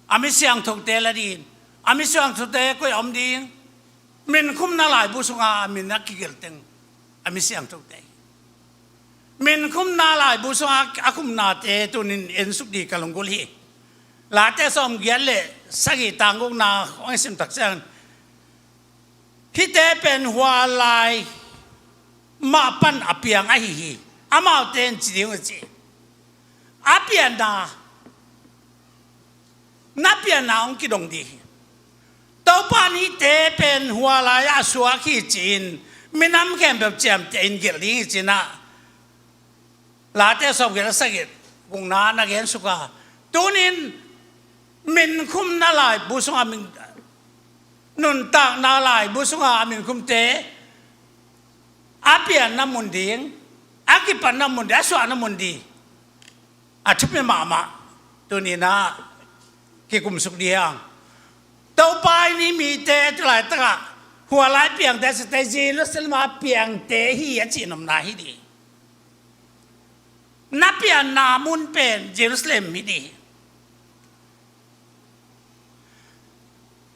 A mi siangthote la ding. A mi siangthote koi a om ding? Minkhumna laibu sunga a min a kigelh teng a mi siangthote hi. Minkhumna laibu sunga a khumnate tunin ensuk ding ka lunggulh hi. Late sawmgiat le sagih tang gukna hong i sim tak ciang, hihte pen hua lai mah pan a piang ahi hi. Amaute in ci ding uh ci. A pianna, na pianna hong kidong ding hi. Topa in hihte pen hua lai-ah a suak hi ci-in, minam khempeuh ciamteh in gelh ding hi ci-in ah, Late sawmgiat le sagih gukna na gen suk a. Tunin minkhumna laibu sungah min, nuntakna laibu sungah a minkhumte a pianna mun ding, a kipatna mun ding, a suahna mun ding, a thupi mahmah. Tuninah kikumsuk ding hi hang. Topa in hih mite tu laitakah hua lai piangte a cite Jerusalem a piangte hi a cihnopna hi ding. Na pianna mun pen Jerusalem hi ding.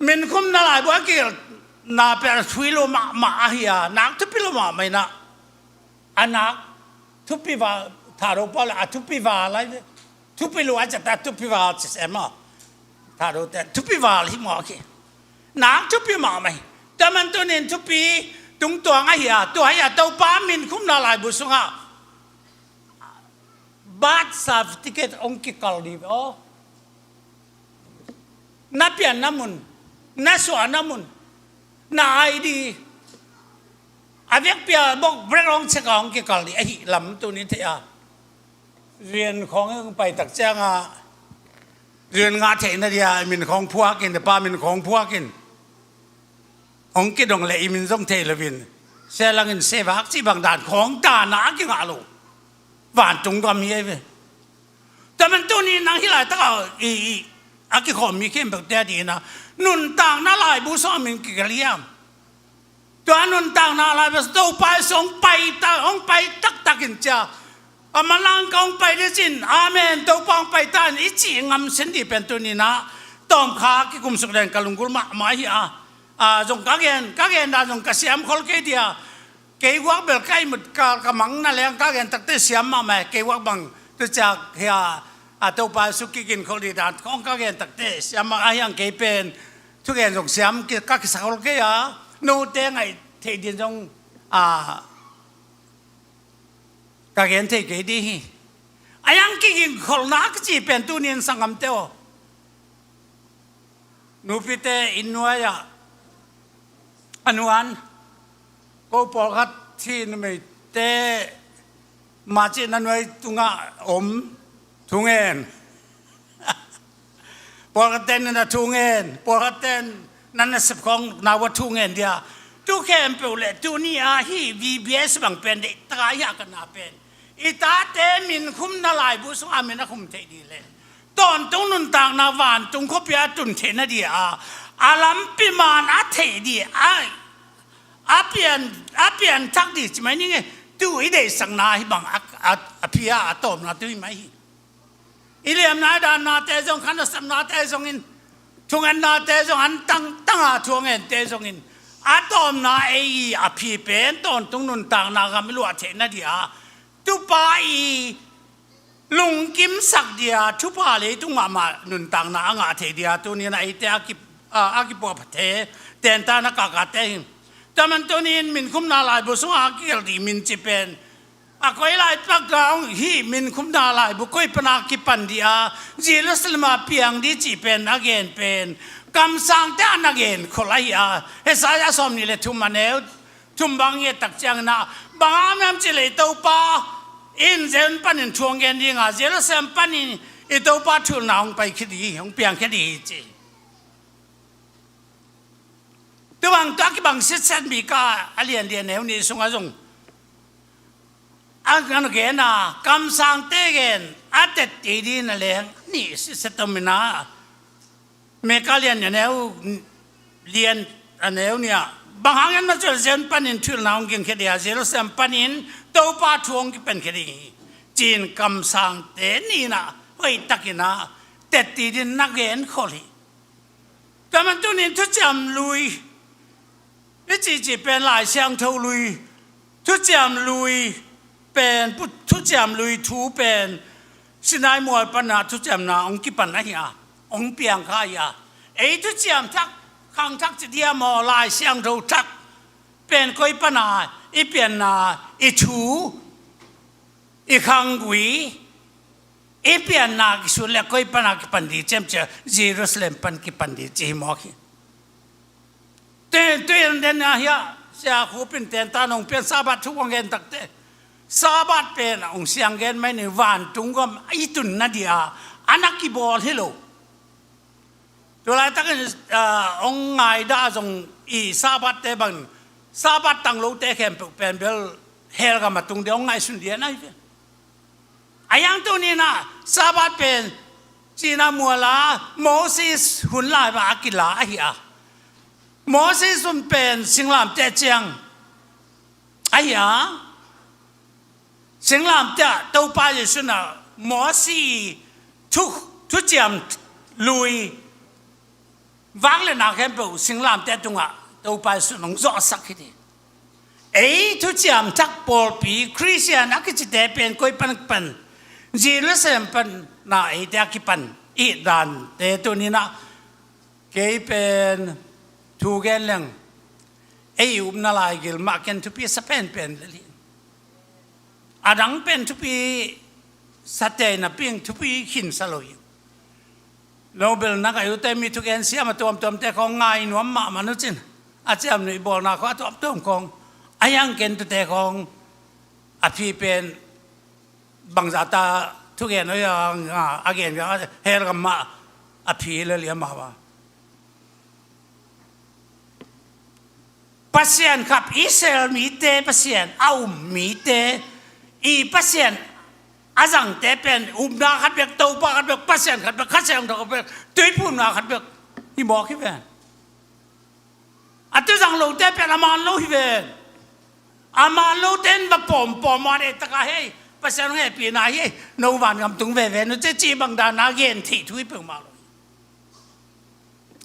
Minkhumna laibu a kigelhna pen a thupi lo mahmah ahi a, nak thupi lo mahmah inah, a nak thupi val, Thado pau le a thupi val lai, thupi lo a cihta thupi val ci sem a, Thado te thupi val hi mawk hi. Nak thupi mahmah hi. Tua man tunin thupi tungtuang ahi a, tua hi a, Topa minkhumna laibu sungah birth certificate hong kikal ding ve aw. Na pianna mun, na suahna mun, na I D, a vekpi a bawk brek hong check a hong kikal ding ahi lam tunin thei a. Rian khawng hong pai tak ciangah rian ngah theihna dia min khawng phuakin, pa min khawng phuakin, hong kidong leh i min zong thei loin, sia langin sevak cih bang dan khawng dana a kingah lo. Vantung gam hi ei ve. Tua man tunin nang hih laitakah i, i, a kikhawm mi khempeuhte a dingin ah nuntakna laibu sungah min kigelh hiam? Tua nuntakna laibu sung Topa Jesu hong pai ta, hong pai taktakin cia, a manlang ka hong pai ding cin, amen, Topa hong pai ta in i cih ngamsen ding pen tuninah tawmkha kikumsuk den ka lunggulh mahmah hi a. A, zong ka gen, ka gen dan zong ka siam khol kei dia. Kei guak bel ka ihmut ka, ka mangna leng ka gen takte siam mahmah e. Kei guak bang tu ciak hia, a, Topa Jesu kiginkhol ding dan khawng ka gen takte siam mah a hiang kei pen thugen zong siam ki, ka kisa khol kei a, note ngaih theih din zong, a, ka gen thei kei ding hi. A hiang kigingkholhna ka ci pen tunin sanggamte aw, nupite inn nuai-ah a nuan, ko pawlkhat hi numeite mah cih na nuai tungah om thungen. Pawlkhatte na thungen, pawlkhatte na nasep khawng na va thungen dia. Tu khempeuh le tuni a hih V B S bang pen deihtak a hih a ka na pen i tate minkhumna laibu sungah min a khum theih ding le tawntung nuntakna vantung khuapi a tun theihna dia a lampi man a theih ding a A pian, a pianthak dih ci mai ning e. Tu i deihsakna hih bang a, a, a pia a tawpna tu hi mai hi. I liamna i dannate zong, kha nasepnate zongin, thungennate zong, an tangtanga thu a ngente zongin, a tawpna ei i a phi pen tawntung nuntakna gam i luah theihna dih a, tupa i lungkimsak dia, thupha leitung mahmah nuntakna a ngah thei dia, tuni-in a eite a ki, a, a kipuahpha te, tenta na kakate hi. Tua man tuni-in minkhumna laibu sungah a kigelh dih min ci pen, a koi lai pak ga ong hi, minkhumna laibu koi pana kipan dih a, Jerusalem ah piang dih cih pen a gen pen, kamsangte a na gen khol ahi a, Isaiah sawmnih le thum a neu thum bang i et tak ciangin ah, bang hang hiam cih leh i Topa in Zion panin thu hong gen ding a, Jerusalem panin i Topa thuhilhna hong paikhia ding hi, hong piangkhia ding hi ci. Tua bang tua kibang sitset Mika a lian li a neu nih sungah zong a na gen a, kamsangte gen a tetti ding na leng nih sitset om in ah, Mika lian a neu, lian a neu nih ah, bang hang hiam na cih leh Zion panin thuhilhna hong gingkhia ding a, Jerusalem panin Topa thu hong kipankhia ding hi, ci-in kamsangte nih in ah hoihtakin ah tetti ding na gen khol hi. Tua man tuni-in Thuciam Lui i cihcih pen Lai Siangtho Lui, Thuciam Lui pen, pu-, Thuciam Lui thu pen Sinai mual pana thuciamna hong kipan ahi a, hong piang kha ahi a. Ei thuciam thak, khang thak ci dia maw, Lai Siangtho thak pen koi pana i pianna, i thu, i khanggui, i pianna kisut leh koi pana kipan ding ciam cia, Jerusalem pan kipan ding ci hi mawk hi. Tui, tui an den a hiah, Sia Khup in tenta nong pian Sabbath thu kong gen takte, Sabbath pen a hong siang gen mai ni, vantung gam i tunna dih a, a na kibawl hi lo. Tua laitakin, ah, hong ngaihdah zong i Sabbath te bang, Sabbath tang lote khempeuh pen bel hell gam a tung ding hong ngaihsun ding a na hi ve. A hiang tuni-in ah Sabbath pen Sinai mual ah Moses hun lai bang a kila ahi a. Moses hun pen singlamteh ciang ahi a. Singlamteh ah Topa Jesu in ah Moses thu, Thuciam Lui, vangliatna khempeuh singlamteh tungah Topa Jesu in hong zawhsak hi ding. Ei thuciam thak pawlpi Khristian a kicite pen koi pan pan, Jerusalem pan na eite a kipan i dante tuni-in ah, kei pen thu gen leng, ei upna laigil mah ken thupi sa penpen lel hi. A dang pen thupi sa tei napi-in thupi khin sa lo hi. Nobel na kai ute mi thugen siam a tuamtuamte khawng ngai nuam mahmah nucin, a ciamnuih bawlna khawng a tuamtuam khawng, a hiang ken tute khawng a phi pen bangzah ta thugen a, a gen a hell gam mah a phi lel hi a, mah va. Pasian khat, Israel mite Pasian a um mite i Pasian a zangte pen upna khat bek, Topa khat bek, Pasian khat bek, Kha Siangtho khat bek, Tuiphumna khat bek hi mawk hi ven. A tu zang lote pen a man lo hi ven. A man lote in va pawmpawm a, deihtak a hei, Pasian hong hehpihna hi, no vangam tung veve nu ci, ci bang dan a gen theih thu hi peuhmah lo hi.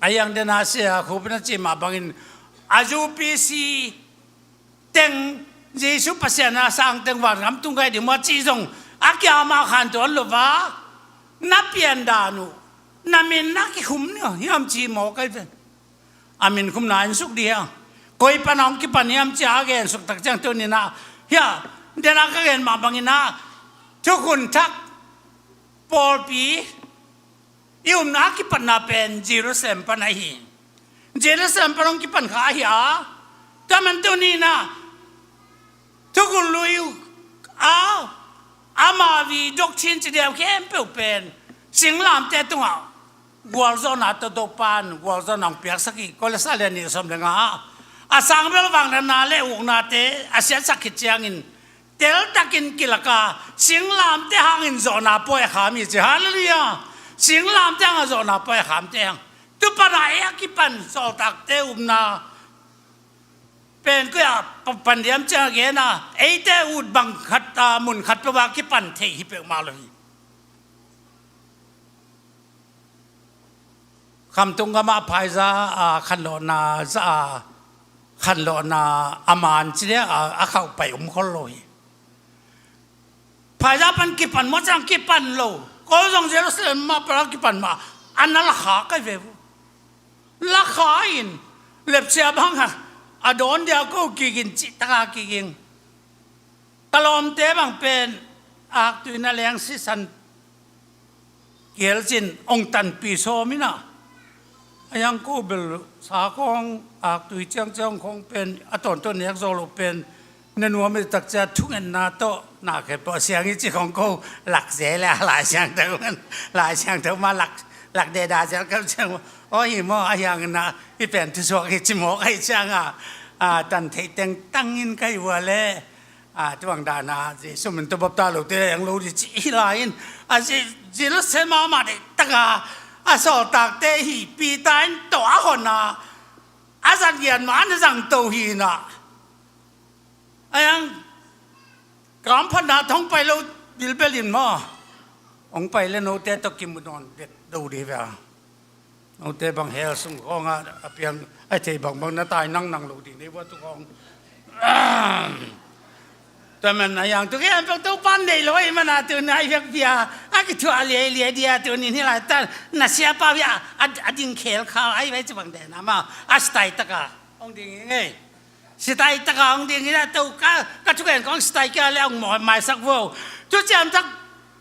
A hiang den a Sia Khup in a cih mah bangin, a U P C teng, Jesu Pasian a sang teng vangam tung kai ding maw cih zong a kiam a khantuan lo va, na pian dan uh, na min na kikhum ni hiam ci mawk kai ven. A min khumna in suk dih hiam, koi pana hong kipan hiam ci a gensuk tak ciang tuni-in ah, hiah, den a ka gen mah bangin ah, thukhun thak pawlpi i upna a kipatna pen Jerusalem pan ahi. Jerusalem pan hong kipan kha ahi a. Tua man tuni-in ah, thukhun lui a, ama vi doctrine ci diam khempeuh pen singlamteh tungah gualzawhna tawh Topa in gualzawhna hong piaksak hi. Kolose lian nih sawm le nga ah, a sang bel vangliatna le uknate a siatsak khit ciangin teltakin kilak a, singlamteh hangin zawhna pawi a kham hi ci. Halleluiah. Singlamteh hangin zawhna pawi a khamte hang, tu pana ei a kipan sawltakte upna pen koi ah pa-, pan diam ciang a gen a, eite ut bang khat, a, mun khat peuh ah kipan thei hi peuhmah lo hi. Khamtung gam ah phaiza, a, khanlawhna za, a, khanlawhna a man ci dia, a, a khauh pai um khol lo hi. Phaiza pan kipan maw, ciang kipan lo. Ko zong Jerusalem mah pan kipan mah, a na lakha kai ve uh. Lakha in, lepsia bang a, a dawn dia ko kik in, cih taka kik in. Ka lawmte bang pen, aktui na leng sisan kiel cin, ong tanpi sawm in a. A yang ko bel sa khawng, aktui ciangciang khawng pen, a tawntawn nek zaw lo pen, na nuam i tak cia thungetna tawh, na khe pawh siang i ci khawng ko, lak ze le a Lai Siangtho, Lai Siangtho mah lak, lak deda zel kau ciang, aw hi maw, a hiang na, i pen thusuak hi ci mawk ahi ciang a, a, tan theih teng tang in kai ua le, a, tuang dana, Jesu min tawh bapta lote leng lo di ci hi lai in, a, Je-, Jerusalem ah mah deih taka, a sawltakte hi, Peter in tawh a hon a, a zat lian mah, a na zang to hi na. A yang, kam phatna thong pai lo bilbel in maw. Hong pai le note tawh kimu nawn vet do di ve a. Note bang hell sung khawng ah a piang, a thei bangbang na tai nangnang lo di nei ua tu khawng. Tua man a yang tu kian pek Topa nei lo i man a tu na i vek bia, a kithuah liailiai dia tu ni hi lai ta, na siapa bia, a, a ding khel kha, ai vai ci bang de na ma, a stai taka, hong ding hi ngei. Sitai taka hong ding hi na to ka, ka thugen kong sitai kia le hong maw maisak vo. Tu ciam tak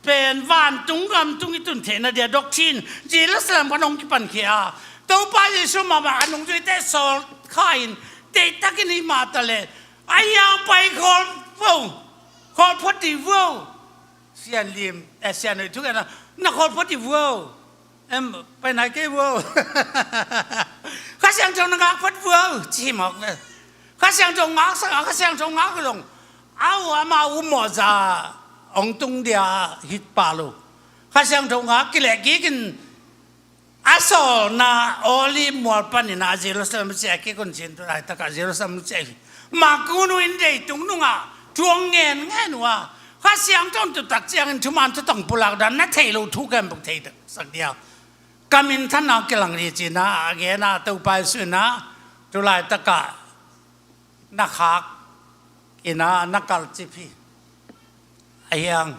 pen vantung gam tung i tun theihna dia doctrine, Jerusalem khan hong kipan khia. Topa Jesu mahmah a nungzuite sawl kha in, deihtakin i mah ta le, a hiang pai khawl vo, khawl phot dih vo. Sian lim, eh, sian oi thuk en a, na khawl phot dih vo. Em, pai nai kei vo. Kha Siangtho na ngak phot vo, ci mawk ve. Kha Siangtho ngak sak a, Kha Siangtho ngak zong. Au, ama u mawh za, hong tung dia hit pa lo. Kha Siangtho ngak kileh kik in, a sawlna Olive mual panin a Jerusalem ciah kik un cin tu laitak a Jerusalem ciah hi. Makunu in deitung nungah thu hong ngen ngen uh a, Kha Siangtho in tu tak ciangin thuman thutong pulak dan na thei lo thu kem buk thei sak dia. Ka minthanna kilang ri cina a gen a Topa Jesu in a tu laitak a na khak in a na kalcip hi. A hiang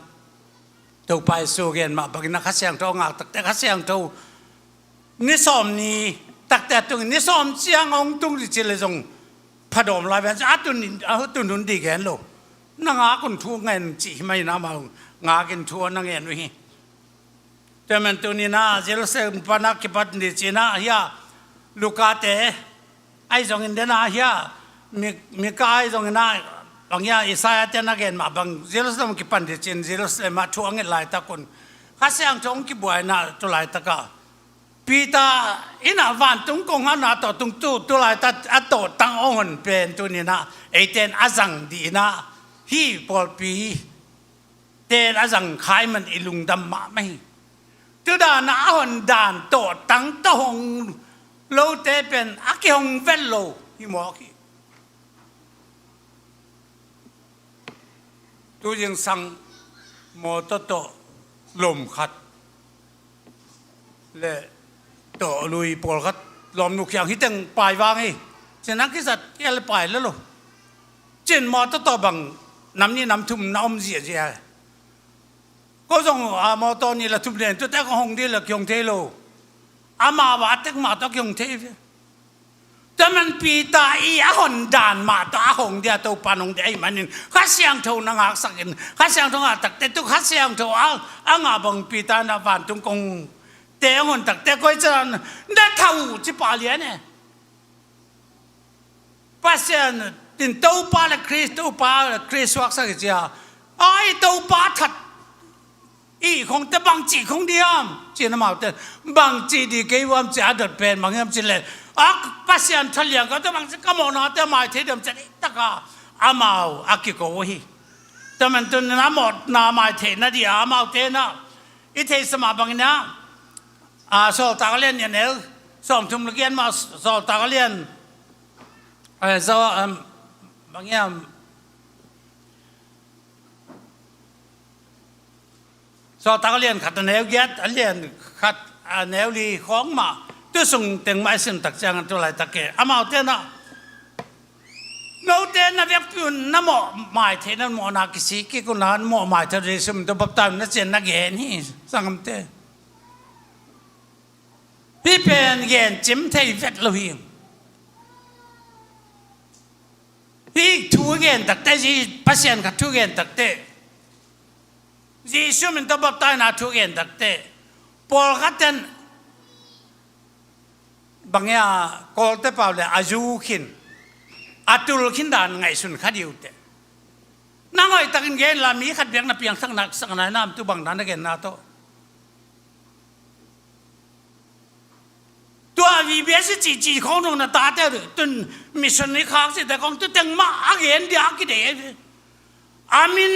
Topa Jesu gen mah bangin a Kha Siangtho a ngak takte Kha Siangtho ni sawm ni takte a tung, ni sawm ciang a hong tung ri ci le zong phadawm lai ven a tun, a tun hun di gen lo. Na ngak un thu ngen cih hi mai na amau ngakin thu a na ngen uh hi. Tua man tuni na Jerusalem pan a kipat ni cina hia Luka te ai zongin dena hia Mi-, Mika ai zongin a bang hia Isaiah te na gen mah bang Jerusalem kipan di cin Jerusalem ah thu a nget laitak un Kha Siangtho hong kibuaina tu laitaka Peter in a vantung kong hana tawh tung tu, tu laitak a tawh tang hong hon pen tuni na eiten a zang dihna hi pawlpi ten a zang khai man i lungdam mahmah hi. Tudana a hon dan tawh tang tawh hong lote pen a kihong vel lo hi mawk hi. Tu zingsang mawtaw tawh lom khat le tawh lui pawlkhat lawmnu kiang hi teng pai vang hi. Cin a kizat kia le pai le lo. Cin mawtaw tawh bang nam ni nam thum na om ziahziah. Ko zong a mawtaw ni la thum nen tu tek hong di la kiong thei lo. Ama va tek mah tawh kiong thei ve. Tua man Peter i a hon dan mah tawh a hong dia Topa nong dia i manin Kha Siangtho na ngaksakin Kha Siangtho ngak takte tu Kha Siangtho a, a ngah bang Peter na vantung kong te a ngon takte koi can na thau ci pa lian e. Pasian in Topa le Khrist, Topa le Khrist suaksak i cia. Ai Topa that i khong te bangci khong diam ci na mau te bangci di kei uam ci a dot pen mang hiam ci le a Pasian thaliang ka te bangci ka mawhna te mai thei diam ci taka amau a kiko hi. Taman tun na mawhna mai thei na di amau te na i thei sama bangina a sawltak a lian nian el sawm thum lagian ma sawltak a lian a zawa am Bang hiam? Sawltak a lian khat a neu giat, a lian khat a neu li khawng mah, tu sung teng mah i sim tak ciangin tu laitak e. Amaute na, note na vekpi un na mawhmai theih na mawhna kisik kik un la, na mawhmai thei Jesu min tawh baptise na cian na gen hi, sanggamte. Hih pen gen cim thei vet lo hi. Hih thu gen takte, Pasian khat thu gen takte, Jesu min tawh baptise na thu gen takte, pawlkhat ten bang hia, Kawlte pau le a zu khin, a tul khin dan ngaihsun kha dih uh teh. Na hoih takin gen la, mi khat biakna piangthakna sak nai nam tu bang dan a genna tawh. Tua V B S cihcih khawng dong na tate tun mission i khak cihte khawng tu teng mah a gen dia a kideih. A min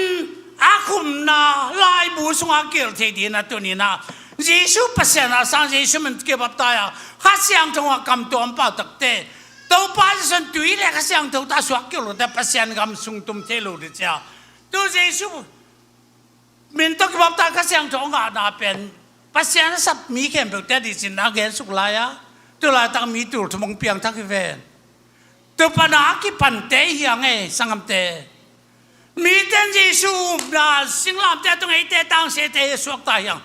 a khumna laibu sungah kil thei dina tuni na Jesu Pasian a sang Jesu min kibaptise a Kha Siangtho a kam tuam pau takte, Topa Jesu in tui le Kha Siangtho ta suak kil lote Pasian gam sung tum thei lo di cia. Tu Jesu min tawh kibaptise Kha Siangtho ngahna pen Pasian a sap mi khempeuhte dicin a gen suk lai a, tu laitak mi tul thum hong piangthak hi ven. Tu pana a kipante hi hang e, sanggamte. Mite in Jesu upna singlamte tung eite tangsiate hi suakta hi hang.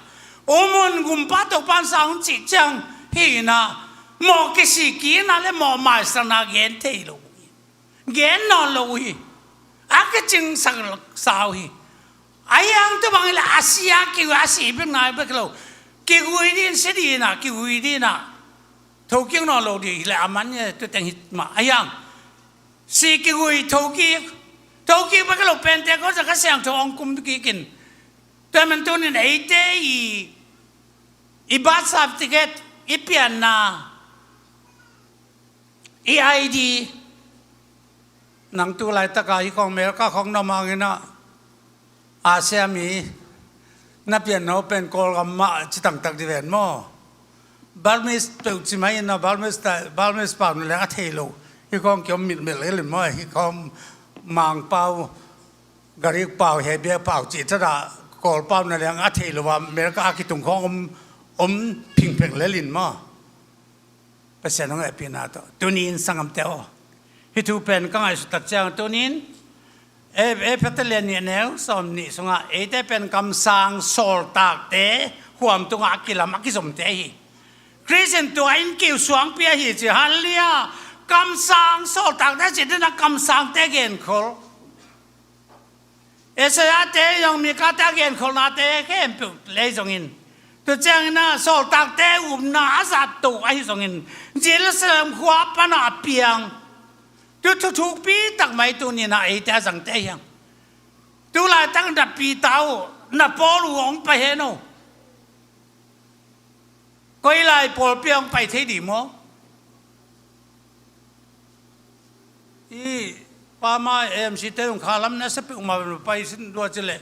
Um un, gumpa Topa in sang un cih ciang hi na, mawh kisik kikna le mawh maisakna gen thei lo. Gen nawn lo uh hi. A kicingsak sa uh hi. Ahi hang tu bang hi le a si a kigui, a si bek nai bek lo. Kigui din, si din a, kigui din a. Thokik nawn lo dih hi le a man nge tu teng hi mah. Ahi hang si kigui, thokik. Thokik bek lo Pentecost a Kha Siangtho hong kum kikin. Tua man tunin eite i, i birth certificate, i pianna, i I D, nang tu laitaka hi khawng America khawng na mangin ah, Asia mi na pianna uh pen Kawlgam mah ci tangtak di ven maw? Burmese peuh ci mai in ah, Burmese ta, Burmese pau na leng a thei lo. Hi khawng kiom mitmel el in maw? Hi khawng Mang pau, Garik pau, Hebia pau ci tada Kawl pau na leng a thei lo a America a kitung khawng om, om phingpheng lel in maw? Pasian hong hehpihna tawh. Tuni in sanggamte aw, hih thu pen ka ngaihsut tak ciang tuni in, e, Efesa lian nih neu sawm nih sungah eite pen kamsang sawltakte huam tungah a kilam a kizomte hi. Khrist in tua in kiu suangpi ahi ci. Halleluiah. Kamsang sawltakte ci dena kamsangte genkhol. Isaiah-te zong, Mika-te a genkholhnate khempeuh lei zongin, tu ciangin ah sawltakte upna a zatto ahi zongin, Jerusalem khua pana a piang. Tu thuthukpi tak mai tuni in ah eite a zangte hiang. Tu laitak na Peter uh, na Paul uh hong pai hen aw. Koi lai pawlpi ah hong pai thei dih maw? I pama A M C te hong khalam na sa peuhmah pai sin lua ci leh.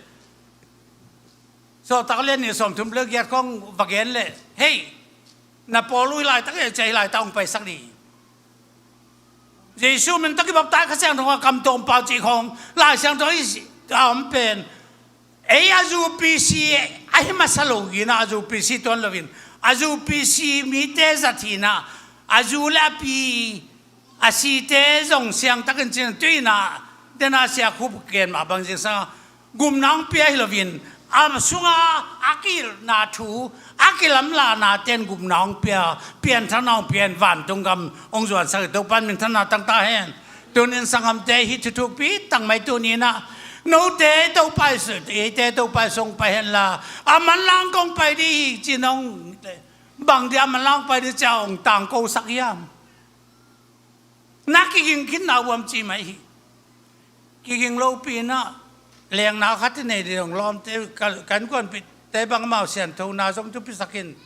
Sawltak lian nih sawmthum le giat khawng va gen leh, hei, na Paul uh hih laitak e, cia hih laitak hong paisak dih. Jesu min tawh kibaptise Kha Siangtho a kam tuam pau cih khawng Lai Siangtho i si a om pen. Ei a zu P C a hi masa lo in ah, a zu P C tuan lo in, a zu P C mite zat hi in ah, a zu le a pi, a site zong siangtakin cin tu in ah, dena sia khup gen mah bang zing sang gupna hong pia hi loin, a sunga a kihilhna thu, a kilamlahna ten gupna hong pia, pianthakna hong pia in vantung gam hong zuansak hi. Topa in minthanna tang ta hen. Tunin sanggamte, hih thuthukpi tangmai tuni in ah, note Topa i su, eite Topa i sung pai henla, a manlang kong pai dih hi ci nong, bang dia a manlang pai dih cia hong tangkosak hiam? Na kiging khin na uam ci mai hi. Kiging lopi in ah, lengna khat i nei ding hong lawmte, ka, ka innkuanpihte bang amau sianthona zong thupisak in,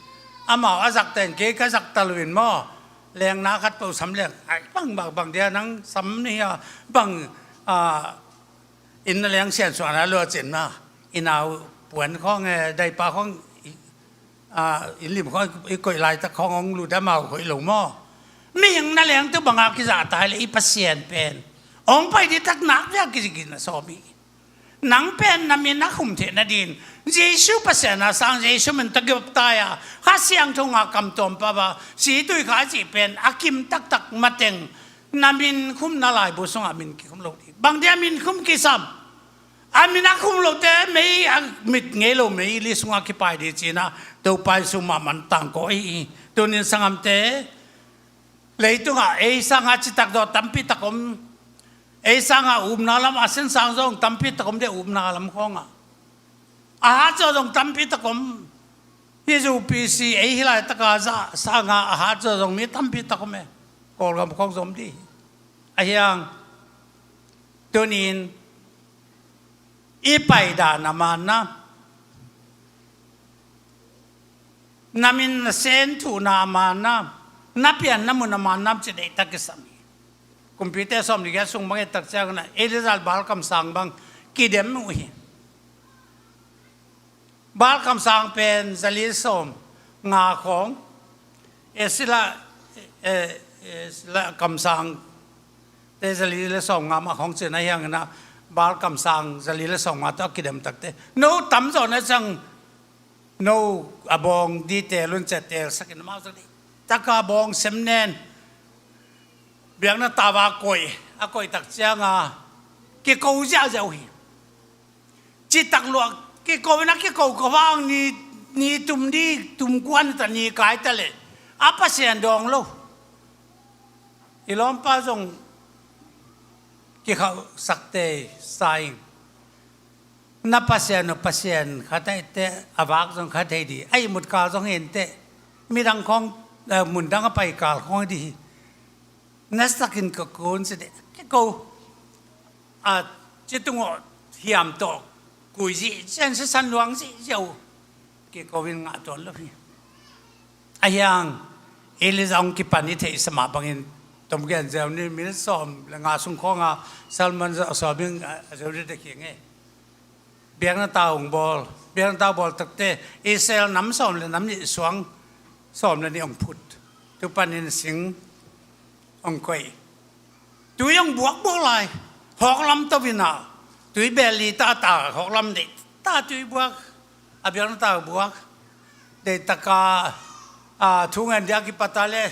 amau a zakta in kei ka zakta lo in maw? Lengna khat peuh sam leng, ai, bang, bang, bang dia nang sam ni a, bang, a, inn na leng siansuahna lua cin na, i nau puan khawng e, daipa khawng, i, a, inn lim khawng i koih laitak khawng hong lut a, amau koih lo maw? Mihing na leng tu banga kizahta hi leh i Pasian pen Hong pai dih tak nak via kizigin a sawm hi. Nang pen na min a khum theih nadin Jesu Pasian a sang Jesu min tawh kibaptai a, Kha Siangtho ngah kam tuam pau a, si tui kha cih pen a kim taktak mateng na min khumna laibu sungah min kikhum lo dih. Bang dia min khum kisam? A min a khum lote mei a mit ngei lo mei li sungah kipai dih cihna Topa Jesu mahmah tangko ahi hi. Tunin sanggamte, leitungah ei sangah citak dawh tampi tak om. Ei sangah upna lam a sin sang zong tampi tak om deh, upna lam khawngah. A hat zawh zong tampi tak om. Hih zu P C ei hih laitaka zah sangah a hat zawh zong mi tampi tak om e. Kawlgam khawng zom dih. Ahiang tunin i paidan a manna, na min na sen thuhna a manna, na pianna mun a manna ci deihtak kisam hi. Kumpite sawmli giat sung bang et tak ciangin ah Elijah Baal kamsang bang kidem uh hi. Baal kamsang pen zali sawm nga khawng, Asherah, eh, Asherah kamsang te zali le sawm nga mah khawng cihna hi hangin ah, Baal kamsang zali le sawm nga tawh a kidem takte no tam zawh na ciang, no a bawng dih teel un ci a teelsakin amau zak dih taka bawng sem nen biakna tau a koih, a koih tak cianga kiko ziahziah uh hi. Citak luah kiko in a kiko kawang ni, ni tum dih, tum kuan ta ni kai ta leh a Pasian dawng lo. I lawmpa zong kikhauhsakte sa ing. Na Pasian uh Pasian khat ahih teh a vak zong khat hi dih, a ihmut kal zong hi inteh. Midang khawng, eh, mundang a pai kal khawng hi dih hi. Na sakin ka kun si deh, kiko a ci tungawh hiam tawh kui zihziah, sisan luang zihziah uh. Kiko in ngah tuan lo hi. Ahiang Elijah hong kipan i theihsa mah bangin tom gen ziau ni, minit sawm le nga sung khawnga sermon zawh sawm in a zeu dih dek hi ngei. Biakna tau hong bawl, biakna tau bawl takte Israel nam sawm le nam nih suang sawm le nih hong phut. Tu panin sing hong koih. Tui hong buak buak lai. Hawk lam to vina. Tui bel li ta ta hawk lam deih ta tui buak. A biakna tau buak. Deih taka, a, thu ngen dia kipata le.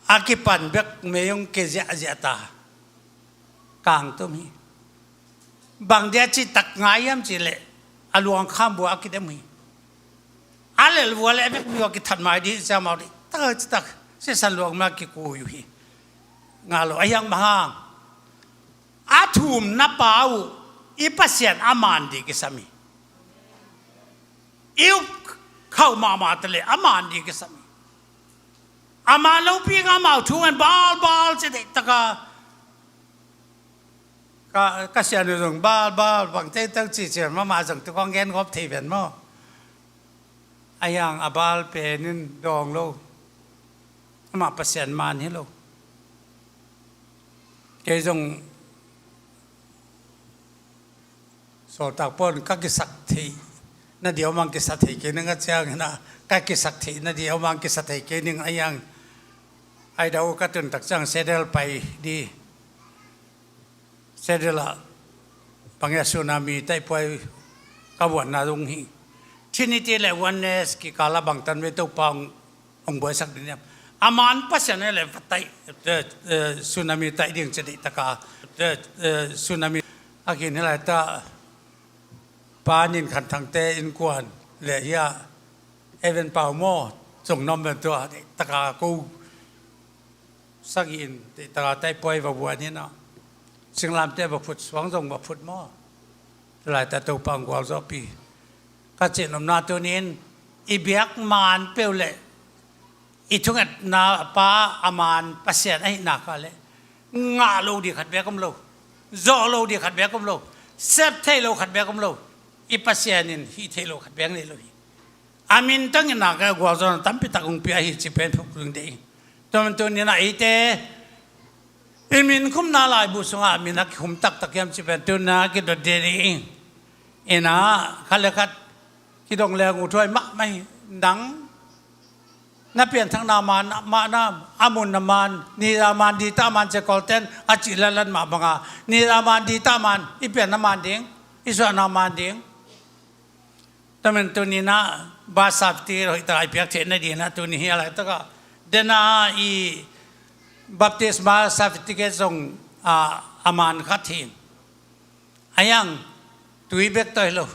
A kipan bek mei hong ke ziahziah ta. Kangtum hi. Bang dia citak ngai hiam cih leh a luang kham bua a kidem hi. A lel vua le a bek vua kithat mai dih ciamau dih. Tak citak sisan luang ma kikui uh hi. Ngah lo a hiang mahang. A thumna pa uh i Pasian a man dih kisam hi. I up khauh mahmah ta le a man dih kisam hi. A man lopi nga mau thu ngan Baal, Baal ci deih taka. Ka, ka sian uh zong Baal, Baal, bang tengteng ci cian mama zong tu kong gen gawp thei ven maw. A hiang a Baal pen in dawng lo. Amah Pasian man hi lo. Kei zong Sawltak pawl in ka kisak theih na dia omang kisa thei kei ning a ciangin ah, ka kisak theih na dia omang kisa thei kei ning a hiang. Ai dau ka tun tak ciang Seattle pai di. Seattle ah bang hia tsunami taihpuai ka vuanna zong hi. Trinity le Oneness kikal ah bangtan ve Topa hong hong buaisak ding hiam? A man Pasian a le va taih, eh, eh, tsunami taih ding ci deih taka, eh, eh, tsunami a kin hi lai ta. Pa Nin Khan Thangte innkuan le hia Evan Pau maw, zong nom ben tua deih taka ko sagih in deih taka taihpuai va buan hi na. Singlamte va phut, suang zong va phut maw. Lai ta Topa hong gualzawhpi. Ka cih nopna tunin i biak man peuh le i thungetna pa a man Pasian ahihna kha le ngah lo dih khat beek om lo. Zawh lo dih khat beek om lo. Sep thei lo khat beek om lo. I Pasian in hih thei lo khat beek nei lo hi. A min tangin nak a gualzawhna tampi tak hong pia hi ci pen phuk ring dih. Tua man tunin a eite i min khumna laibu sungah a min a kikhum taktak hiam ci pen tuna kidot dih dih. Ina khat le khat kidong le nguthuai mahmah hi. Nang Na pianthakna man, mahna, a mun a man, ni a man, di ta man, ci a Kawlten a cih latlat mah banga, ni a man, di ta man, i pianna man ding, i suahna man ding. Tua man tuni-in ah birth certificate hoih taka i piak theih nadingin ah tuni hi a laitakah, dena i baptisma certificate zong, ah, a man khat hi. A hiang, tui bek tawh hi lo,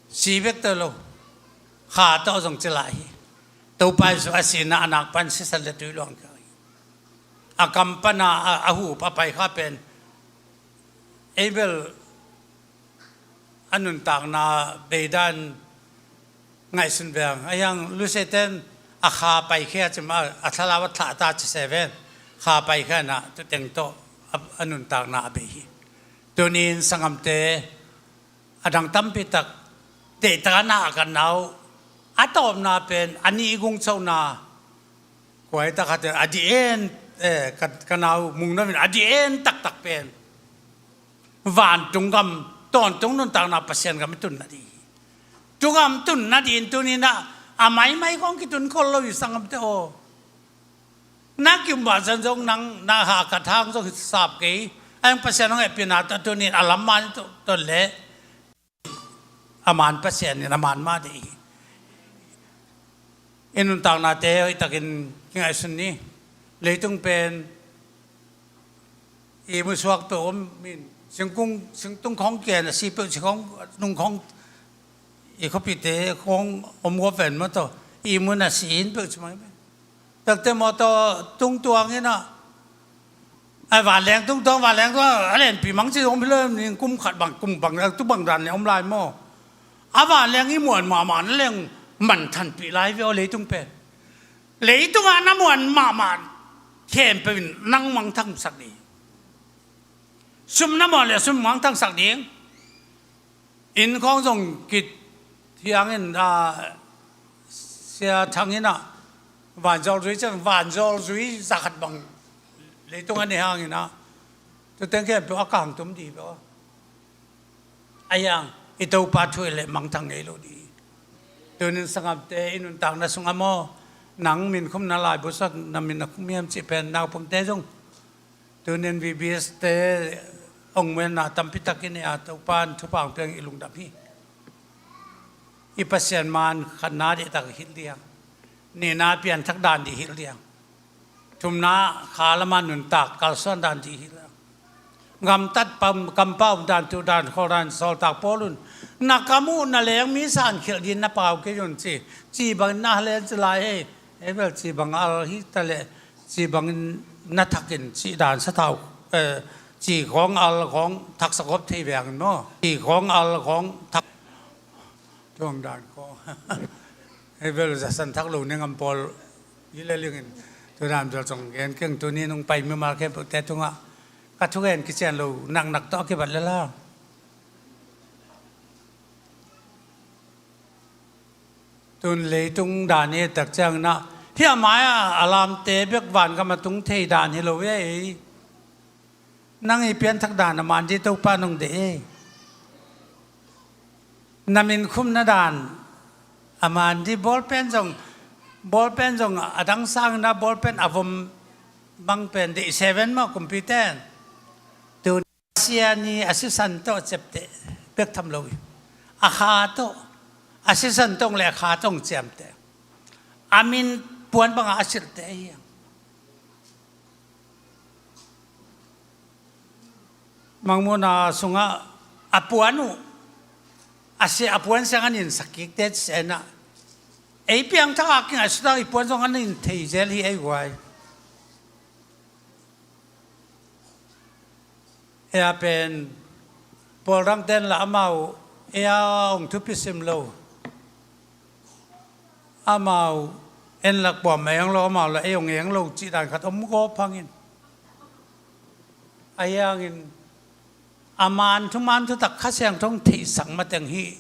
si bek tawh hi lo, kha tawh zong ci lai hi. Topa Jesuh a sihna a nak pan sisan le tui luang kha hi. A kam pana a, a hup a pai kha pen, ei bel a nuntakna bei dan ngaihsun veng. A hiang Lucy ten a kha paikhia ci mah, a thalawa thlah ta ci se ven. Kha paikhia na tuteng tawh a, a nuntakna a bei hi. Tuni-in sanggamte, a dang tampi tak, teitaka na a kan nau, a tawpna pen a nih i gungchona, kuai takhat a di en, eh, ka, ka nau mung namin a di en taktak pen vantung gam tawntung nuntakna Pasian gam i tun nading hi. Tu gam tun nading tuni-in ah a maimai kong kitun khol lo hi sanggamte aw. Na kium bang zan zong nang na ha khat hang zong hi sap kei. A hiang Pasian hong hehpihna tawh tuni-in a lam man tawh, tawh le a man Pasian in a man mah ding hi. I nuntaknate hoih takin kingaihsun ni. Leitung pen i musuak peuh om in, singkung, singtung khawng kian a si peuh ci khawng, nung khawng, i khuapite khawng om gawp ven maw taw, i mun a si in peuh ci mai. Takte mawtaw tungtuang in ah, ai vanleng tungtuang, vanleng tuang a lenpi mang ci om hi lo, ning kum khat bang, kum bang, tu bang dan le om lai maw. A vanleng i muan mahmah na leng manthanpih lai ve aw leitung pen. Leitungah na muan mahmah khempeuh in nang mangthangsak ding. Sum na muan le sum mangthangsak ding. Inn khawng zong kit hiangin, ah, Sia Thang in ah vanzawl zui ciang, vanzawl zui zakhat bang leitung a nei hangin ah, tu teng khempeuh a kangtum dih peuh a. A hiang i Topa thu i le mangthang ngei lo dih. Tunin sanggamte i nuntakna sungah maw, nang min khumna laibu sak, na min a khum hiam cih pen naupangte zong. Tunin V B S te ong muanna tampi tak i nei a, Topa in thupha hong pia ing, i lungdam hi. I Pasian man khatna dih tak hilh ding. Nihna pianthak dan dih hilh ding. Thumna kha lama nuntak kalsuan dan dih hilh ding. Gamtat pam, kampau dan, tu dan, khol dan, sawltak Paul un, na kam uh na leng mi san khilh ding na pau kei un ci. Ci bangin na halen ci lai hei. Ei bel ci bang al hi ta leh, ci bangin na thakin cih dan sathau, eh, ci khawng al khawng thaksak gawp thei veng in maw? Ci khawng al khawng thak, tuang dan khawng. Ei bel zasan thak lo nengam pawl hi le lingin, tu dan bel zong gen keng, tuni nung pai mimal khempeuhte tungah ka thugen kician lo naknak tawh a kibat le la. Tun leitung dan i et tak ciangin ah, hih a mai-ah a lamte bek vangam a tung thei dan hi lo ei. Nang i pianthak dan a man dih Topa nong deih ei. Na min khumna dan a man dih, bawlpen zong, bawlpen zong a dang sangin ah bawlpen a vom bang pen deih seven maw kumpite in. Tun Pasian i a sisan tawh ciapteh bek tham lo hi. A kha tawh, a sisan tawh le a kha tawh ciamteh. A min puan bangah a silhteh hi. Mangmuhna sungah a puan uh, a sia, a puan siang an in sak kikte ci senah, ei piangthak a kingaihsut a i puan zong an in thei zel hi ei guai. Ei a pen, pawl dangten la amau ei a hong thupi sim lo, amau en lak buam eng lo, amau la ei hong eng lo cih dan khat om gawp hangin. A hiangin a man thu, man thutak Kha Siangtho hong theihsak mateng hih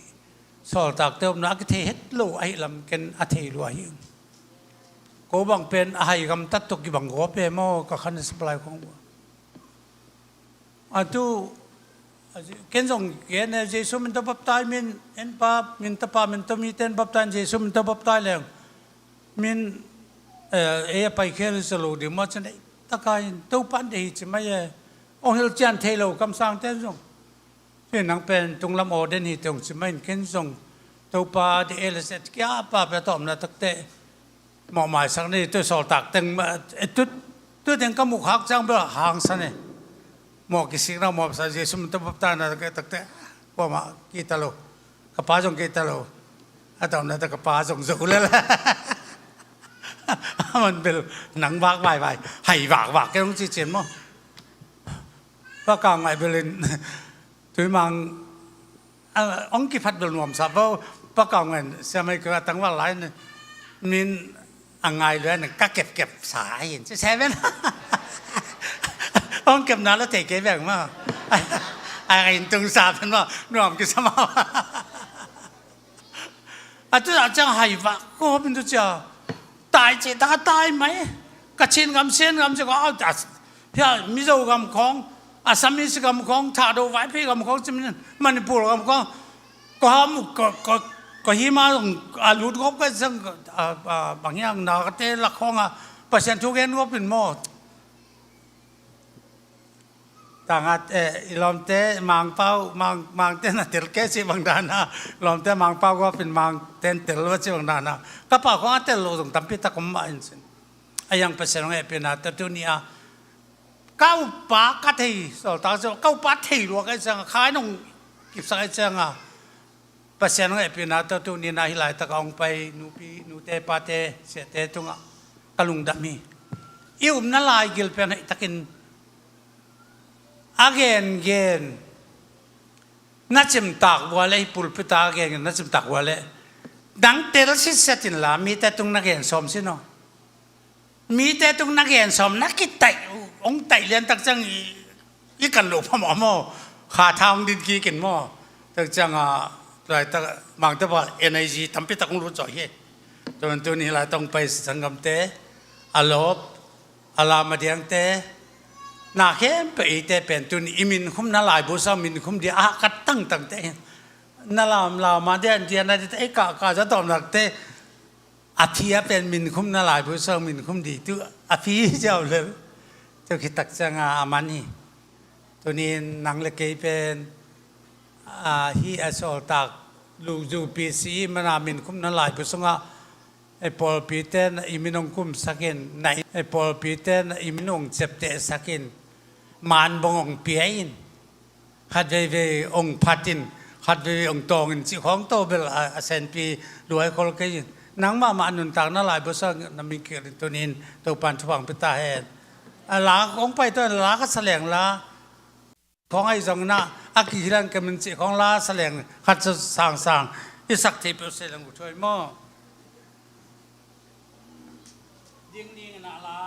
sawltakte omna a kithei het lo ahih lam ken a thei lua hi. Ko bang pen a hai gamtat tawh kibang gawp e maw, ka khan supply khong uh. A tu, ken zong gen e, Jesu min tawh baptize, min en pa, min tapa, min tawh mite in baptize, Jesu min tawh baptize leng. Min, eh, ei a paikhia hi sa lo ding maw, cin ei taka in Topa in deih hi ci mai e. Hong hilhcian thei lo kamsangte zong, cin nang pen tunglam aw den hi teh hong ci mai in, ken zong Topa deih e le set kia pa pia tawmna takte mawhmaisak ni, tu sawltak teng ma, e, tu, tu teng ka muh khak ciang bel hangsan e. Mawh kisikna mawhsa Jesu min tawh baptisena takte, kuamah kihta lo. Ka pa zong kihta lo. A tawmna tawh ka pa zong zo lel. A man bel nang vak vaivai, hai vakvak kei hong ci cin maw. Pa Kau Ngaih bel in, Tuimang, a, hong kiphat bel nuamsa vo. Pa Kau Ngaih in, siamai keu a tangval lai in, min a ngai lua in ka kepkep sa in ci seven. Hong kepna la thei kei veng maw. A in tung sa pen maw, nuam kisa maw. A tu a ciang hai vak ko hopin tu cia. Tai ci taka tai mai. Kachin gam, Sen gam ci ko, au, a, hia, Mizo gam khong, Assamese gam khong, Thado Vaiphei gam khong, ci min, Manipur gam khong. Ko ham, ko, ko, ko hima a lut gop ka sang, a, a, bang hiang na ka te lak khong a, Pasian thu gen gop in maw. Tangat, eh, i lawmte Mangpau, Mang, Mangte na tel kei ci bang dana, lawmte Mangpau gua pin Mangte tel lua ci bang dana. Ka pa khong a tel lo zong tampi tak om mah in cin. A yang Pasian hong hehpihna tawh tuni a, ka upa ka thei, sawltak zong, ka upa thei lua ka hih ciang a, khai nong kipsak ka hih ciang a, Pasian hong hehpihna tawh tuni na hih laitak a hong pai nupi, nute, pate, siate tungah ka lungdam hi. I upna laigil pen hoih takin a gengen na cimtak vua leh, hih pulpit a gengen na cimtak vua leh, nang tel sitset inla mite tung na gen sawm sin aw. Mite tung na gen sawm na kitaih, hong taih lian tak ciang i, i kan loh phamawh maw. Kha tha hong din kik in maw. Tak ciang a, tua laitak Mangte pa N I G tampi tak hong lut zaw hi. Tua man tuni laitak hong pai sanggamte, a lawp, a lam a diangte, na khempeuh eite pen tuni i minkhumna laibu sang minkhum dia a ka tangtangte hi. Na lam lam a dia, dia na dia, ei ka, ka za tawmnakte, a phi a pen minkhumna laibu sang minkhum di tu a phi ziau lel. Tu khit tak ciang a, a man hi. Tunin nang le kei pen, a, hih a sawltak lungzu P C E mana minkhumna laibu sungah, e, pawlpite na i min hong kumsak in, na i, e, pawlpite na i min hong ciaptehsak in, man bawng hong pia in. Khat veivei hong phat in, khat veivei hong tawng in cih khawng tawh bel a, a senpi luai khol kei in. Nang mahmah a nuntakna laibu sang na min kial in tunin Topan thupha hong pia ta hen. A la hong pai tawh in la ka sa leng la. Khawng ahi zong na, a kihilh kem in cih khawng la sa leng khat sa sangsang. I sak thei peuh sa leng uh thuai maw. Ding ding na la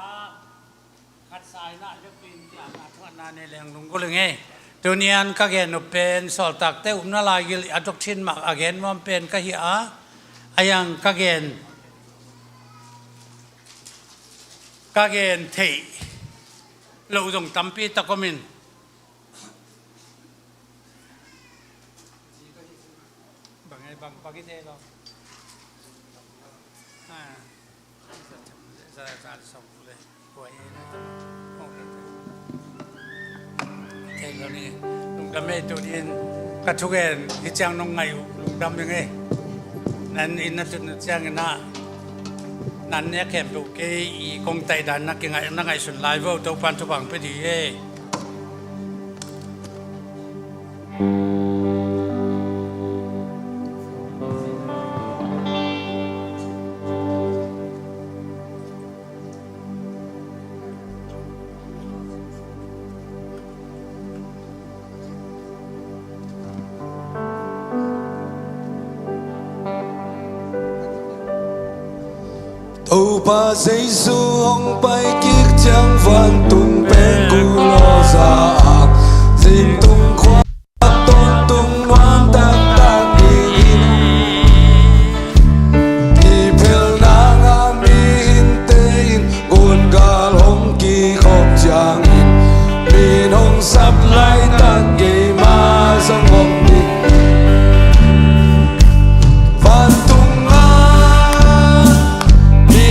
khat sa in a, biakpiin tiang a thuakna nei leng lunggulh ing ei. Tunian ka gen uh pen sawltakte upna laigil a doctrine mah a gen nuam pen ka hi a, a yang ka gen, ka gen theih loh zong tampi tak om in. Bang e, bang, bang i te lo. Ah. Thei lo ni. Lungdam ei, tu din ka thugen hi ciang nong ngaih uh lungdam ing ei. Nan in na tut na ciang in a, nan ne khempeuh kei i kong taih dan na kingaih, na ngaihsun lai vo, Topan thupha hong pia dih ei. Topa Jesu hong pai kik ciang vantung pen kul aw za a, zingtung khuak tawntung nuam taktak ni in, kiphelna ngah mihingte in gungal hong kikhop ciangin, min hong sap laitak keima zong om ding. Vantung a mi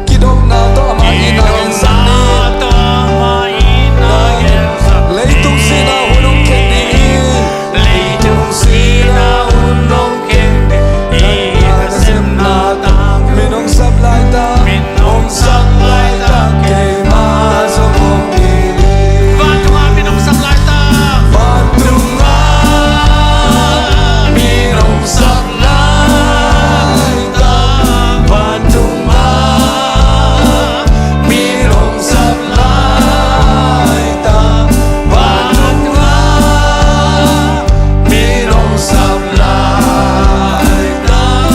Kidopna tawh amah itna gensak ni. Leitung sihna hun hong khen ding hi. Leitung sihna hun hong khen ding hi. Nasepna tang min hong sap laitak, min hong sap laitak keimah zong om ding hi. Vantunga min hong sap laitak. Vantunga min hong sap laitak. Vantunga min hong sap laitak. Vantunga min hong sap laitak.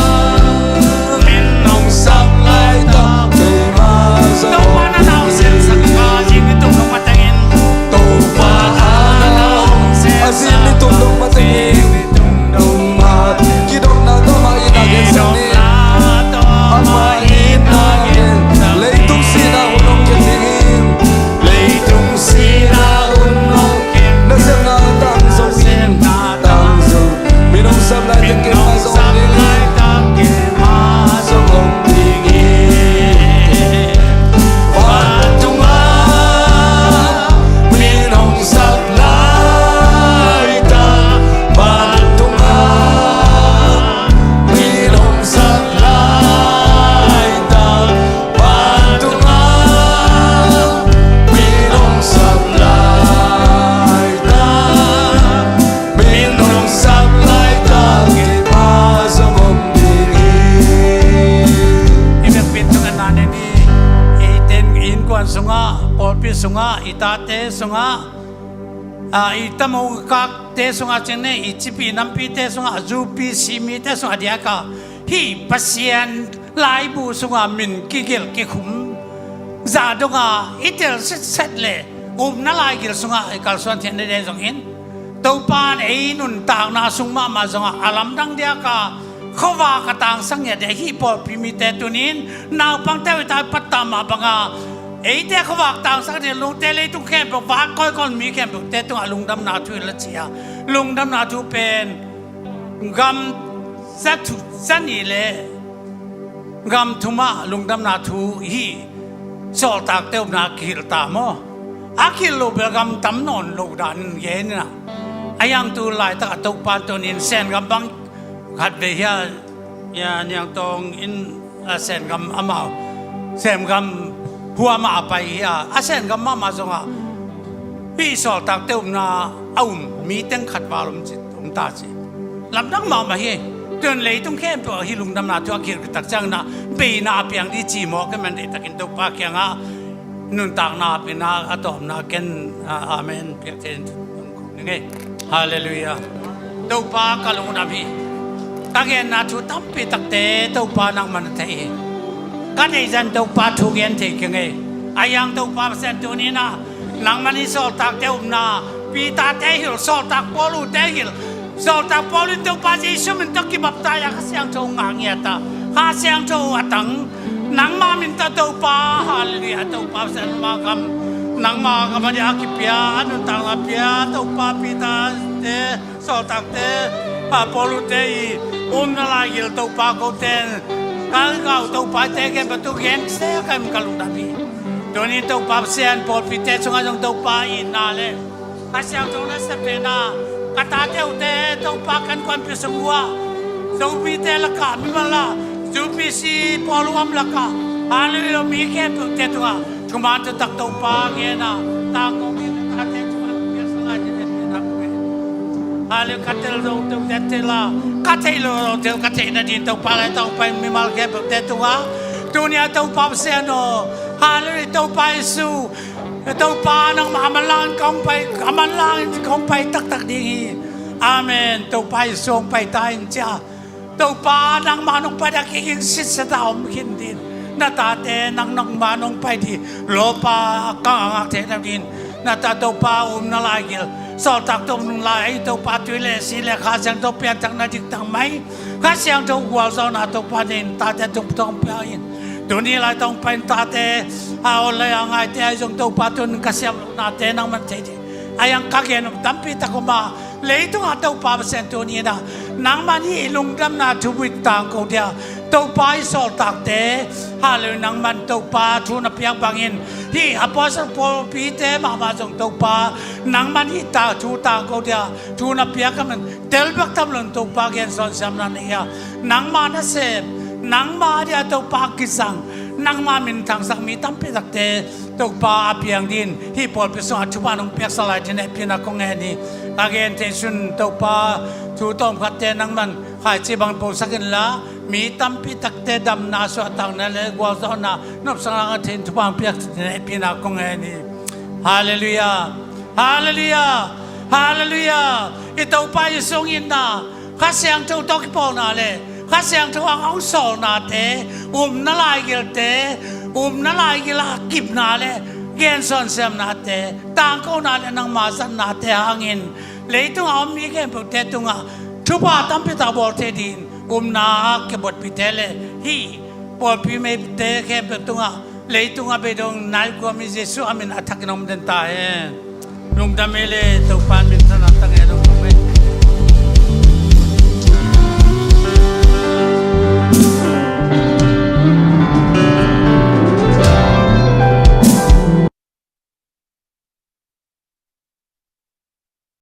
Min hong sap laitak keimah zong. Topa na hong sepsak a, zing ni tung dong matengin. Topa na hong sepsak a, zing ni tung dong matengin. Kidopna tawh amah itna gensak ni. Amah itna gensak. Leitung sihna hun hong khen ding hi. Leitung sihna hun hong khen. Nasepna tang zong, nasepna tang zong. Min hong sap laitak keimah zong om ding hi. Vantunga min hong sap laitak. Vantunga min hong sap laitak. Vantunga min hong sap laitak. Min hong sap laitak keimah zong om ding hi. I vekpi in tung a na nen hi. Eite in innkuan sungah, pawlpi sungah, i tate sungah, a, i tamukakte sungah cin ne, i cipi nampite sungah, a zupi simite sungah a diaka hih Pasian laibu sunga min kigelh kikhum zah donga i tel sitset le upna laigil sunga i kalsuan theihna ding zongin Topa in ei nuntakna sung mahmah zonga a lamdang diaka khuavak a tangsak ngiat ding hih pawlpi mite tunin naupangte uh i tai pattah mah banga eite khuavak tangsak ding lungte leitung khempeuh vak kawikawi mi khempeuhte tungah lungdamna thu i la ci a lungdamna thu pen gam za thu za nih le gam thumah lungdamna thu hih sawltakte upna a kihilh ta maw? A kihilh loh bel gam tam nawn lo danin gen inah a yangtu laitak a Topa tunin Sengam bang khat vei hia, hia Niangtawng in a Sengam amau Sengam huamah a pai hia a Sengam mahmah zongah hih sawltakte upna a um mi teng khat val om ci, om ta ci. Lamdang mahmah hi. Tun leitung khempeuh hih lungdamna thu a kihilh tak ciangin ah beina a piang ding ci maw, ke'n man deihtakin Topa kiangah nuntakna a piakna a tawpna ken, a, amen piak thei in tung kong ning ei. Halleluiah. Topa ka lungdam hi. Ka genna thu tampi takte Topa nangman a thei hi. Ka deih zah in Topa thu gen thei keng ei. A yang Topa Pasian tuninah nangman i sawltakte upna, Peter-te hilh, sawltak Paulu-te hilh, sawltak Paulu in Topa Jesu min tawh kibaptai a Kha Siangtho ngah ngiat a Kha Siangtho a tang nangma min tawh Topa, halleluiah, Topa Pasian nangma gam, nangma gam a dia kipia a nuntakna pia Topa Peter-te sawltakte, a Paulu-te i umna laigil Topa kote in ka ngau Topa te gen batu gen se kan ka lungdam hi. Tuni Topa Pasian pawlpite sungah zong Topa i na le Kha Siangtho na septehna ka tate uhte Topa kan kuanpi sung uh ah zopite lakah mimal ah zopisi Paulu am lakah halleluiah mi khempeuhte tungah thuman thutak Topa gena tangkong ding tate tungah piaksa lai ding tate na halleluiah ka tel zong teu tate la ka theih lo zong teu ka theih nading Topa lai tawng pai mimal khempeuhte tungah tunia Topa Pasian aw halleluiah Topa Jesu Topa nangmah a manlangin ka hong pai a manlangin ka hong pai taktak ding hi. Amen. Topa Jesu hong pai ta in cia. Topa nangmah nong pai dak kiging sitset a om khin din na tate nang nangmah nong pai di lawpa ka ngak theihna din na ta Topa umna laigil sawltak tong nung lai Topa tui le si le Kha Siangtho pianthakna diktak mai Kha Siangtho gualzawhna Topa din tate tung tong pia in tuni lai tong pai in tate a online a ngaite ai zong Topa tun ka siam lohnate nang man thei di a yang ka gen um tampi tak um a Leitungah Topa Pasian tuni-in ah nangman hih i lungdamna thupha tangko dia Topa i sawltakte, halleluia, nangman Topa thu na piak bangin hih Apostle Paul pite mahmah zong Topa nangman hih ta thu tangko dia thu na piak a man telbak tam loin Topa gensawn siamna nei a, nangma nasem, nangma dia Topa kisang, nangma minthangsak mi tampi takte Topa a piang dingin hih pawlpi sungah thupha nong piaksak lai dingin hehpihna kong ngen hi. A gen thei sun Topa thu tawmkhatte nangman khaici bang posak inla, mi tampi takte damna, suahtakna le gualzawhna nopsakna ngah thei in thupha nong piak dingin hehpihna kong ngen hi. Halleluia. Halleluia. Halleluia. I Topa i sungin na Kha Siangtho tawh kipawlna le Kha Siangtho ang hong sawlnate, umna laigilte, umna laigil a kipna le gensawn siamnate, tangkona le nangma zatnate hangin leitungah om mi khempeuhte tungah thupha tampi tak bawl thei dingin umna a kibotpite le hih pawlpi meite khempeuh tungah, leitungah beidong nai kua mi Jesuh a min a thakin om den ta hen. Lungdam hi le Topa in minthanna tang e.